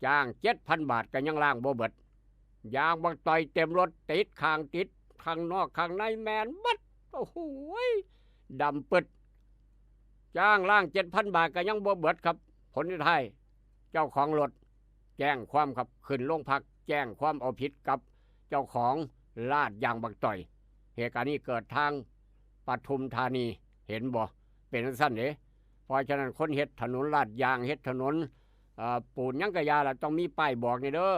จ้างเจ็ดพันบาทก็ยังล้างบ่เบิด ยางบักต่อยเต็มรถ ติดข้างติดข้างนอกข้างในแม่นเบิด โอ้โหย ดำปึ๊ด จ้างล้างเจ็ดพันบาทก็ยังบ่เบิดครับ ผลสุดท้าย เจ้าของรถแจ้งความครับ ขึ้นโรงพักแจ้งความเอาผิดกับเจ้าของลาดยางบักต่อย เหตุการณ์นี้เกิดทางปทุมธานี เห็นบ่ เป็นจั่งซั้นเด้ เพราะฉะนั้นคนเฮ็ดถนนลาดยาง เฮ็ดถนน เอ่อ ปูนหยังกะยาล่ะ ต้องมีป้ายบอกนี่เด้อ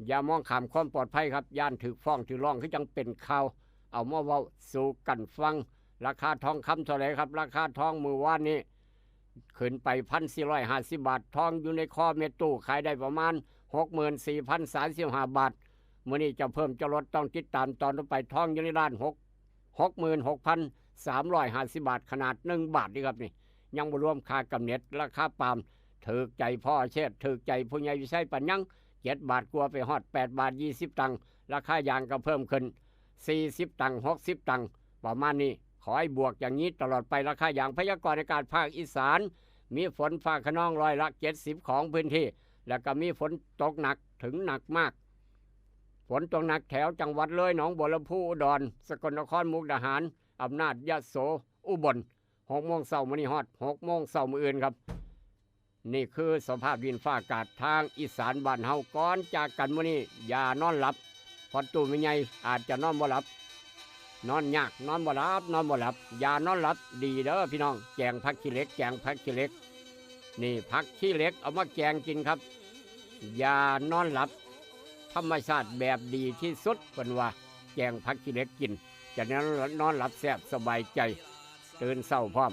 อย่ามองข้ามความปลอดภัยครับ ย้านถืกฟ้องถืกร้อง คือจั่งเป็นข่าว เอามาเว้าสู่กันฟัง ราคาทองคำเท่าไหร่ครับ ราคาทองมื้อวานนี้ ขึ้นไปพันสี่ร้อยห้าสิบบาท ทองอยู่ในคอเม็ดตู้ ขายได้ประมาณหกหมื่นสี่พันสามสิบห้าบาท มื้อนี้จะเพิ่มจะลด ต้องติดตามตอนต่อไป ทองอยู่ในร้านหก หกหมื่นหกพันสามร้อยห้าสิบบาท ขนาดหนึ่งบาทนี่ครับนี่ ยังบ่รวมค่ากำเน็ต ราคาปาล์ม ถืกใจพ่อเชษฐ์ ถืกใจผู้ใหญ่วิชัย ปานหยัง เจ็ดบาทกว่า ไปฮอดแปดบาทยี่สิบตังค์ ราคายางก็เพิ่มขึ้น สี่สิบตังค์ หกสิบตังค์ ประมาณนี้ ขอให้บวกอย่างนี้ตลอดไป ราคายาง พยากรณ์อากาศภาคอีสาน มีฝนฟ้าคะนองร้อยละเจ็ดสิบของพื้นที่ แล้วก็มีฝนตกหนักถึงหนักมาก ฝนตกหนักแถวจังหวัดเลย หนองบัวลำพู อุดร สกลนคร มุกดาหาร อำนาจ ยโส อุบล หกโมงเช้ามื้อนี้ฮอดหกโมงเช้ามื้ออื่นครับ นี่คือสภาพดินฟ้าอากาศทางอีสานบ้านเฮา ก่อนจากกันมื้อนี้ อย่านอนหลับ พอตู้แม่ใหญ่อาจจะนอนบ่หลับ นอนยาก นอนบ่หลับ นอนบ่หลับ อย่านอนหลับ ดีเด้อพี่น้อง แกงผักขี้เหล็ก แกงผักขี้เหล็ก นี่ผักขี้เหล็กเอามาแกงกินครับ อย่านอนหลับ ธรรมชาติแบบดีที่สุด เพิ่นว่า แกงผักขี้เหล็กกิน จะนอน นอนหลับแซ่บสบายใจ ตื่นเช้าพร้อม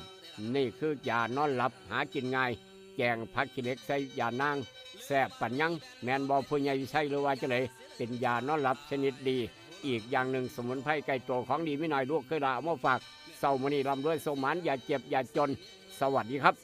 นี่คือยานอนหลับ หากินง่าย แกงผักขี้เหล็กใส่ยานาง แซ่บปานหยัง แม่นบ่ผู้ใหญ่วิชัย หรือว่าจั่งใด เป็นยานอนหลับชนิดดี อีกอย่างหนึ่ง สมุนไพรใกล้ตัว ของดีมีน้อย ลูกเคยหลาเอามาฝาก เช้ามื้อนี้ร่ำรวยโชคหมาน อย่าเจ็บอย่าจน สวัสดีครับ